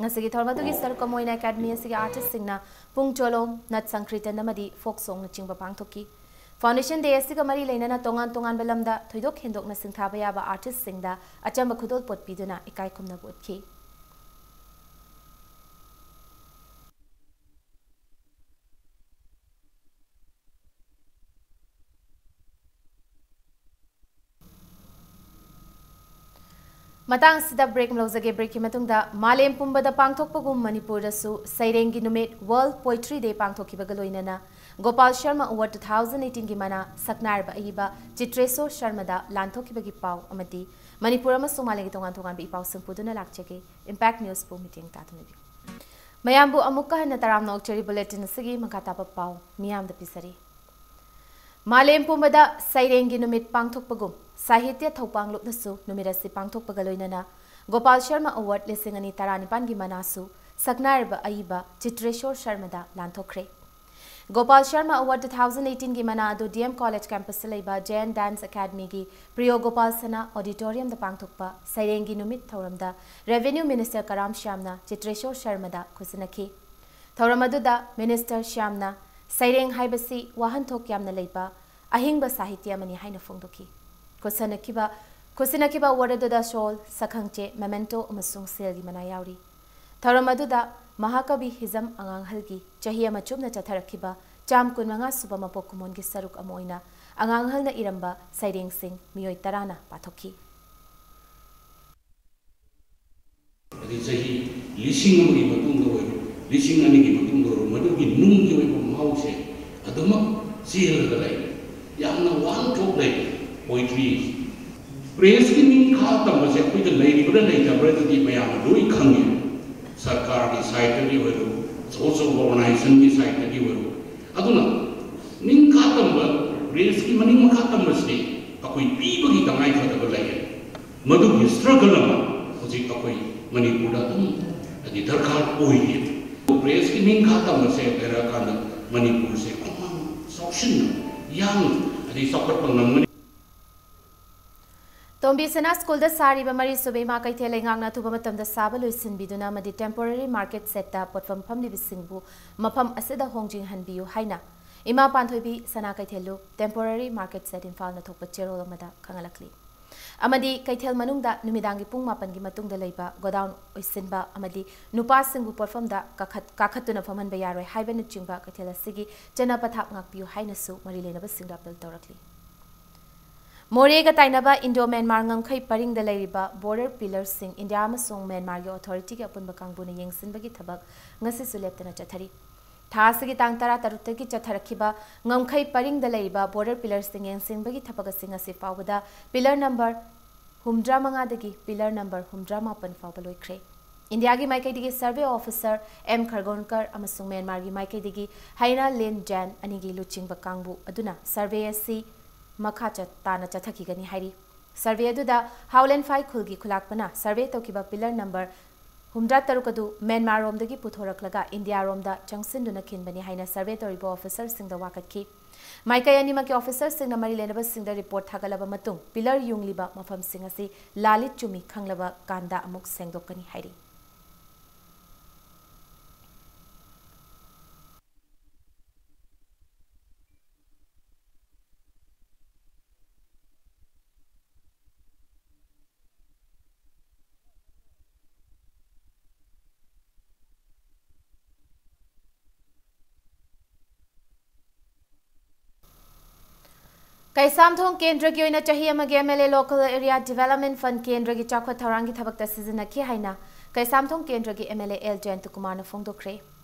ꯉꯁꯤꯒꯤ ꯊꯧꯔꯝ ꯑꯗꯨꯒꯤ ꯁꯔꯨꯛ ꯑꯃ ꯑꯣꯏꯅ ꯑꯦꯀꯥꯗꯃꯤ ꯑꯁꯤꯒꯤ ꯑꯥꯔꯇꯤꯁꯁꯤꯡꯅ ꯄꯨꯡ ꯆꯣꯂꯣꯝ, ꯅꯠ ꯁꯪꯀ꯭ꯔꯤꯇꯟ ꯑꯃꯗꯤ ꯐꯣꯛ ꯁꯣꯡꯅꯆꯤꯡꯕ ꯄꯥꯡꯊꯣꯛꯈꯤ꯫ ꯐꯥꯎꯟꯗꯦꯁꯟ ꯗꯦ ꯑꯁꯤꯒ ꯃꯔꯤ ꯂꯩꯅꯅ ꯇꯣꯉꯥꯟ ꯇꯣꯉꯥꯟꯕ ꯂꯝꯗ ꯊꯣꯏꯗꯣꯛ ꯍꯦꯟꯗꯣꯛꯅ ꯁꯤꯡꯊꯥꯕ ꯌꯥꯕ ꯑꯥꯔꯇꯤꯁꯁꯤꯡꯗ ꯑꯆꯝꯕ ꯈꯨꯗꯣꯜꯄꯣꯠ ꯄꯤꯗꯨꯅ ꯏꯀꯥꯏ ꯈꯨꯝꯅꯕ ꯎꯠꯈꯤ꯫ ꯃꯇꯥꯡ ꯑꯁꯤꯗ ꯕ꯭ꯔꯦꯛ ꯑꯃ ꯂꯧꯖꯒꯦ꯫ ꯕ꯭ꯔꯦꯛꯀꯤ ꯃꯇꯨꯡꯗ ꯃꯥꯂꯦꯝ ꯄꯨꯝꯕꯗ ꯄꯥꯡꯊꯣꯛꯄꯒꯨꯝ ꯃꯅꯤꯄꯨꯔꯗꯁꯨ ꯁꯩꯔꯦꯡꯒꯤ ꯅꯨꯃꯤꯠ, World Poetry Day, ꯄꯥꯡꯊꯣꯛꯈꯤꯕꯒ ꯂꯣꯏꯅꯅ ꯒꯣꯄꯥꯜ ꯁꯔꯃ ꯑꯦꯋꯥꯔꯗ two thousand eighteen ꯒꯤ ꯃꯅꯥ ꯁꯛꯅꯥꯏꯔꯕ ꯑꯏꯕ ꯆꯤꯇ꯭ꯔꯦꯁꯣꯔ ꯁꯔꯃꯗ ꯂꯥꯟꯊꯣꯛꯈꯤꯕꯒꯤ ꯄꯥꯎ ꯑꯃꯗꯤ ꯃꯅꯤꯄꯨꯔ ꯑꯃꯁꯨꯡ ꯃꯥꯂꯦꯝꯒꯤ ꯇꯣꯉꯥꯟ ꯇꯣꯉꯥꯟꯕ ꯏ ꯄꯥꯎꯁꯤꯡ ꯄꯨꯗꯨꯅ ꯂꯥꯛꯆꯒꯦ꯫ ꯏꯝꯄꯦꯛ ꯅ꯭ꯌꯨꯁꯄꯨ ꯃꯤꯠꯌꯦꯡ ꯇꯥꯗꯨꯅ ꯏꯕꯤꯌꯨ꯫ ꯃꯌꯥꯝꯕꯨ ꯑꯃꯨꯛꯀ ꯍꯟꯅ ꯇꯔꯥꯝꯅ ꯑꯣꯛꯆꯔꯤ꯫ ꯕꯨꯂꯦꯇꯤꯟ ꯑꯁꯤꯒꯤ ꯃꯈꯥ ꯇꯥꯕ ꯄꯥꯎ ꯃꯤꯌꯥꯝꯗ ꯄꯤꯖꯔꯤ꯫ ꯃꯥꯂꯦꯝ ꯄꯨꯝꯕꯗ ꯁꯩꯔꯦꯡꯒꯤ ꯅꯨꯃꯤꯠ ꯄꯥꯡꯊꯣꯛꯄꯒꯨꯝ, ꯁꯥꯍꯤꯇ꯭ꯌ ꯊꯧꯄꯥꯡꯂꯨꯞꯅꯁꯨ ꯅꯨꯃꯤꯠ ꯑꯁꯤ ꯄꯥꯡꯊꯣꯛꯄꯒ ꯂꯣꯏꯅꯅ ꯒꯣꯄꯥꯜ ꯁꯔꯃ ꯑꯦꯋꯥꯔꯗ ꯂꯤꯁꯤꯡ ꯑꯅꯤ ꯇꯔꯥꯅꯤꯄꯥꯟꯒꯤ ꯃꯅꯥꯁꯨ ꯁꯛꯅꯥꯏꯔꯕ ꯑꯏꯕ ꯆꯤꯇ꯭ꯔꯦꯁꯣꯔ ꯁꯔꯃꯗ ꯂꯥꯟꯊꯣꯛꯈ꯭ꯔꯦ꯫ ꯒꯣꯄꯥꯜ ꯁꯔꯃ ꯑꯦꯋꯥꯔꯗ two thousand eighteen ꯒꯤ ꯃꯅꯥ ꯑꯗꯨ ꯗꯤ ꯑꯦꯝ ꯀꯣꯂꯦꯖ ꯀꯦꯝꯄꯁꯇ ꯂꯩꯕ ꯖꯌꯟ ꯗꯥꯟꯁ ꯑꯦꯀꯥꯗꯃꯤꯒꯤ ꯄ꯭ꯔꯤꯌꯣ ꯒꯣꯄꯥꯜ ꯁꯅꯥ ꯑꯣꯗꯤꯇꯣꯔꯤꯌꯝꯗ ꯄꯥꯡꯊꯣꯛꯄ ꯁꯩꯔꯦꯡꯒꯤ ꯅꯨꯃꯤꯠ ꯊꯧꯔꯝꯗ ꯔꯦꯚꯦꯅ꯭ꯌꯨ ꯃꯤꯅꯤꯁꯇꯔ ꯀꯔꯥꯝ ꯁ꯭ꯌꯥꯝꯅ ꯆꯤꯇ꯭ꯔꯦꯁꯣꯔ ꯁꯔꯃꯗ ꯈꯨꯠꯁꯤꯟꯅꯈꯤ꯫ ꯊꯧꯔꯝ ꯑꯗꯨꯗ ꯃꯤꯅꯤꯁꯇꯔ ꯁ꯭ꯌꯥꯝꯅ ꯁꯩꯔꯦꯡ ꯍꯥꯏꯕꯁꯤ ꯋꯥꯍꯟꯊꯣꯛ ꯌꯥꯝꯅ ꯂꯩꯕ ꯑꯍꯤꯡꯕ ꯁꯥꯍꯤꯇ꯭ꯌ ꯑꯃꯅꯤ ꯍꯥꯏꯅ ꯐꯣꯡꯗꯣꯛꯈꯤ꯫ ꯈꯨꯠꯁꯟꯅꯈꯤꯕ, ꯈꯨꯠꯁꯤꯟꯅꯈꯤꯕ ꯑꯦꯋꯥꯔꯗ ꯑꯗꯨꯗ ꯁꯣꯜ, ꯁꯛꯈꯪꯆꯦ, ꯃꯦꯃꯦꯟꯇꯣ ꯑꯃꯁꯨꯡ ꯁꯦꯜꯒꯤ ꯃꯅꯥ ꯌꯥꯎꯔꯤ꯫ ꯊꯧꯔꯝ ꯑꯗꯨꯗ ꯃꯍꯥꯀꯕꯤ ꯍꯤꯖꯝ ꯑꯉꯥꯡ ꯑꯍꯜꯒꯤ ꯆꯍꯤ ꯑꯃ ꯆꯨꯞꯅ ꯆꯠꯊꯔꯛꯈꯤꯕ ꯆꯥꯝ ꯀꯨꯟꯃꯉꯥ ꯁꯨꯕ ꯃꯄꯣꯛ ꯀꯨꯝꯑꯣꯟꯒꯤ ꯁꯔꯨꯛ ꯑꯃ ꯑꯣꯏꯅ ꯑꯉꯥꯡ ꯑꯍꯜꯅ ꯏꯔꯝꯕ ꯁꯩꯔꯦꯡꯁꯤꯡ ꯃꯤꯑꯣꯏ ꯇꯔꯥꯅ ꯄꯥꯊꯣꯛꯈꯤ꯫ ꯑꯗꯩ ꯆꯍꯤ ꯂꯤꯁꯤꯡ ꯑꯃꯒꯤ ꯃꯇꯨꯡꯗ ꯑꯣꯏꯔꯣ, ꯂꯤꯁꯤꯡ ꯑꯅꯤꯒꯤ ꯃꯇꯨꯡꯗ ꯑꯣꯏꯔꯣ, ꯃꯗꯨꯒꯤ ꯅꯨꯡꯒꯤ ꯑꯣꯏꯕ ꯃꯍꯥꯎꯁꯦ ꯑꯗꯨꯃꯛ ꯆꯦꯜꯂꯒ ꯂꯩ꯫ ꯌꯥꯝꯅ ꯋꯥꯍꯟꯊꯣꯛ ꯂꯩ ꯄꯣꯏꯇ꯭ꯔꯤ꯫ ꯄ꯭ꯔꯦꯁꯀꯤ ꯅꯤꯡꯈꯥ ꯇꯝꯕꯁꯦ ꯑꯩꯈꯣꯏꯗ ꯂꯩꯔꯤꯕ꯭ꯔꯥ ꯂꯩꯇꯕ꯭ꯔꯥꯗꯨꯗꯤ ꯃꯌꯥꯝꯅ ꯂꯣꯏ ꯈꯪꯉꯤ꯫ ꯁꯔꯀꯥꯔꯒꯤ ꯁꯥꯏꯠꯇꯒꯤ ꯑꯣꯏꯔꯣ, ꯑꯆꯧ ꯑꯆꯧꯕ ꯑꯣꯔꯒꯅꯥꯏꯖꯦꯁꯟꯒꯤ ꯁꯥꯏꯠꯇꯒꯤ ꯑꯣꯏꯔꯣ꯫ ꯑꯗꯨꯅ ꯅꯤꯡꯈꯥ ꯇꯝꯕ, ꯄ꯭ꯔꯦꯁꯀꯤ ꯃꯅꯤꯡ ꯃꯈꯥ ꯇꯝꯕꯁꯤꯗꯤ ꯑꯩꯈꯣꯏ ꯄꯤꯕꯒꯤ ꯇꯉꯥꯏ ꯐꯗꯕ ꯂꯩ꯫ ꯃꯗꯨꯒꯤ ꯁ꯭ꯇ꯭ꯔꯒꯜ ꯑꯃ ꯍꯧꯖꯤꯛ ꯑꯩꯈꯣꯏ ꯃꯅꯤꯄꯨꯔꯗ ꯑꯗꯨꯝ ꯍꯥꯏꯗꯤ ꯗꯔꯀꯥꯔ ꯑꯣꯏꯔꯤ꯫ ꯄ꯭ꯔꯦꯁꯀꯤ ꯅꯤꯡꯈꯥ ꯇꯝꯕꯁꯦ ꯂꯩꯔꯀꯥꯟꯗ ꯃꯅꯤꯄꯨꯔꯁꯦ ꯈꯨꯃꯥꯡ ꯆꯥꯎꯁꯤꯟꯅ ꯌꯥꯡꯅ ꯍꯥꯏꯗꯤ ꯆꯥꯎꯈꯠꯄ ꯉꯝꯒꯅꯤ꯫ ꯇꯣꯝꯕꯤ ꯁꯅꯥ ꯁ꯭ꯀꯨꯜꯗ ꯁꯥꯔꯤꯕ ꯃꯔꯤꯁꯨꯕ ꯏꯃꯥ ꯀꯩꯊꯦꯜ ꯂꯩꯉꯥꯛꯅ ꯑꯊꯨꯕ ꯃꯇꯝꯗ ꯁꯥꯕ ꯂꯣꯏꯁꯤꯟꯕꯤꯗꯨꯅ ꯑꯃꯗꯤ temporary market shed ꯇ ꯄꯣꯠꯐꯝ ꯐꯝꯂꯤꯕꯁꯤꯡꯕꯨ ꯃꯐꯝ ꯑꯁꯤꯗ ꯍꯣꯡꯖꯤꯟꯍꯟꯕꯤꯌꯨ ꯍꯥꯏꯅ ꯏꯃꯥ ꯄꯥꯟꯊꯣꯏꯕꯤ ꯁꯅꯥ ꯀꯩꯊꯦꯜꯂꯨ temporary market shed ꯏꯝꯐꯥꯜꯅ ꯊꯣꯛꯄ ꯆꯦꯔꯣꯜ ꯑꯃꯗ ꯈꯪꯍꯜꯂꯛꯂꯤ꯫ ꯑꯃꯗꯤ ꯀꯩꯊꯦꯜ ꯃꯅꯨꯡꯗ ꯅꯨꯃꯤꯗꯥꯡꯒꯤ ꯄꯨꯡ ꯃꯥꯄꯟꯒꯤ ꯃꯇꯨꯡꯗ ꯂꯩꯕ godown ꯑꯣꯏꯁꯤꯟꯕ ꯑꯃꯗꯤ ꯅꯨꯄꯥꯁꯤꯡꯕꯨ ꯄꯣꯠꯐꯝꯗ ꯀꯥꯈꯠ-, ꯀꯥꯈꯠꯇꯨꯅ ꯐꯝꯍꯟꯕ ꯌꯥꯔꯣꯏ ꯍꯥꯏꯕꯅꯆꯤꯡꯕ ꯀꯩꯊꯦꯜ ꯑꯁꯤꯒꯤ ꯆꯠꯅ ꯄꯊꯥꯞ ꯉꯥꯛꯄꯤꯌꯨ ꯍꯥꯏꯅꯁꯨ ꯃꯔꯤ ꯂꯩꯅꯕꯁꯤꯡꯗ appeal ꯇꯧꯔꯛꯂꯤ꯫ ꯃꯣꯔꯦꯒ ꯇꯥꯏꯅꯕ Indo Myanmar ꯉꯝꯈꯩ ꯄꯔꯤꯡꯗ ꯂꯩꯔꯤꯕ border pillar ꯁꯤꯡ ꯏꯟꯗꯤꯌꯥ ꯑꯃꯁꯨꯡ ꯃ꯭ꯌꯥꯟꯃꯥꯔꯒꯤ authority ꯒꯤ ꯑꯄꯨꯟꯕ ꯀꯥꯡꯕꯨꯅ ꯌꯦꯡꯁꯤꯟꯕꯒꯤ ꯊꯕꯛ ꯉꯁꯤꯁꯨ ꯂꯦꯞꯇꯅ ꯆꯠꯊꯔꯤ꯫ ꯊꯥ ꯑꯁꯤꯒꯤ ꯇꯥꯡ ꯇꯔꯥꯇꯔꯨꯛꯇꯒꯤ ꯆꯠꯊꯔꯛꯈꯤꯕ ꯉꯝꯈꯩ ꯄꯔꯤꯡꯗ ꯂꯩꯔꯤꯕ border pillar ꯁꯤꯡ ꯌꯦꯡꯁꯤꯟꯕꯒꯤ ꯊꯕꯛ ꯑꯁꯤ ꯉꯁꯤ ꯐꯥꯎꯕꯗ pillar number ꯍꯨꯝꯗ꯭ꯔꯥ ꯃꯉꯥꯗꯒꯤ pillar number ꯍꯨꯝꯗ꯭ꯔꯥ ꯃꯥꯄꯟ ꯐꯥꯎꯕ ꯂꯣꯏꯈ꯭ꯔꯦ꯫ ꯏꯟꯗꯤꯌꯥꯒꯤ ꯃꯥꯏꯀꯩꯗꯒꯤ survey officer M ꯈꯔꯒꯣꯟꯀꯔ ꯑꯃꯁꯨꯡ ꯃ꯭ꯌꯥꯟꯃꯥꯔꯒꯤ ꯃꯥꯏꯀꯩꯗꯒꯤ ꯍꯩꯅꯥ ꯂꯤꯟ ꯖꯦꯟ ꯑꯅꯤꯒꯤ ꯂꯨꯆꯤꯡꯕ ꯀꯥꯡꯕꯨ ꯑꯗꯨꯅ survey ꯑꯁꯤ ꯃꯈꯥ ꯆꯠ-, ꯇꯥꯅ ꯆꯠꯊꯈꯤꯒꯅꯤ ꯍꯥꯏꯔꯤ꯫ Survey ꯑꯗꯨꯗ ꯍꯥꯎꯂꯦꯟꯐꯥꯏ ꯈꯨꯜꯒꯤ ꯈꯨꯂꯥꯛꯄꯅ survey ꯇꯧꯈꯤꯕ pillar number ꯍꯨꯝꯗ꯭ꯔꯥ ꯇꯔꯨꯛ ꯑꯗꯨ ꯃ꯭ꯌꯥꯟꯃꯥꯔ ꯔꯣꯝꯗꯒꯤ ꯄꯨꯊꯣꯔꯛꯂꯒ ꯏꯟꯗꯤꯌꯥ ꯔꯣꯝꯗ ꯆꯪꯁꯤꯟꯗꯨꯅ ꯈꯤꯟꯕꯅꯤ ꯍꯥꯏꯅ survey ꯇꯧꯔꯤꯕ officer ꯁꯤꯡꯗ ꯋꯥꯀꯠꯈꯤ꯫ ꯃꯥꯏꯀꯩ ꯑꯅꯤꯃꯛꯀꯤ officer ꯁꯤꯡꯅ ꯃꯔꯤ ꯂꯩꯅꯕꯁꯤꯡꯗ report ꯊꯥꯒꯠꯂꯕ ꯃꯇꯨꯡ, pillar ꯌꯨꯡꯂꯤꯕ ꯃꯐꯝꯁꯤꯡ ꯑꯁꯤ ꯂꯥꯜꯂꯤ ꯆꯨꯝꯃꯤ ꯈꯪꯂꯕ ꯀꯥꯟꯗ ꯑꯃꯨꯛ ꯁꯦꯡꯗꯣꯛꯀꯅꯤ ꯍꯥꯏꯔꯤ꯫ ꯀꯩꯁꯥꯝꯊꯣꯡ ꯀꯦꯟꯗ꯭ꯔꯒꯤ ꯑꯣꯏꯅ ꯆꯍꯤ ꯑꯃꯒꯤ M L A Local Area Development Fund ꯀꯦꯟꯗ꯭ꯔꯒꯤ ꯆꯥꯎꯈꯠ ꯊꯧꯔꯥꯡꯒꯤ ꯊꯕꯛꯇ ꯁꯤꯖꯤꯟꯅꯈꯤ ꯍꯥꯏꯅ ꯀꯩꯁꯥꯝꯊꯣꯡ ꯀꯦꯟꯗ꯭ꯔꯒꯤ M L A L ꯖꯌꯟꯇꯀꯨꯃꯥꯔꯅ ꯐꯣꯡꯗꯣꯛꯈ꯭ꯔꯦ꯫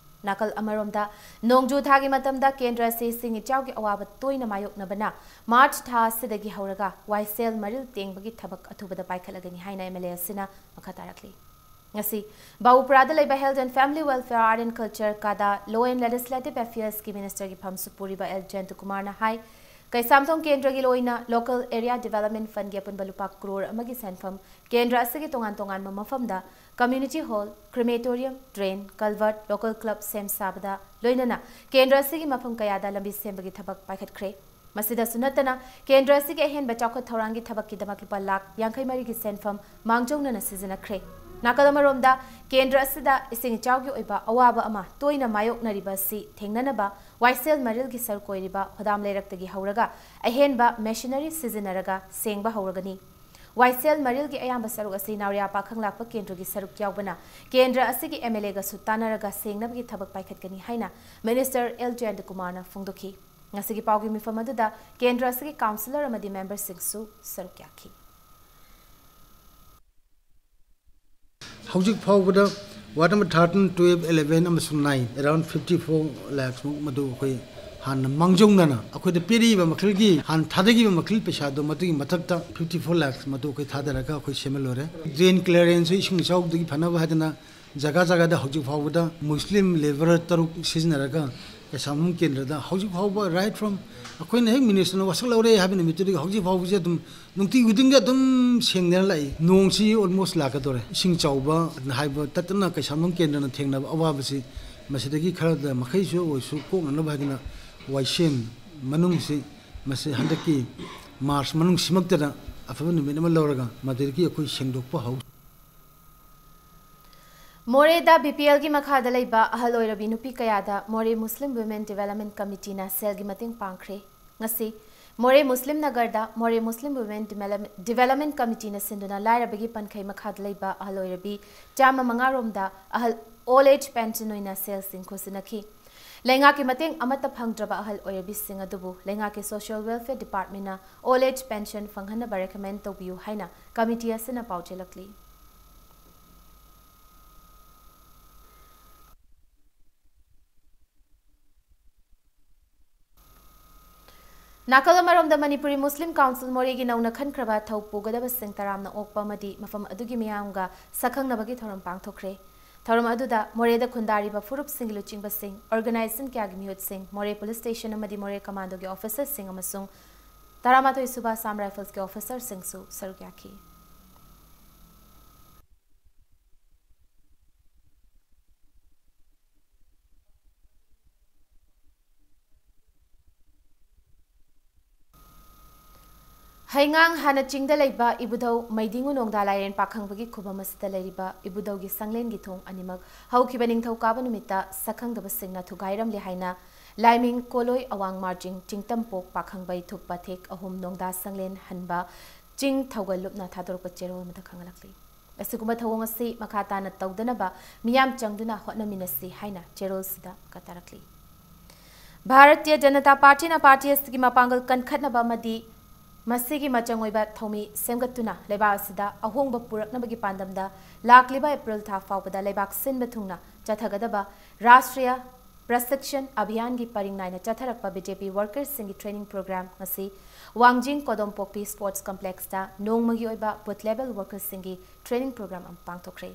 ꯅꯥꯀꯜ ꯑꯃꯔꯣꯝꯗ, ꯅꯣꯡꯖꯨ ꯊꯥꯒꯤ ꯃꯇꯝꯗ ꯀꯦꯟꯗ꯭ꯔ ꯑꯁꯤ ꯏꯁꯤꯡ ꯏꯆꯥꯎꯒꯤ ꯑꯋꯥꯕ ꯇꯣꯏꯅ ꯃꯥꯌꯣꯛꯅꯕꯅ March ꯊꯥ ꯑꯁꯤꯗꯒꯤ ꯍꯧꯔꯒ ꯋꯥꯏꯁꯦꯜ ꯃꯔꯤꯜ ꯇꯦꯡꯕꯒꯤ ꯊꯕꯛ ꯑꯊꯨꯕꯗ ꯄꯥꯏꯈꯠꯂꯒꯅꯤ ꯍꯥꯏꯅ M L A ꯑꯁꯤꯅ ꯃꯈꯥ ꯇꯥꯔꯛꯂꯤ꯫ ꯉꯁꯤ ꯕꯥꯕꯨꯄꯨꯔꯥꯗ ꯂꯩꯕ Health and Family Welfare, Art and Culture, ꯀꯥꯗꯥ, Law and Legislative Affairs ꯀꯤ Minister ꯒꯤ ꯐꯝꯁꯨ ꯄꯨꯔꯤꯕ ꯑꯦꯜ ꯖꯌꯟꯇꯀꯨꯃꯥꯔꯅ ꯍꯥꯏ, ꯀꯩꯁꯥꯝꯊꯣꯡ ꯀꯦꯟꯗ꯭ꯔꯒꯤ ꯑꯣꯏꯅ Local Area Development Fund ꯒꯤ ꯑꯄꯨꯟꯕ ꯂꯨꯄꯥ ꯀ꯭ꯔꯣꯔ ꯑꯃꯒꯤ ꯁꯦꯟꯐꯝ ꯀꯦꯟꯗ꯭ꯔ ꯑꯁꯤꯒꯤ ꯇꯣꯉꯥꯟ ꯇꯣꯉꯥꯟꯕ ꯃꯐꯝꯗ community hall, crematorium, drain, culvert, local club ꯁꯦꯝ ꯁꯥꯕꯗ ꯂꯣꯏꯅꯅ ꯀꯦꯟꯗ꯭ꯔ ꯑꯁꯤꯒꯤ ꯃꯐꯝ ꯀꯌꯥꯗ ꯂꯝꯕꯤ ꯁꯦꯝꯕꯒꯤ ꯊꯕꯛ ꯄꯥꯏꯈꯠꯈ꯭ꯔꯦ꯫ ꯃꯁꯤꯗꯁꯨ ꯅꯠꯇꯅ, ꯀꯦꯟꯗ꯭ꯔ ꯑꯁꯤꯒꯤ ꯑꯍꯦꯟꯕ ꯆꯥꯎꯈꯠ ꯊꯧꯔꯥꯡꯒꯤ ꯊꯕꯛꯀꯤꯗꯃꯛ ꯂꯨꯄꯥ ꯂꯥꯈ ꯌꯥꯡꯈꯩ ꯃꯔꯤꯒꯤ ꯁꯦꯟꯐꯝ ꯃꯥꯡꯖꯧꯅꯅ ꯁꯤꯖꯤꯟꯅꯈ꯭ꯔꯦ꯫ ꯅꯥꯀꯜ ꯑꯃꯔꯣꯝꯗ, ꯀꯦꯟꯗ꯭ꯔ ꯑꯁꯤꯗ ꯏꯁꯤꯡ ꯏꯆꯥꯎꯒꯤ ꯑꯣꯏꯕ ꯑꯋꯥꯕ ꯑꯃ ꯇꯣꯏꯅ ꯃꯥꯌꯣꯛꯅꯔꯤꯕ ꯑꯁꯤ ꯊꯦꯡꯅꯅꯕ ꯋꯥꯏꯁꯦꯜ ꯃꯔꯤꯜꯒꯤ ꯁꯔꯨꯛ ꯑꯣꯏꯔꯤꯕ ꯍꯣꯗꯥꯝ ꯂꯩꯔꯛꯇꯒꯤ ꯍꯧꯔꯒ ꯑꯍꯦꯟꯕ machinery ꯁꯤꯖꯤꯟꯅꯔꯒ ꯁꯦꯡꯕ ꯍꯧꯔꯒꯅꯤ꯫ ꯋꯥꯏꯁꯦꯜ ꯃꯔꯤꯜꯒꯤ ꯑꯌꯥꯝꯕ ꯁꯔꯨꯛ ꯑꯁꯤ ꯅꯥꯎꯔꯤꯌꯥ ꯄꯥꯈꯪꯂꯥꯛꯄ ꯀꯦꯟꯗ꯭ꯔꯒꯤ ꯁꯔꯨꯛ ꯌꯥꯎꯕꯅ ꯀꯦꯟꯗ꯭ꯔ ꯑꯁꯤꯒꯤ MLAꯒꯁꯨ ꯇꯥꯟꯅꯔꯒ ꯁꯦꯡꯅꯕꯒꯤ ꯊꯕꯛ ꯄꯥꯏꯈꯠꯀꯅꯤ ꯍꯥꯏꯅ Minister ꯑꯦꯜ ꯖꯌꯟꯇꯀꯨꯃꯥꯔꯅ ꯐꯣꯡꯗꯣꯛꯈꯤ꯫ ꯉꯁꯤꯒꯤ ꯄꯥꯎꯒꯤ ꯃꯤꯐꯝ ꯑꯗꯨꯗ ꯀꯦꯟꯗ꯭ꯔ ꯑꯁꯤꯒꯤ councillor ꯑꯃꯗꯤ memberꯁꯤꯡꯁꯨ ꯁꯔꯨꯛ ꯌꯥꯈꯤ꯫ ꯍꯧꯖꯤꯛ ꯐꯥꯎꯕꯗ ward number thirteen, twelve, eleven ꯑꯃꯁꯨꯡ nine, around fifty four lakhs ꯃꯨꯛ ꯃꯗꯨ ꯑꯩꯈꯣꯏ ꯍꯥꯟꯅ ꯃꯥꯡꯖꯧꯅꯅ ꯑꯩꯈꯣꯏꯗ ꯄꯤꯔꯛꯏꯕ ꯃꯈꯜꯒꯤ, ꯍꯥꯟꯅ ꯊꯥꯗꯈꯤꯕ ꯃꯈꯜ ꯄꯩꯁꯥꯗꯣ, ꯃꯗꯨꯒꯤ ꯃꯊꯛꯇ fifty four lakhs ꯃꯗꯨ ꯑꯩꯈꯣꯏ ꯊꯥꯗꯔꯒ ꯑꯩꯈꯣꯏ ꯁꯦꯝꯍꯜꯂꯨꯔꯦ꯫ Drain clearance, ꯏꯁꯤꯡ ꯏꯆꯥꯎꯗꯒꯤ ꯐꯅꯕ ꯍꯥꯏꯗꯅ ꯖꯒꯥ ꯖꯒꯥꯗ ꯍꯧꯖꯤꯛ ꯐꯥꯎꯕꯗ ꯃꯨꯁꯂꯤꯝ labour ꯇꯔꯨꯛ ꯁꯤꯖꯤꯟꯅꯔꯒ ꯀꯩꯁꯥꯝꯊꯣꯡ ꯀꯦꯟꯗ꯭ꯔꯗ ꯍꯧꯖꯤꯛ ꯐꯥꯎꯕ, right from ꯑꯩꯈꯣꯏꯅ ꯍꯦꯛ ministerꯅ ꯋꯥꯁꯛ ꯂꯧꯔꯦ ꯍꯥꯏꯕ ꯅꯨꯃꯤꯠꯇꯨꯗꯒꯤ ꯍꯧꯖꯤꯛ ꯐꯥꯎꯕꯁꯦ ꯑꯗꯨꯝ ꯅꯨꯡꯇꯤ ꯈꯨꯗꯤꯡꯒꯤ ꯑꯗꯨꯝ ꯁꯦꯡꯅꯔ ꯂꯥꯛꯏ꯫ ꯅꯣꯡꯁꯤ almost ꯂꯥꯛꯀꯗꯧꯔꯦ꯫ ꯏꯁꯤꯡ ꯆꯥꯎꯕ ꯍꯥꯏꯕ ꯇꯠꯇꯅ ꯀꯩꯁꯥꯝꯊꯣꯡ ꯀꯦꯟꯗ꯭ꯔꯅ ꯊꯦꯡꯅꯕ ꯑꯋꯥꯕꯁꯤ ꯃꯁꯤꯗꯒꯤ ꯈꯔꯗ ꯃꯈꯩꯁꯨ ꯑꯣꯏꯁꯨ ꯀꯣꯛꯅꯅꯕ ꯍꯥꯏꯗꯅ ꯋꯥꯏꯁꯦꯟ ꯃꯅꯨꯡꯁꯤ, ꯃꯁꯤ ꯍꯟꯗꯛꯀꯤ March ꯃꯅꯨꯡꯁꯤꯃꯛꯇꯗ ꯑꯐꯕ ꯅꯨꯃꯤꯠ ꯑꯃ ꯂꯧꯔꯒ ꯃꯗꯨꯗꯒꯤ ꯑꯩꯈꯣꯏ ꯁꯦꯡꯗꯣꯛꯄ ꯍꯧ꯫ ꯃꯣꯔꯦꯗ BPLꯒꯤ ꯃꯈꯥꯗ ꯂꯩꯕ ꯑꯍꯜ ꯑꯣꯏꯔꯕꯤ ꯅꯨꯄꯤ ꯀꯌꯥꯗ ꯃꯣꯔꯦ Muslim Women Development Committeeꯅ ꯁꯦꯜꯒꯤ ꯃꯇꯦꯡ ꯄꯥꯡꯈ꯭ꯔꯦ꯫ ꯉꯁꯤ ꯃꯣꯔꯦ ꯃꯨꯁꯂꯤꯝ ꯅꯒꯔꯗ ꯃꯣꯔꯦ Muslim Women Development Committeeꯅ ꯁꯤꯟꯗꯨꯅ ꯂꯥꯏꯔꯕꯒꯤ ꯄꯟꯈꯩ ꯃꯈꯥꯗ ꯂꯩꯕ ꯑꯍꯜ ꯑꯣꯏꯔꯕꯤ ꯆꯥꯝꯃ ꯃꯉꯥ ꯔꯣꯝꯗ ꯑꯍꯜ old age pension ꯑꯣꯏꯅ ꯁꯦꯜꯁꯤꯡ ꯈꯣꯠꯆꯤꯟꯅꯈꯤ꯫ ꯂꯩꯉꯥꯛꯀꯤ ꯃꯇꯦꯡ ꯑꯃꯠꯇ ꯐꯪꯗ꯭ꯔꯕ ꯑꯍꯜ ꯑꯣꯏꯔꯕꯤꯁꯤꯡ ꯑꯗꯨꯕꯨ ꯂꯩꯉꯥꯛꯀꯤ Social Welfare Departmentꯅ old age pension ꯐꯪꯍꯟꯅꯕ recommend ꯇꯧꯕꯤꯌꯨ ꯍꯥꯏꯅ committee ꯑꯁꯤꯅ ꯄꯥꯎꯖꯦꯜꯂꯛꯂꯤ꯫ ꯅꯥꯀꯜ ꯑꯃꯔꯣꯝꯗ, ꯃꯅꯤꯄꯨꯔꯤ ꯃꯨꯁꯂꯤꯝ ꯀꯥꯎꯟꯁꯤꯜ ꯃꯣꯔꯦꯒꯤ ꯅꯧꯅ ꯈꯟꯈ꯭ꯔꯕ ꯊꯧ ꯄꯨꯒꯗꯕꯁꯤꯡ ꯇꯔꯥꯝꯅ ꯑꯣꯛꯄ ꯑꯃꯗꯤ ꯃꯐꯝ ꯑꯗꯨꯒꯤ ꯃꯤꯌꯥꯝꯒ ꯁꯛꯈꯪꯅꯕꯒꯤ ꯊꯧꯔꯝ ꯄꯥꯡꯊꯣꯛꯈ꯭ꯔꯦ꯫ ꯊꯧꯔꯝ ꯑꯗꯨꯗ ꯃꯣꯔꯦꯗ ꯈꯨꯟꯗꯥꯔꯤꯕ ꯐꯨꯔꯨꯞꯁꯤꯡꯒꯤ ꯂꯨꯆꯤꯡꯕꯁꯤꯡ, organization ꯀꯌꯥꯒꯤ ꯃꯤꯍꯨꯠꯁꯤꯡ, ꯃꯣꯔꯦ police station ꯑꯃꯗꯤ ꯃꯣꯔꯦ commandoꯒꯤ officerꯁꯤꯡ ꯑꯃꯁꯨꯡ ꯇꯔꯥꯃꯥꯊꯣꯏ ꯁꯨꯕ Assam Riflesꯀꯤ officerꯁꯤꯡꯁꯨ ꯁꯔꯨꯛ ꯌꯥꯈꯤ꯫ ꯍꯩꯉꯥꯡ ꯍꯥꯟꯅ ꯆꯤꯡꯗ ꯂꯩꯕ ꯏꯕꯨꯙꯧ ꯃꯩꯗꯤꯡꯉꯨ ꯅꯣꯡꯗꯥ ꯂꯥꯏꯔꯦꯟ ꯄꯥꯈꯪꯕꯒꯤ ꯈꯨꯕꯝ ꯑꯁꯤꯗ ꯂꯩꯔꯤꯕ ꯏꯕꯨꯙꯧꯒꯤ ꯁꯪꯂꯦꯟꯒꯤ ꯊꯣꯡ ꯑꯅꯤꯃꯛ ꯍꯧꯈꯤꯕ ꯅꯤꯡꯊꯧꯀꯥꯕ ꯅꯨꯃꯤꯠꯇ ꯁꯛꯈꯪꯗꯕꯁꯤꯡꯅ ꯊꯨꯒꯥꯏꯔꯝꯂꯦ ꯍꯥꯏꯅ ꯂꯥꯏꯃꯤꯡ ꯀꯣꯂꯣꯏ ꯑꯋꯥꯡ ꯃꯥꯔꯖꯤꯡ ꯆꯤꯡꯇꯝꯄꯣꯛ ꯄꯥꯈꯪꯕꯩ ꯊꯨꯞꯄ ꯊꯦꯛ ꯑꯍꯨꯝ ꯅꯣꯡꯗꯥ ꯁꯪꯂꯦꯟ ꯍꯟꯕ ꯆꯤꯡ ꯊꯧꯒꯜ ꯂꯨꯞꯅ ꯊꯥꯗꯣꯔꯛꯄ ꯆꯦꯔꯣꯜ ꯑꯃꯗ ꯈꯪꯍꯜꯂꯛꯂꯤ꯫ ꯑꯁꯤꯒꯨꯝꯕ ꯊꯧꯑꯣꯡ ꯑꯁꯤ ꯃꯈꯥ ꯇꯥꯅ ꯇꯧꯗꯅꯕ ꯃꯤꯌꯥꯝ ꯆꯪꯗꯨꯅ ꯍꯣꯠꯅꯃꯤꯟꯅꯁꯤ ꯍꯥꯏꯅ ꯆꯦꯔꯣꯜꯁꯤꯗ ꯀꯠꯊꯔꯛꯂꯤ꯫ ꯚꯥꯔꯇꯤꯌ ꯖꯅꯇꯥ ꯄꯥꯔꯇꯤꯅ ꯄꯥꯔꯇꯤ ꯑꯁꯤꯒꯤ ꯃꯄꯥꯡꯒꯜ ꯀꯟꯈꯠꯅꯕ ꯑꯃꯗꯤ ꯃꯁꯤꯒꯤ ꯃꯆꯪ ꯑꯣꯏꯕ ꯊꯧꯃꯤ ꯁꯦꯝꯒꯠꯇꯨꯅ ꯂꯩꯕꯥꯛ ꯑꯁꯤꯗ ꯑꯍꯣꯡꯕ ꯄꯨꯔꯛꯅꯕꯒꯤ ꯄꯥꯟꯗꯝꯗ ꯂꯥꯛꯂꯤꯕ ꯑꯦꯄ꯭ꯔꯤꯜ ꯊꯥ ꯐꯥꯎꯕꯗ ꯂꯩꯕꯥꯛ ꯁꯤꯟꯕ ꯊꯨꯡꯅ ꯆꯠꯊꯒꯗꯕ ꯔꯥꯁꯇ꯭ꯔꯤꯌ ꯄ꯭ꯔꯁꯤꯛꯁꯟ ꯑꯚꯤꯌꯥꯟꯒꯤ ꯄꯔꯤꯡ ꯅꯥꯏꯅ ꯆꯠꯊꯔꯛꯄ ꯕꯤ ꯖꯦ ꯄꯤ ꯋꯥꯔꯀꯔꯁꯤꯡꯒꯤ ꯇ꯭ꯔꯦꯅꯤꯡ ꯄ꯭ꯔꯣꯒ꯭ꯔꯥꯝ ꯉꯁꯤ ꯋꯥꯡꯖꯤꯡ ꯀꯣꯗꯣꯝꯄꯣꯛꯄꯤ ꯁ꯭ꯄꯣꯔꯠꯁ ꯀꯝꯄ꯭ꯂꯦꯛꯁꯇ ꯅꯣꯡꯃꯒꯤ ꯑꯣꯏꯕ ꯕꯨꯊ ꯂꯦꯚꯦꯜ ꯋꯥꯔꯀꯔꯁꯤꯡꯒꯤ ꯇ꯭ꯔꯦꯅꯤꯡ ꯄ꯭ꯔꯣꯒ꯭ꯔꯥꯝ ꯑꯃ ꯄꯥꯡꯊꯣꯛꯈ꯭ꯔꯦ꯫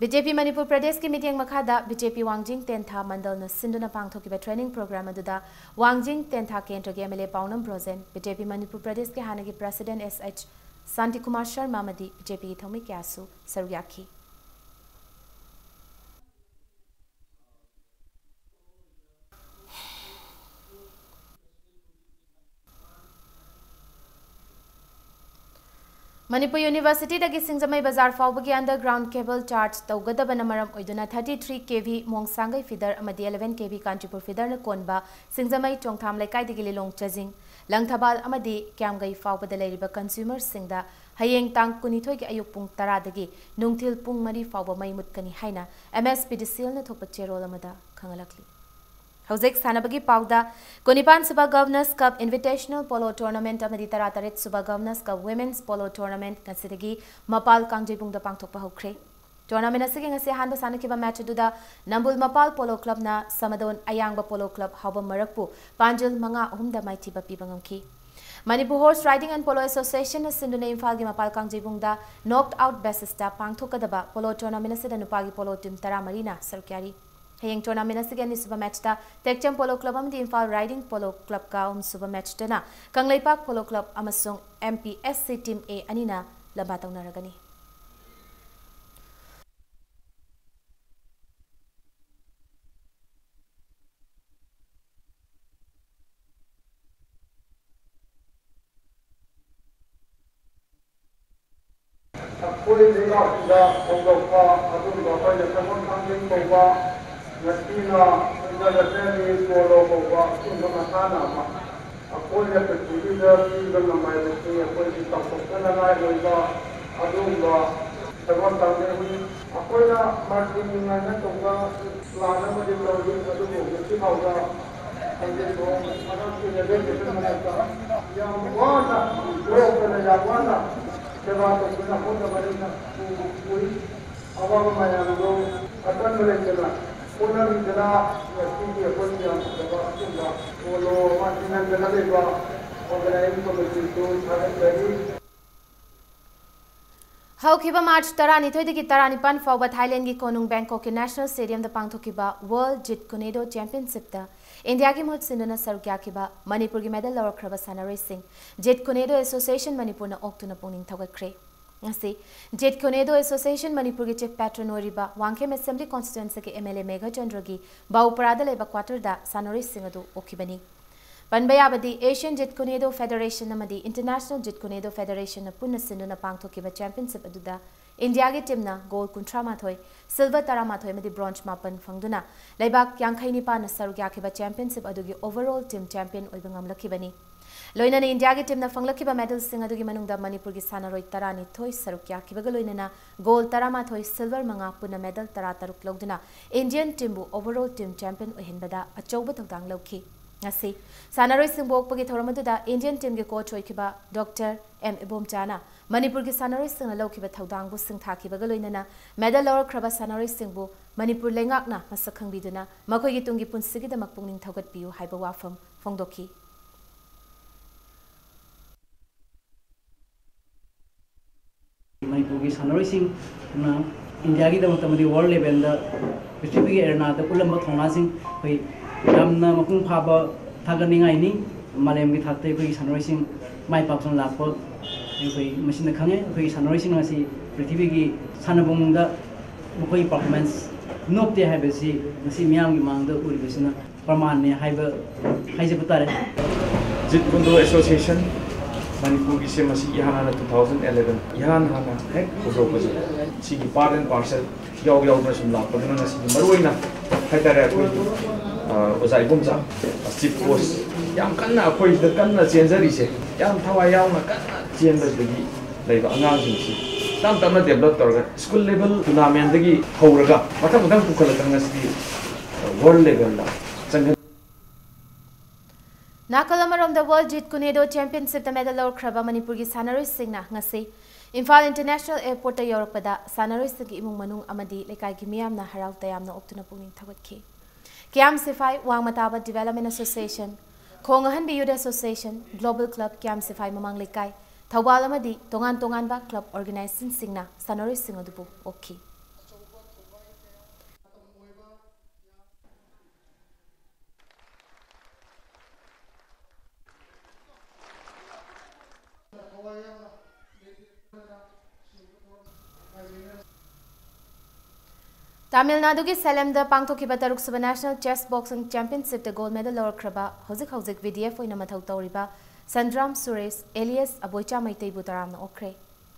ꯕꯤ ꯖꯦ ꯄꯤ ꯃꯅꯤꯄꯨꯔ ꯄ꯭ꯔꯗꯦꯁꯀꯤ ꯃꯤꯠꯌꯦꯡ ꯃꯈꯥꯗ ꯕꯤ ꯖꯦ ꯄꯤ ꯋꯥꯡꯖꯤꯡ ꯇꯦꯟꯊꯥ ꯃꯟꯗꯜꯅ ꯁꯤꯟꯗꯨꯅ ꯄꯥꯡꯊꯣꯛꯈꯤꯕ ꯇ꯭ꯔꯦꯅꯤꯡ ꯄ꯭ꯔꯣꯒ꯭ꯔꯥꯝ ꯑꯗꯨꯗ ꯋꯥꯡꯖꯤꯡ ꯇꯦꯟꯊꯥ ꯀꯦꯟꯗ꯭ꯔꯒꯤ M L A Paonam Brojen, B J P Manipur ꯄ꯭ꯔꯗꯦꯁꯀꯤ ꯍꯥꯟꯅꯒꯤ president S H Shantikumar Sharma ꯑꯃꯗꯤ ꯕꯤ ꯖꯦ ꯄꯤꯒꯤ ꯊꯧꯃꯤ ꯀꯌꯥꯁꯨ ꯁꯔꯨꯛ ꯌꯥꯈꯤ꯫ ꯃꯅꯤꯄꯨꯔ ꯌꯨꯅꯤꯚꯔꯁꯤꯇꯤꯗꯒꯤ ꯁꯤꯡꯖꯃꯩ ꯕꯖꯥꯔ ꯐꯥꯎꯕꯒꯤ underground cable charge ꯇꯧꯒꯗꯕꯅ ꯃꯔꯝ ꯑꯣꯏꯗꯨꯅ thirty three K V ꯃꯣꯡꯁꯥꯡꯒꯩ feeder ꯑꯃꯗꯤ eleven K V ꯀꯥꯟꯆꯤꯄꯨꯔ feederꯅ ꯀꯣꯟꯕ ꯁꯤꯡꯖꯃꯩ ꯆꯣꯡꯊꯥꯝ ꯂꯩꯀꯥꯏꯗꯒꯤ ꯂꯤꯂꯣꯡ ꯆꯖꯤꯡ, ꯂꯪꯊꯕꯥꯜ ꯑꯃꯗꯤ ꯀ꯭ꯌꯥꯝꯒꯩ ꯐꯥꯎꯕꯗ ꯂꯩꯔꯤꯕ consumerꯁꯤꯡꯗ ꯍꯌꯦꯡ ꯇꯥꯡ ꯀꯨꯟꯅꯤꯊꯣꯏꯒꯤ ꯑꯌꯨꯛ ꯄꯨꯡ ꯇꯔꯥꯗꯒꯤ ꯅꯨꯡꯊꯤꯜ ꯄꯨꯡ ꯃꯔꯤ ꯐꯥꯎꯕ ꯃꯩ ꯃꯨꯠꯀꯅꯤ ꯍꯥꯏꯅ M S P D C Lꯅ ꯊꯣꯛꯄ ꯆꯦꯔꯣꯜ ꯑꯃꯗ ꯈꯪꯍꯜꯂꯛꯂꯤ꯫ ꯍꯧꯖꯤꯛ ꯁꯥꯟꯅꯕꯒꯤ ꯄꯥꯎꯗ, ꯀꯨꯟꯅꯤꯄꯥꯟ ꯁꯨꯕ Governors Cup Invitational Polo Tournament ꯑꯃꯗꯤ ꯇꯔꯥꯇꯔꯦꯠ ꯁꯨꯕ Governors Cup Women's Polo Tournament ꯉꯁꯤꯗꯒꯤ ꯃꯄꯥꯜ ꯀꯥꯡꯖꯩꯕꯨꯡꯗ ꯄꯥꯡꯊꯣꯛꯄ ꯍꯧꯈ꯭ꯔꯦ꯫ Tournament ꯑꯁꯤꯒꯤ ꯉꯁꯤ ꯑꯍꯥꯟꯕ ꯁꯥꯟꯅꯈꯤꯕ match ꯑꯗꯨꯗ ꯅꯝꯕꯨꯜ ꯃꯄꯥꯜ Polo Clubꯅ ꯁꯃꯗꯣꯟ ꯑꯌꯥꯡꯕ Polo Club ꯍꯥꯎꯕꯝ ꯃꯔꯛꯄꯨ ꯄꯥꯟꯖꯜ ꯃꯉꯥ ꯑꯍꯨꯝꯗ ꯃꯥꯏꯊꯤꯕ ꯄꯤꯕ ꯉꯝꯈꯤ꯫ Manipur Horse Riding and Polo Associationꯅ ꯁꯤꯟꯗꯨꯅ ꯏꯝꯐꯥꯜꯒꯤ ꯃꯄꯥꯜ ꯀꯥꯡꯖꯩꯕꯨꯡꯗ knocked out basisꯇ ꯄꯥꯡꯊꯣꯛꯀꯗꯕ polo tournament ꯑꯁꯤꯗ ꯅꯨꯄꯥꯒꯤ polo team ꯇꯔꯥꯃꯔꯤꯅ ꯁꯔꯨꯛ ꯌꯥꯔꯤ꯫ ꯍꯌꯦꯡ tournament ꯑꯁꯤꯒꯤ ꯑꯅꯤꯁꯨꯕ matchꯇ ꯇꯦꯛꯆꯝ Polo Club ꯑꯃꯗꯤ ꯏꯝꯐꯥꯜ Riding Polo Clubꯀ, ꯑꯍꯨꯝꯁꯨꯕ matchꯇꯅ ꯀꯪꯂꯩꯄꯥꯛ Polo Club ꯑꯃꯁꯨꯡ M P S C Team A ꯑꯅꯤꯅ ꯂꯝꯕꯥ ꯇꯧꯅꯔꯒꯅꯤ꯫ ꯑꯩꯈꯣꯏ ꯂꯩꯕꯥꯛꯁꯤꯗ ꯍꯧꯗꯣꯛꯄ ꯑꯗꯨꯒꯨꯝꯕ ꯑꯩꯈꯣꯏꯅ ꯁꯒꯣꯜ ꯀꯥꯡꯖꯩ ꯀꯧꯕ, ꯉꯁꯤꯅ ꯏꯟꯇꯔꯅꯦꯁꯅꯦꯜꯒꯤ ꯄꯣꯂꯣ ꯀꯧꯕ ꯑꯁꯤꯒꯨꯝꯕ ꯃꯁꯥꯟꯅ ꯑꯃ ꯑꯩꯈꯣꯏꯅ ꯄ꯭ꯔꯤꯊꯤꯕꯤꯗ ꯄꯤꯕ ꯉꯝꯕ ꯍꯥꯏꯕꯁꯤ ꯑꯩꯈꯣꯏꯒꯤ ꯆꯥꯎꯊꯣꯛꯆꯅꯉꯥꯏ ꯑꯣꯏꯕ ꯑꯗꯨꯒꯨꯝꯕ ꯁꯒꯣꯜ ꯀꯥꯡꯖꯩꯅꯤ꯫ ꯑꯩꯈꯣꯏꯅ ꯃꯥꯔꯇꯤꯟ ꯉꯥꯏꯅ ꯇꯧꯕ ꯄ꯭ꯂꯥꯟ ꯑꯃꯗꯤ ꯇꯧꯔꯤ, ꯑꯗꯨꯕꯨ ꯍꯧꯖꯤꯛ ꯐꯥꯎꯕ ꯍꯧꯖꯤꯛ ꯐꯥꯎ ꯃꯔꯛꯀꯤ ꯔꯦꯜꯋꯦ ꯁ꯭ꯇꯦꯁꯟ ꯃꯅꯥꯛꯇ ꯌꯥꯝ ꯋꯥꯅ, ꯂꯣꯛꯇꯅ ꯌꯥꯝ ꯋꯥꯅ ꯁꯦꯕꯥ ꯇꯧꯗꯨꯅ ꯍꯣꯠꯅꯕꯅꯤꯅ ꯎ-, ꯎꯏ꯫ ꯑꯋꯥꯕ ꯃꯌꯥꯝꯗꯨ ꯑꯀꯟꯕ ꯂꯩꯇꯅ ꯍꯣꯠꯅꯕꯤꯗꯅ ꯉꯁꯤꯒꯤ ꯑꯩꯈꯣꯏꯒꯤ ꯌꯥꯝ ꯐꯖꯕ ꯑꯁꯤꯒꯨꯝꯕ ꯄꯣꯂꯣ ꯑꯃ ꯁꯤꯟꯍꯟꯗꯅ ꯂꯩꯕ ꯑꯣꯔꯒꯅꯥꯏꯖꯤꯡ ꯀꯃꯤꯇꯤꯁꯨ ꯊꯥꯒꯠꯆꯔꯤ꯫ ꯍꯧꯈꯤꯕ ꯃꯥꯔꯆ ꯇꯔꯥꯅꯤꯊꯣꯏꯗꯒꯤ ꯇꯔꯥꯅꯤꯄꯥꯟ ꯐꯥꯎꯕ ꯊꯥꯏꯂꯦꯟꯒꯤ ꯀꯣꯅꯨꯡ ꯕꯦꯡꯀꯣꯛꯀꯤ ꯅꯦꯁꯅꯦꯜ ꯁ꯭ꯇꯦꯗꯤꯌꯝꯗ ꯄꯥꯡꯊꯣꯛꯈꯤꯕ ꯋꯥꯔꯜꯗ ꯖꯤꯠ ꯀꯨꯅꯦꯗꯣ ꯆꯦꯝꯄꯤꯌꯟꯁꯤꯞꯇ ꯏꯟꯗꯤꯌꯥꯒꯤ ꯃꯍꯨꯠ ꯁꯤꯟꯗꯨꯅ ꯁꯔꯨꯛ ꯌꯥꯈꯤꯕ ꯃꯅꯤꯄꯨꯔꯒꯤ ꯃꯦꯗꯜ ꯂꯧꯔꯛꯈ꯭ꯔꯕ ꯁꯥꯟꯅꯔꯣꯏꯁꯤꯡ ꯖꯤꯠ ꯀꯨꯅꯦꯗꯣ ꯑꯦꯁꯣꯁꯤꯌꯦꯁꯟ ꯃꯅꯤꯄꯨꯔꯅ ꯑꯣꯛꯇꯨꯅ ꯄꯨꯛꯅꯤꯡ ꯊꯧꯒꯠꯈ꯭ꯔꯦ꯫ ꯉꯁꯤ ꯖꯤꯠ ꯀꯨꯅꯦꯗꯣ ꯑꯦꯁꯣꯁꯤꯌꯦꯁꯟ ꯃꯅꯤꯄꯨꯔꯒꯤ ꯆꯤꯐ ꯄꯦꯇ꯭ꯔꯟ ꯑꯣꯏꯔꯤꯕ ꯋꯥꯡꯈꯦꯝ ꯑꯦꯁꯦꯝꯕ꯭ꯂꯤ ꯀꯣꯟꯁꯇꯤꯇ꯭ꯋꯦꯟꯁꯤꯒꯤ ꯑꯦꯝ ꯑꯦꯜ ꯑꯦ ꯃꯦꯘꯆꯟꯗ꯭ꯔꯒꯤ ꯕꯥꯎꯄꯔꯥꯗ ꯂꯩꯕ ꯀ꯭ꯋꯥꯇꯔꯗ ꯁꯥꯟꯅꯔꯣꯏꯁꯤꯡ ꯑꯗꯨ ꯑꯣꯛꯈꯤꯕꯅꯤ꯫ ꯄꯟꯕ ꯌꯥꯕꯗꯤ, ꯑꯦꯁꯤꯌꯥꯟ ꯖꯤꯠ ꯀꯨꯅꯦꯗꯣ ꯐꯦꯗꯔꯦꯁꯟ ꯑꯃꯗꯤ ꯏꯟꯇꯔꯅꯦꯁꯅꯦꯜ ꯖꯤꯠ ꯀꯨꯅꯦꯗꯣ ꯐꯦꯗꯔꯦꯁꯟꯅ ꯄꯨꯟꯅ ꯁꯤꯟꯗꯨꯅ ꯄꯥꯡꯊꯣꯛꯈꯤꯕ ꯆꯦꯝꯄꯤꯌꯟꯁꯤꯞ ꯑꯗꯨꯗ ꯏꯟꯗꯤꯌꯥꯒꯤ ꯇꯤꯝꯅ ꯒꯣꯜ ꯀꯨꯟꯊ꯭ꯔꯥ ꯃꯥꯊꯣꯏ, ꯁꯤꯜꯚꯔ ꯇꯔꯥꯃꯥꯊꯣꯏ ꯑꯃꯗꯤ ꯕ꯭ꯔꯣꯟꯖ ꯃꯥꯄꯟ ꯐꯪꯗꯨꯅ ꯂꯩꯕꯥꯛ ꯌꯥꯡꯈꯩ ꯅꯤꯄꯥꯟꯅ ꯁꯔꯨꯛ ꯌꯥꯈꯤꯕ ꯆꯦꯝꯄꯤꯌꯟꯁꯤꯞ ꯑꯗꯨꯒꯤ ꯑꯣꯚꯔꯑꯣꯜ ꯇꯤꯝ ꯆꯦꯝꯄꯤꯌꯟ ꯑꯣꯏꯕ ꯉꯝꯂꯛꯈꯤꯕꯅꯤ꯫ ꯂꯣꯏꯅꯅ ꯏꯟꯗꯤꯌꯥꯒꯤ ꯇꯤꯝꯅ ꯐꯪꯂꯛꯈꯤꯕ ꯃꯦꯗꯜꯁꯤꯡ ꯑꯗꯨꯒꯤ ꯃꯅꯨꯡꯗ ꯃꯅꯤꯄꯨꯔꯒꯤ ꯁꯥꯟꯅꯔꯣꯏ ꯇꯔꯥꯅꯤꯊꯣꯏ ꯁꯔꯨꯛ ꯌꯥꯈꯤꯕꯒ ꯂꯣꯏꯅꯅ ꯒꯣꯜ ꯇꯔꯥꯃꯥꯊꯣꯏ, ꯁꯤꯜꯚꯔ ꯃꯉꯥ, ꯄꯨꯟꯅ ꯃꯦꯗꯜ ꯇꯔꯥ ꯇꯔꯨꯛ ꯂꯧꯗꯨꯅ ꯏꯟꯗꯤꯌꯟ ꯇꯤꯝꯕꯨ ꯑꯣꯚꯔꯑꯣꯜ ꯇꯤꯝ ꯆꯦꯝꯄꯤꯌꯟ ꯑꯣꯏꯍꯟꯕꯗ ꯑꯆꯧꯕ ꯊꯧꯗꯥꯡ ꯂꯧꯈꯤ꯫ ꯉꯁꯤ ꯁꯥꯟꯅꯔꯣꯏꯁꯤꯡꯕꯨ ꯑꯣꯛꯄꯒꯤ ꯊꯧꯔꯝ ꯑꯗꯨꯗ ꯏꯟꯗꯤꯌꯟ ꯇꯤꯝꯒꯤ ꯀꯣꯆ ꯑꯣꯏꯈꯤꯕ ꯗꯣꯛꯇꯔ ꯑꯦꯝ ꯏꯕꯣꯝꯆꯥꯅ ꯃꯅꯤꯄꯨꯔꯒꯤ ꯁꯥꯟꯅꯔꯣꯏꯁꯤꯡꯅ ꯂꯧꯈꯤꯕ ꯊꯧꯗꯥꯡꯕꯨ ꯁꯤꯡꯊꯥꯈꯤꯕꯒ ꯂꯣꯏꯅꯅ ꯃꯦꯗꯜ ꯂꯧꯔꯛꯈ꯭ꯔꯕ ꯁꯥꯟꯅꯔꯣꯏꯁꯤꯡꯕꯨ ꯃꯅꯤꯄꯨꯔ ꯂꯩꯉꯥꯛꯅ ꯃꯁꯛ ꯈꯪꯕꯤꯗꯨꯅ ꯃꯈꯣꯏꯒꯤ ꯇꯨꯡꯒꯤ ꯄꯨꯟꯁꯤꯒꯤꯗꯃꯛ ꯄꯨꯛꯅꯤꯡ ꯊꯧꯒꯠꯄꯤꯌꯨ ꯍꯥꯏꯕ ꯋꯥꯐꯝ ꯐꯣꯡꯗꯣꯛꯈꯤ꯫ ꯃꯅꯤꯄꯨꯔꯒꯤ ꯁꯥꯟꯅꯔꯣꯏꯁꯤꯡꯅ ꯏꯟꯗꯤꯌꯥꯒꯤꯗꯃꯛꯇ ꯑꯃꯗꯤ ꯋꯥꯔꯜ ꯂꯦꯚꯦꯜꯗ ꯄ꯭ꯔꯤꯊꯤꯕꯤꯒꯤ ꯑꯦꯔꯦꯅꯥꯗ ꯎꯠꯂꯝꯕ ꯊꯧꯅꯥꯁꯤꯡ ꯑꯩꯈꯣꯏ ꯌꯥꯝꯅ ꯃꯄꯨꯡ ꯐꯥꯕ ꯊꯥꯒꯠꯅꯤꯡꯉꯥꯏꯅꯤ꯫ ꯃꯥꯂꯦꯝꯒꯤ ꯊꯥꯛꯇ ꯑꯩꯈꯣꯏꯒꯤ ꯁꯥꯟꯅꯔꯣꯏꯁꯤꯡ ꯃꯥꯏ ꯄꯥꯛꯇꯨꯅ ꯂꯥꯛꯄ ꯑꯩꯈꯣꯏ ꯃꯁꯤꯅ ꯈꯪꯉꯦ꯫ ꯑꯩꯈꯣꯏꯒꯤ ꯁꯥꯟꯅꯔꯣꯏꯁꯤꯡ ꯑꯁꯤ ꯄ꯭ꯔꯤꯊꯤꯕꯤꯒꯤ ꯁꯥꯟꯅꯕꯨꯡꯗ ꯃꯈꯣꯏꯒꯤ ꯄꯔꯐꯣꯔꯃꯦꯟꯁ ꯅꯣꯞꯇꯦ ꯍꯥꯏꯕꯁꯤ ꯉꯁꯤ ꯃꯤꯌꯥꯝꯒꯤ ꯃꯥꯡꯗ ꯎꯔꯤꯕꯁꯤꯅ ꯄ꯭ꯔꯃꯥꯟꯅꯦ ꯍꯥꯏꯕ ꯍꯥꯏꯖꯕ ꯇꯥꯔꯦ꯫ ꯖꯤꯠ ꯀꯨꯟꯗꯣ ꯑꯦꯁꯣꯁꯤꯌꯦꯁꯟ ꯃꯅꯤꯄꯨꯔꯒꯤꯁꯦ ꯃꯁꯤ ꯏꯍꯥꯟ ꯍꯥꯟꯅ two thousand eleven, ꯏꯍꯥꯟ ꯍꯥꯟꯅ ꯍꯦꯛ ꯍꯧꯗꯣꯔꯛꯄꯁꯦ, ꯁꯤꯒꯤ part and parcel ꯌꯥꯎ ꯌꯥꯎꯗꯅ ꯁꯨꯝ ꯂꯥꯛꯄꯗꯨꯅ ꯉꯁꯤꯗꯤ ꯃꯔꯨ ꯑꯣꯏꯅ ꯍꯥꯏꯇꯥꯔꯦ, ꯑꯩꯈꯣꯏꯒꯤ, ꯑ, ꯑꯣꯖꯥ ꯏꯕꯣꯝꯆꯥ, chief coach, ꯌꯥꯝ ꯀꯟꯅ ꯑꯩꯈꯣꯏꯁꯤꯗ ꯀꯟꯅ ꯆꯦꯟꯖꯔꯤꯁꯦ, ꯌꯥꯝ ꯊꯋꯥꯏ ꯌꯥꯎꯅ ꯀꯟꯅ ꯆꯦꯟꯕꯁꯤꯗꯒꯤ ꯂꯩꯕ ꯑꯉꯥꯡꯁꯤꯡꯁꯤ ꯇꯞ ꯇꯞꯅ develop ꯇꯧꯔꯒ school level tournamentꯗꯒꯤ ꯍꯧꯔꯒ ꯃꯊꯪ ꯃꯊꯪ ꯄꯨꯈꯠꯂꯛꯇꯅ ꯉꯁꯤꯗꯤ world levelꯗ ꯆꯪꯍꯟ- ꯅꯥꯀꯜ ꯑꯃꯔꯣꯝꯗ World Jeet Kune Do Championshipꯇ medal ꯂꯧꯔꯛꯈ꯭ꯔꯕ ꯃꯅꯤꯄꯨꯔꯒꯤ ꯁꯥꯟꯅꯔꯣꯏꯁꯤꯡꯅ ꯉꯁꯤ ꯏꯝꯐꯥꯜ International Airportꯇ ꯌꯧꯔꯛꯄꯗ ꯁꯥꯟꯅꯔꯣꯏꯁꯤꯡꯒꯤ ꯏꯃꯨꯡ ꯃꯅꯨꯡ ꯑꯃꯗꯤ ꯂꯩꯀꯥꯏꯒꯤ ꯃꯤꯌꯥꯝꯅ ꯍꯔꯥꯎ ꯇꯌꯥꯝꯅ ꯑꯣꯛꯇꯨꯅ ꯄꯨꯛꯅꯤꯡ ꯊꯧꯒꯠꯈꯤ꯫ ꯀꯤꯌꯥꯝ ꯁꯤꯐꯥꯏ, ꯋꯥꯡꯃ ꯇꯥꯕ Development Association, ꯈꯣꯡ ꯑꯍꯟꯕꯤ Youth Association, Global Club, ꯀꯤꯌꯥꯝ ꯁꯤꯐꯥꯏ ꯃꯃꯥꯡ ꯂꯩꯀꯥꯏ, ꯊꯧꯕꯥꯜ ꯑꯃꯗꯤ ꯇꯣꯉꯥꯟ ꯇꯣꯉꯥꯟꯕ club organizationꯁꯤꯡꯅ ꯁꯥꯟꯅꯔꯣꯏꯁꯤꯡ ꯑꯗꯨꯕꯨ ꯑꯣꯛꯈꯤ꯫ ꯇꯥꯃꯤꯜ ꯅꯥꯗꯨꯒꯤ ꯁꯦꯂꯦꯝꯗ ꯄꯥꯡꯊꯣꯛꯈꯤꯕ ꯇꯔꯨꯛꯁꯨꯕ National Chess Boxing Championshipꯇ gold medal ꯂꯧꯔꯛꯈ꯭ꯔꯕ, ꯍꯧꯖꯤꯛ ꯍꯧꯖꯤꯛ VDF ꯑꯣꯏꯅ ꯃꯊꯧ ꯇꯧꯔꯤꯕ ꯁꯟꯗ꯭ꯔꯥꯝ ꯁꯨꯔꯦꯁ alias ꯑꯕꯣꯏꯆꯥ ꯃꯩꯇꯩꯕꯨ ꯇꯔꯥꯝꯅ ꯑꯣꯛꯈ꯭ꯔꯦ꯫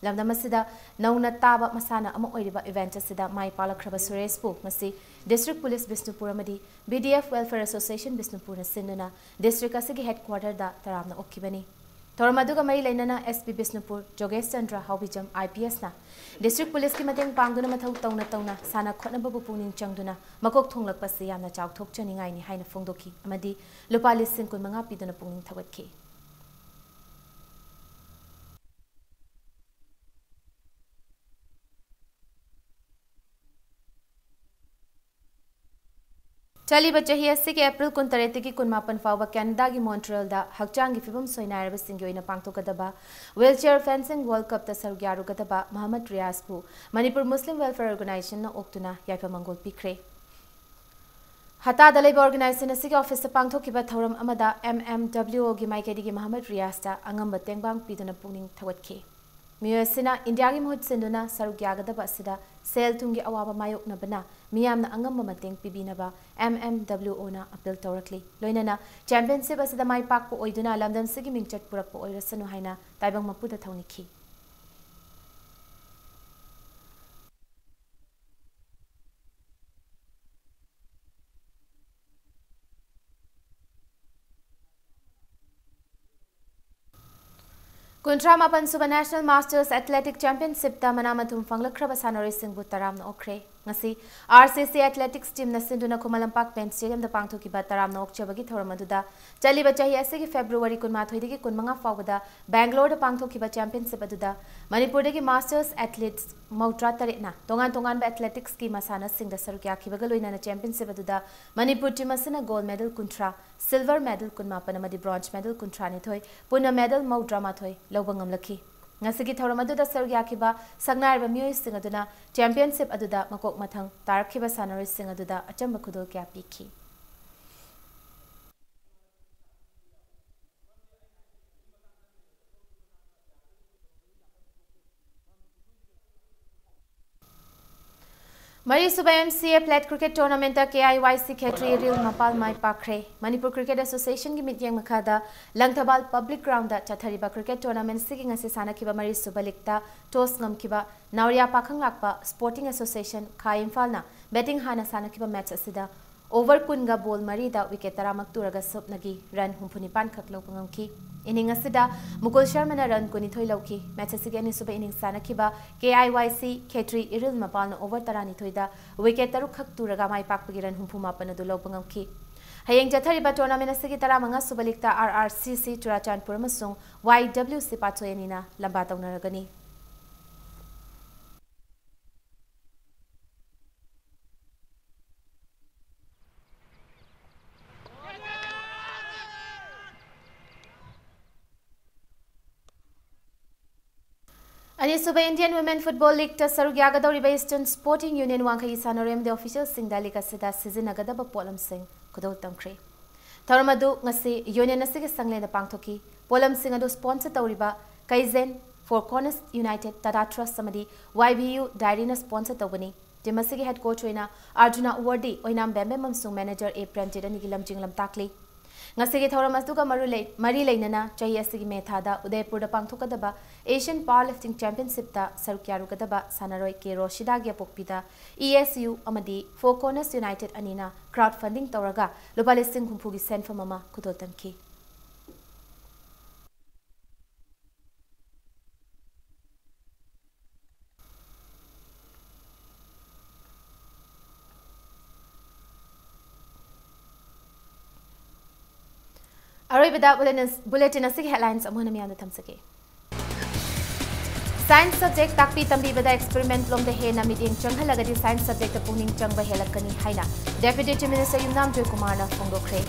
ꯂꯝꯗꯝ ꯑꯁꯤꯗ ꯅꯧꯅ ꯇꯥꯕ ꯃꯁꯥꯟꯅ ꯑꯃ ꯑꯣꯏꯔꯤꯕ event ꯑꯁꯤꯗ ꯃꯥꯏ ꯄꯥꯛꯂꯛꯈ꯭ꯔꯕ ꯁꯨꯔꯦꯁꯄꯨ ꯉꯁꯤ District Police ꯕꯤꯁꯅꯨꯄꯨꯔ ꯑꯃꯗꯤ VDF Welfare Association ꯕꯤꯁꯅꯨꯄꯨꯔꯅ ꯁꯤꯟꯗꯨꯅ district ꯑꯁꯤꯒꯤ headquarterꯗ ꯇꯔꯥꯝꯅ ꯑꯣꯛꯈꯤꯕꯅꯤ꯫ ꯊꯧꯔꯝ ꯑꯗꯨꯒ ꯃꯔꯤ ꯂꯩꯅꯅ SP ꯕꯤꯁꯅꯨꯄꯨꯔ ꯖꯣꯒꯦꯁ ꯆꯟꯗ꯭ꯔ ꯍꯥꯎꯕꯤꯖꯝ IPSꯅ district policeꯀꯤ ꯃꯇꯦꯡ ꯄꯥꯡꯗꯨꯅ ꯃꯊꯧ ꯇꯧꯅ ꯇꯧꯅ ꯁꯥꯟꯅ ꯈꯣꯠꯅꯕꯕꯨ ꯄꯨꯛꯅꯤꯡ ꯆꯪꯗꯨꯅ ꯃꯀꯣꯛ ꯊꯣꯡꯂꯛꯄꯁꯤ ꯌꯥꯝꯅ ꯆꯥꯎꯊꯣꯛꯆꯅꯤꯡꯉꯥꯏꯅꯤ ꯍꯥꯏꯅ ꯐꯣꯡꯗꯣꯛꯈꯤ ꯑꯃꯗꯤ ꯂꯨꯄꯥ ꯂꯤꯁꯤꯡ ꯀꯨꯟꯃꯉꯥ ꯄꯤꯗꯨꯅ ꯄꯨꯛꯅꯤꯡ ꯊꯧꯒꯠꯈꯤ꯫ ꯆꯠꯂꯤꯕ ꯆꯍꯤ ꯑꯁꯤꯒꯤ April ꯀꯨꯟꯇꯔꯦꯠꯇꯒꯤ ꯀꯨꯟꯃꯥꯄꯟ ꯐꯥꯎꯕ Canadaꯒꯤ Montrealꯗ ꯍꯛꯆꯥꯡꯒꯤ ꯐꯤꯕꯝ ꯁꯣꯏꯅꯥꯏꯔꯕꯁꯤꯡꯒꯤ ꯑꯣꯏꯅ ꯄꯥꯡꯊꯣꯛꯀꯗꯕ Wheelchair Fencing World Cupꯇ ꯁꯔꯨꯛ ꯌꯥꯔꯨꯒꯗꯕ ꯃꯍꯃꯗ ꯔꯤꯌꯥꯖꯄꯨ ꯃꯅꯤꯄꯨꯔ Muslim Welfare Organizationꯅ ꯑꯣꯛꯇꯨꯅ ꯌꯥꯏꯐ ꯃꯪꯒꯣꯜ ꯄꯤꯈ꯭ꯔꯦ꯫ ꯍꯇꯥꯗ ꯂꯩꯕ organization ꯑꯁꯤꯒꯤ officeꯇ ꯄꯥꯡꯊꯣꯛꯈꯤꯕ ꯊꯧꯔꯝ ꯑꯃꯗ MMWOꯒꯤ ꯃꯥꯏꯀꯩꯗꯒꯤ ꯃꯍꯃꯗ ꯔꯤꯌꯥꯖꯇ ꯑꯉꯝꯕ ꯇꯦꯡꯕꯥꯡ ꯄꯤꯗꯨꯅ ꯄꯨꯛꯅꯤꯡ ꯊꯧꯒꯠꯈꯤ꯫ ꯃꯤꯑꯣꯏ ꯑꯁꯤꯅ ꯏꯟꯗꯤꯌꯥꯒꯤ ꯃꯍꯨꯠ ꯁꯤꯟꯗꯨꯅ ꯁꯔꯨꯛ ꯌꯥꯒꯗꯕ ꯑꯁꯤꯗ ꯁꯦꯜ ꯊꯨꯝꯒꯤ ꯑꯋꯥꯕ ꯃꯥꯌꯣꯛꯅꯕꯅ ꯃꯤꯌꯥꯝꯅ ꯑꯉꯝꯕ ꯃꯇꯦꯡ ꯄꯤꯕꯤꯅꯕ M M W O ꯅ appeal ꯇꯧꯔꯛꯂꯤ꯫ ꯂꯣꯏꯅꯅ championship ꯑꯁꯤꯗ ꯃꯥꯏ ꯄꯥꯛꯄ ꯑꯣꯏꯗꯨꯅ ꯂꯝꯗꯝꯁꯤꯒꯤ ꯃꯤꯡꯆꯠ ꯄꯨꯔꯛꯄ ꯑꯣꯏꯔꯁꯅꯨ ꯍꯥꯏꯅ ꯇꯥꯏꯕꯪ ꯃꯄꯨꯗ ꯊꯧꯅꯤꯈꯤ꯫ ꯀꯨꯟꯊ꯭ꯔꯥ ꯃꯥꯄꯟ ꯁꯨꯕ National Masters Athletic Championship ꯇ ꯃꯅꯥ ꯃꯊꯨꯝ ꯐꯪꯂꯛꯈ꯭ꯔꯕ ꯁꯥꯟꯅꯔꯣꯏꯁꯤꯡꯕꯨ ꯇꯔꯥꯝꯅ ꯑꯣꯛꯈ꯭ꯔꯦ꯫ ꯉꯁꯤ R C C Athletics team ꯅ ꯁꯤꯟꯗꯨꯅ ꯈꯨꯃꯟ ꯂꯝꯄꯥꯛ ꯄꯦꯟꯁꯤꯌꯝꯗ ꯄꯥꯡꯊꯣꯛꯈꯤꯕ ꯇꯔꯥꯝꯅ ꯑꯣꯛꯆꯕꯒꯤ ꯊꯧꯔꯝ ꯑꯗꯨꯗ ꯆꯠꯂꯤꯕ ꯆꯍꯤ ꯑꯁꯤꯒꯤ February ꯀꯨꯟꯃꯥꯊꯣꯏꯗꯒꯤ ꯀꯨꯟꯃꯉꯥ ꯐꯥꯎꯕꯗ ꯕꯦꯡꯒ꯭ꯂꯣꯔꯗ ꯄꯥꯡꯊꯣꯛꯈꯤꯕ championship ꯑꯗꯨꯗ ꯃꯅꯤꯄꯨꯔꯗꯒꯤ Masters Athletes ꯃꯧꯗ꯭ꯔꯥ ꯇꯔꯦꯠꯅ ꯇꯣꯉꯥꯟ ꯇꯣꯉꯥꯟꯕ athletics ꯀꯤ ꯃꯁꯥꯟꯅꯁꯤꯡꯗ ꯁꯔꯨꯛ ꯌꯥꯈꯤꯕꯒ ꯂꯣꯏꯅꯅ championship ꯑꯗꯨꯗ ꯃꯅꯤꯄꯨꯔ team ꯑꯁꯤꯅ gold medal ꯀꯨꯟꯊ꯭ꯔꯥ, silver medal ꯀꯨꯟꯃꯥꯄꯟ ꯑꯃꯗꯤ bronze medal ꯀꯨꯟꯊ꯭ꯔꯥꯅꯤꯊꯣꯏ, ꯄꯨꯟꯅ medal ꯃꯧꯗ꯭ꯔꯥ ꯃꯥꯊꯣꯏ ꯂꯧꯕ ꯉꯝꯂꯛꯈꯤ꯫ ꯉꯁꯤꯒꯤ ꯊꯧꯔꯝ ꯑꯗꯨꯗ ꯁꯔꯨꯛ ꯌꯥꯈꯤꯕ ꯁꯛꯅꯥꯏꯔꯕ ꯃꯤꯑꯣꯏꯁꯤꯡ ꯑꯗꯨꯅ championship ꯑꯗꯨꯗ ꯃꯀꯣꯛ ꯃꯊꯪ ꯇꯥꯔꯛꯈꯤꯕ ꯁꯥꯟꯅꯔꯣꯏꯁꯤꯡ ꯑꯗꯨꯗ ꯑꯆꯝꯕ ꯈꯨꯗꯣꯜ ꯀꯌꯥ ꯄꯤꯈꯤ꯫ ꯃꯔꯤꯁꯨꯕ M C A Plate Cricket Tournament ꯇ K I Y C ꯈꯦꯇ꯭ꯔꯤ ꯏꯔꯤꯜ ꯃꯄꯥꯜ ꯃꯥꯏ ꯄꯥꯛꯈ꯭ꯔꯦ꯫ ꯃꯅꯤꯄꯨꯔ Cricket Association ꯒꯤ ꯃꯤꯠꯌꯦꯡ ꯃꯈꯥꯗ ꯂꯪꯊꯕꯥꯜ Public Ground ꯗ ꯆꯠꯊꯔꯤꯕ cricket tournament ꯁꯤꯒꯤ ꯉꯁꯤ ꯁꯥꯟꯅꯈꯤꯕ ꯃꯔꯤꯁꯨꯕ league ꯇ toss ꯉꯝꯈꯤꯕ ꯅꯥꯎꯔꯤꯌꯥ ꯄꯥꯈꯪ ꯂꯥꯛꯄ Sporting Association ꯈꯥ ꯏꯝꯐꯥꯜꯅ batting ꯍꯥꯟꯅ ꯁꯥꯟꯅꯈꯤꯕ match ꯑꯁꯤꯗ over ꯀꯨꯟꯒ ball ꯃꯔꯤꯗ wicket ꯇꯔꯥꯃꯛ ꯇꯨꯔꯒ ꯁꯨꯞꯅꯒꯤ run ꯍꯨꯝꯐꯨ ꯅꯤꯄꯥꯟ ꯈꯛ ꯂꯧꯕ ꯉꯝꯈꯤ꯫ Inning ꯑꯁꯤꯗ ꯃꯨꯀꯨꯜ ꯁꯔꯃꯅ run ꯀꯨꯟꯅꯤꯊꯣꯏ ꯂꯧꯈꯤ꯫ Match ꯑꯁꯤꯒꯤ ꯑꯅꯤꯁꯨꯕ inning ꯁꯥꯟꯅꯈꯤꯕ K I Y C Khetri Iril ꯃꯄꯥꯜꯅ over ꯇꯔꯥꯅꯤꯊꯣꯏꯗ wicket ꯇꯔꯨꯛ ꯈꯛ ꯇꯨꯔꯒ ꯃꯥꯏ ꯄꯥꯛꯄꯒꯤ run ꯍꯨꯝꯐꯨ ꯃꯥꯄꯟ ꯑꯗꯨ ꯂꯧꯕ ꯉꯝꯈꯤ꯫ ꯍꯌꯦꯡ ꯆꯠꯊꯔꯤꯕ tournament ꯑꯁꯤꯒꯤ ꯇꯔꯥꯃꯉꯥ ꯁꯨꯕ league ꯇ R R C C Churachandpur ꯑꯃꯁꯨꯡ Y W C ꯄꯥꯠꯁꯣꯏ ꯑꯅꯤꯅ ꯂꯝꯕꯥ ꯇꯧꯅꯔꯒꯅꯤ꯫ ꯑꯅꯤꯁꯨꯕ Indian Women Football League ꯇ ꯁꯔꯨꯛ ꯌꯥꯒꯗꯧꯔꯤꯕ Eastern Sporting Union ꯋꯥꯡꯈꯩꯒꯤ ꯁꯥꯟꯅꯔꯣꯏ ꯑꯃꯗꯤ official ꯁꯤꯡꯗ league ꯑꯁꯤꯗ ꯁꯤꯖꯤꯟꯅꯒꯗꯕ ꯄꯣꯠꯂꯝꯁꯤꯡ ꯈꯨꯗꯣꯜ ꯇꯝꯈ꯭ꯔꯦ꯫ ꯊꯧꯔꯝ ꯑꯗꯨ ꯉꯁꯤ union ꯑꯁꯤꯒꯤ ꯁꯪꯂꯦꯟꯗ ꯄꯥꯡꯊꯣꯛꯈꯤ꯫ ꯄꯣꯠꯂꯝꯁꯤꯡ ꯑꯗꯨ sponsor ꯇꯧꯔꯤꯕ ꯀꯩꯖꯦꯟ Four Corners United, Tata Trust ꯑꯃꯗꯤ Y B U Dairy ꯅ sponsor ꯇꯧꯕꯅꯤ꯫ Team ꯑꯁꯤꯒꯤ head coach ꯑꯣꯏꯅ ꯑꯔꯖꯨꯅꯥ ꯎꯋꯔꯗꯤ, ꯑꯣꯏꯅꯥꯝ ꯕꯦꯝꯕꯦꯝ ꯑꯃꯁꯨꯡ manager A ꯄ꯭ꯔꯦꯝꯖꯤꯠ ꯑꯅꯤꯒꯤ ꯂꯝꯖꯤꯡ ꯂꯝꯇꯥꯛꯂꯤ꯫ ꯉꯁꯤꯒꯤ ꯊꯧꯔꯝ ꯑꯗꯨꯒ ꯃꯔꯨ ꯂꯩ-, ꯃꯔꯤ ꯂꯩꯅꯅ ꯆꯍꯤ ꯑꯁꯤꯒꯤ ꯃꯦ ꯊꯥꯗ ꯎꯗꯩꯄꯨꯔꯗ ꯄꯥꯡꯊꯣꯛꯀꯗꯕ Asian Powerlifting Championship ꯇ ꯁꯔꯨꯛ ꯌꯥꯔꯨꯒꯗꯕ ꯁꯥꯟꯅꯔꯣꯏ ꯀꯦ ꯔꯣꯁꯤꯗꯥꯒꯤ ꯑꯄꯣꯛꯄꯤꯗ E S U ꯑꯃꯗꯤ Four Corners United ꯑꯅꯤꯅ crowd funding ꯇꯧꯔꯒ ꯂꯨꯄꯥ ꯂꯤꯁꯤꯡ ꯍꯨꯝꯐꯨꯒꯤ ꯁꯦꯟꯐꯝ ꯑꯃ ꯈꯨꯗꯣꯜ ꯇꯝꯈꯤ꯫ ꯑꯔꯣꯏꯕꯗ bulletin ꯑꯁ-, bulletin ꯑꯁꯤꯒꯤ headlines ꯑꯃꯨꯛ ꯍꯟꯅ ꯃꯤꯌꯥꯝꯗ ꯊꯝꯖꯒꯦ꯫ Science subject ꯇꯥꯛꯄꯤ ꯇꯝꯕꯤꯕꯗ experiment ꯂꯣꯝꯗ ꯍꯦꯟꯅ ꯃꯤꯠꯌꯦꯡ ꯆꯪꯍꯜꯂꯒꯗꯤ science subject ꯇ ꯄꯨꯛꯅꯤꯡ ꯆꯪꯕ ꯍꯦꯜꯂꯛꯀꯅꯤ ꯍꯥꯏꯅ Deputy Chief Minister ꯌꯨꯝꯅꯥꯝ ꯖꯣꯏꯀꯨꯃꯥꯔꯅ ꯐꯣꯡꯗꯣꯛꯈ꯭ꯔꯦ꯫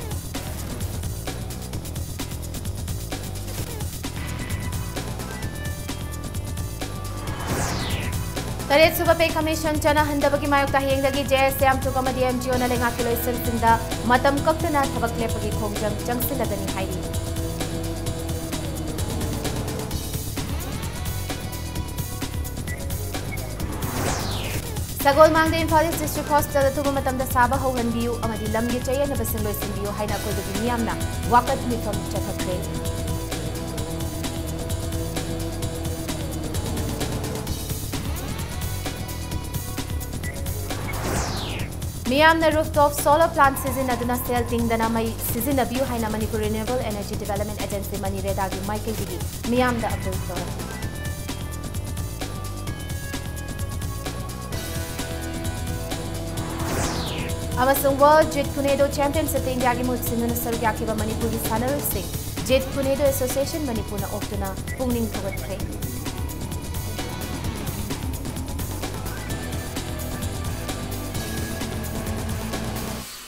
ꯇꯔꯦꯠꯁꯨꯕ Pay Commission ꯆꯠꯅꯍꯟꯗꯕꯒꯤ ꯃꯥꯌꯣꯛꯇ ꯍꯌꯦꯡꯗꯒꯤ J S M ꯆꯨꯛ ꯑꯃꯗꯤ N G O ꯅ ꯂꯩꯉꯥꯛꯀꯤ ꯂꯣꯏꯁꯪꯁꯤꯡꯗ ꯃꯇꯝ ꯀꯛꯇꯅ ꯊꯕꯛ ꯂꯦꯞꯄꯒꯤ ꯈꯣꯡꯖꯪ ꯆꯪꯁꯤꯜꯂꯒꯅꯤ ꯍꯥꯏꯔꯤ꯫ ꯁꯒꯣꯜꯃꯥꯡꯗ Imphal East District Hospital ꯑꯊꯨꯕ ꯃꯇꯝꯗ ꯁꯥꯕ ꯍꯧꯍꯟꯕꯤꯌꯨ ꯑꯃꯗꯤ ꯂꯝꯒꯤ ꯆꯌꯦꯠꯅꯕꯁꯤꯡ ꯂꯣꯏꯁꯤꯟꯕꯤꯌꯨ ꯍꯥꯏꯅ ꯑꯀꯣꯏꯕꯒꯤ ꯃꯤꯌꯥꯝꯅ ꯋꯥꯀꯠ ꯃꯤꯐꯝ ꯆꯠꯊꯈ꯭ꯔꯦ꯫ ꯃꯤꯌꯥꯝꯅ rooftop solar plant ꯁꯤꯖꯤꯟꯅꯗꯨꯅ ꯁꯦꯜ ꯇꯤꯡꯗꯅ ꯃꯩ ꯁꯤꯖꯤꯟꯅꯕꯤꯌꯨ ꯍꯥꯏꯅ Manipur Renewable Energy Development Agency, MANREDA ꯒꯤ ꯃꯥꯏꯀꯩꯗꯒꯤ ꯃꯤꯌꯥꯝꯗ appeal ꯇꯧꯔꯛꯂꯤ꯫ ꯑꯃꯁꯨꯡ World Jeet Kune Do Championships ꯇ ꯏꯟꯗꯤꯌꯥꯒꯤ ꯃꯍꯨꯠ ꯁꯤꯟꯗꯨꯅ ꯁꯔꯨꯛ ꯌꯥꯈꯤꯕ ꯃꯅꯤꯄꯨꯔꯒꯤ ꯁꯥꯟꯅꯔꯣꯏꯁꯤꯡ Jeet Kune Do Association ꯃꯅꯤꯄꯨꯔꯅ ꯑꯣꯛꯇꯨꯅ ꯄꯨꯛꯅꯤꯡ ꯊꯧꯒꯠꯈ꯭ꯔꯦ꯫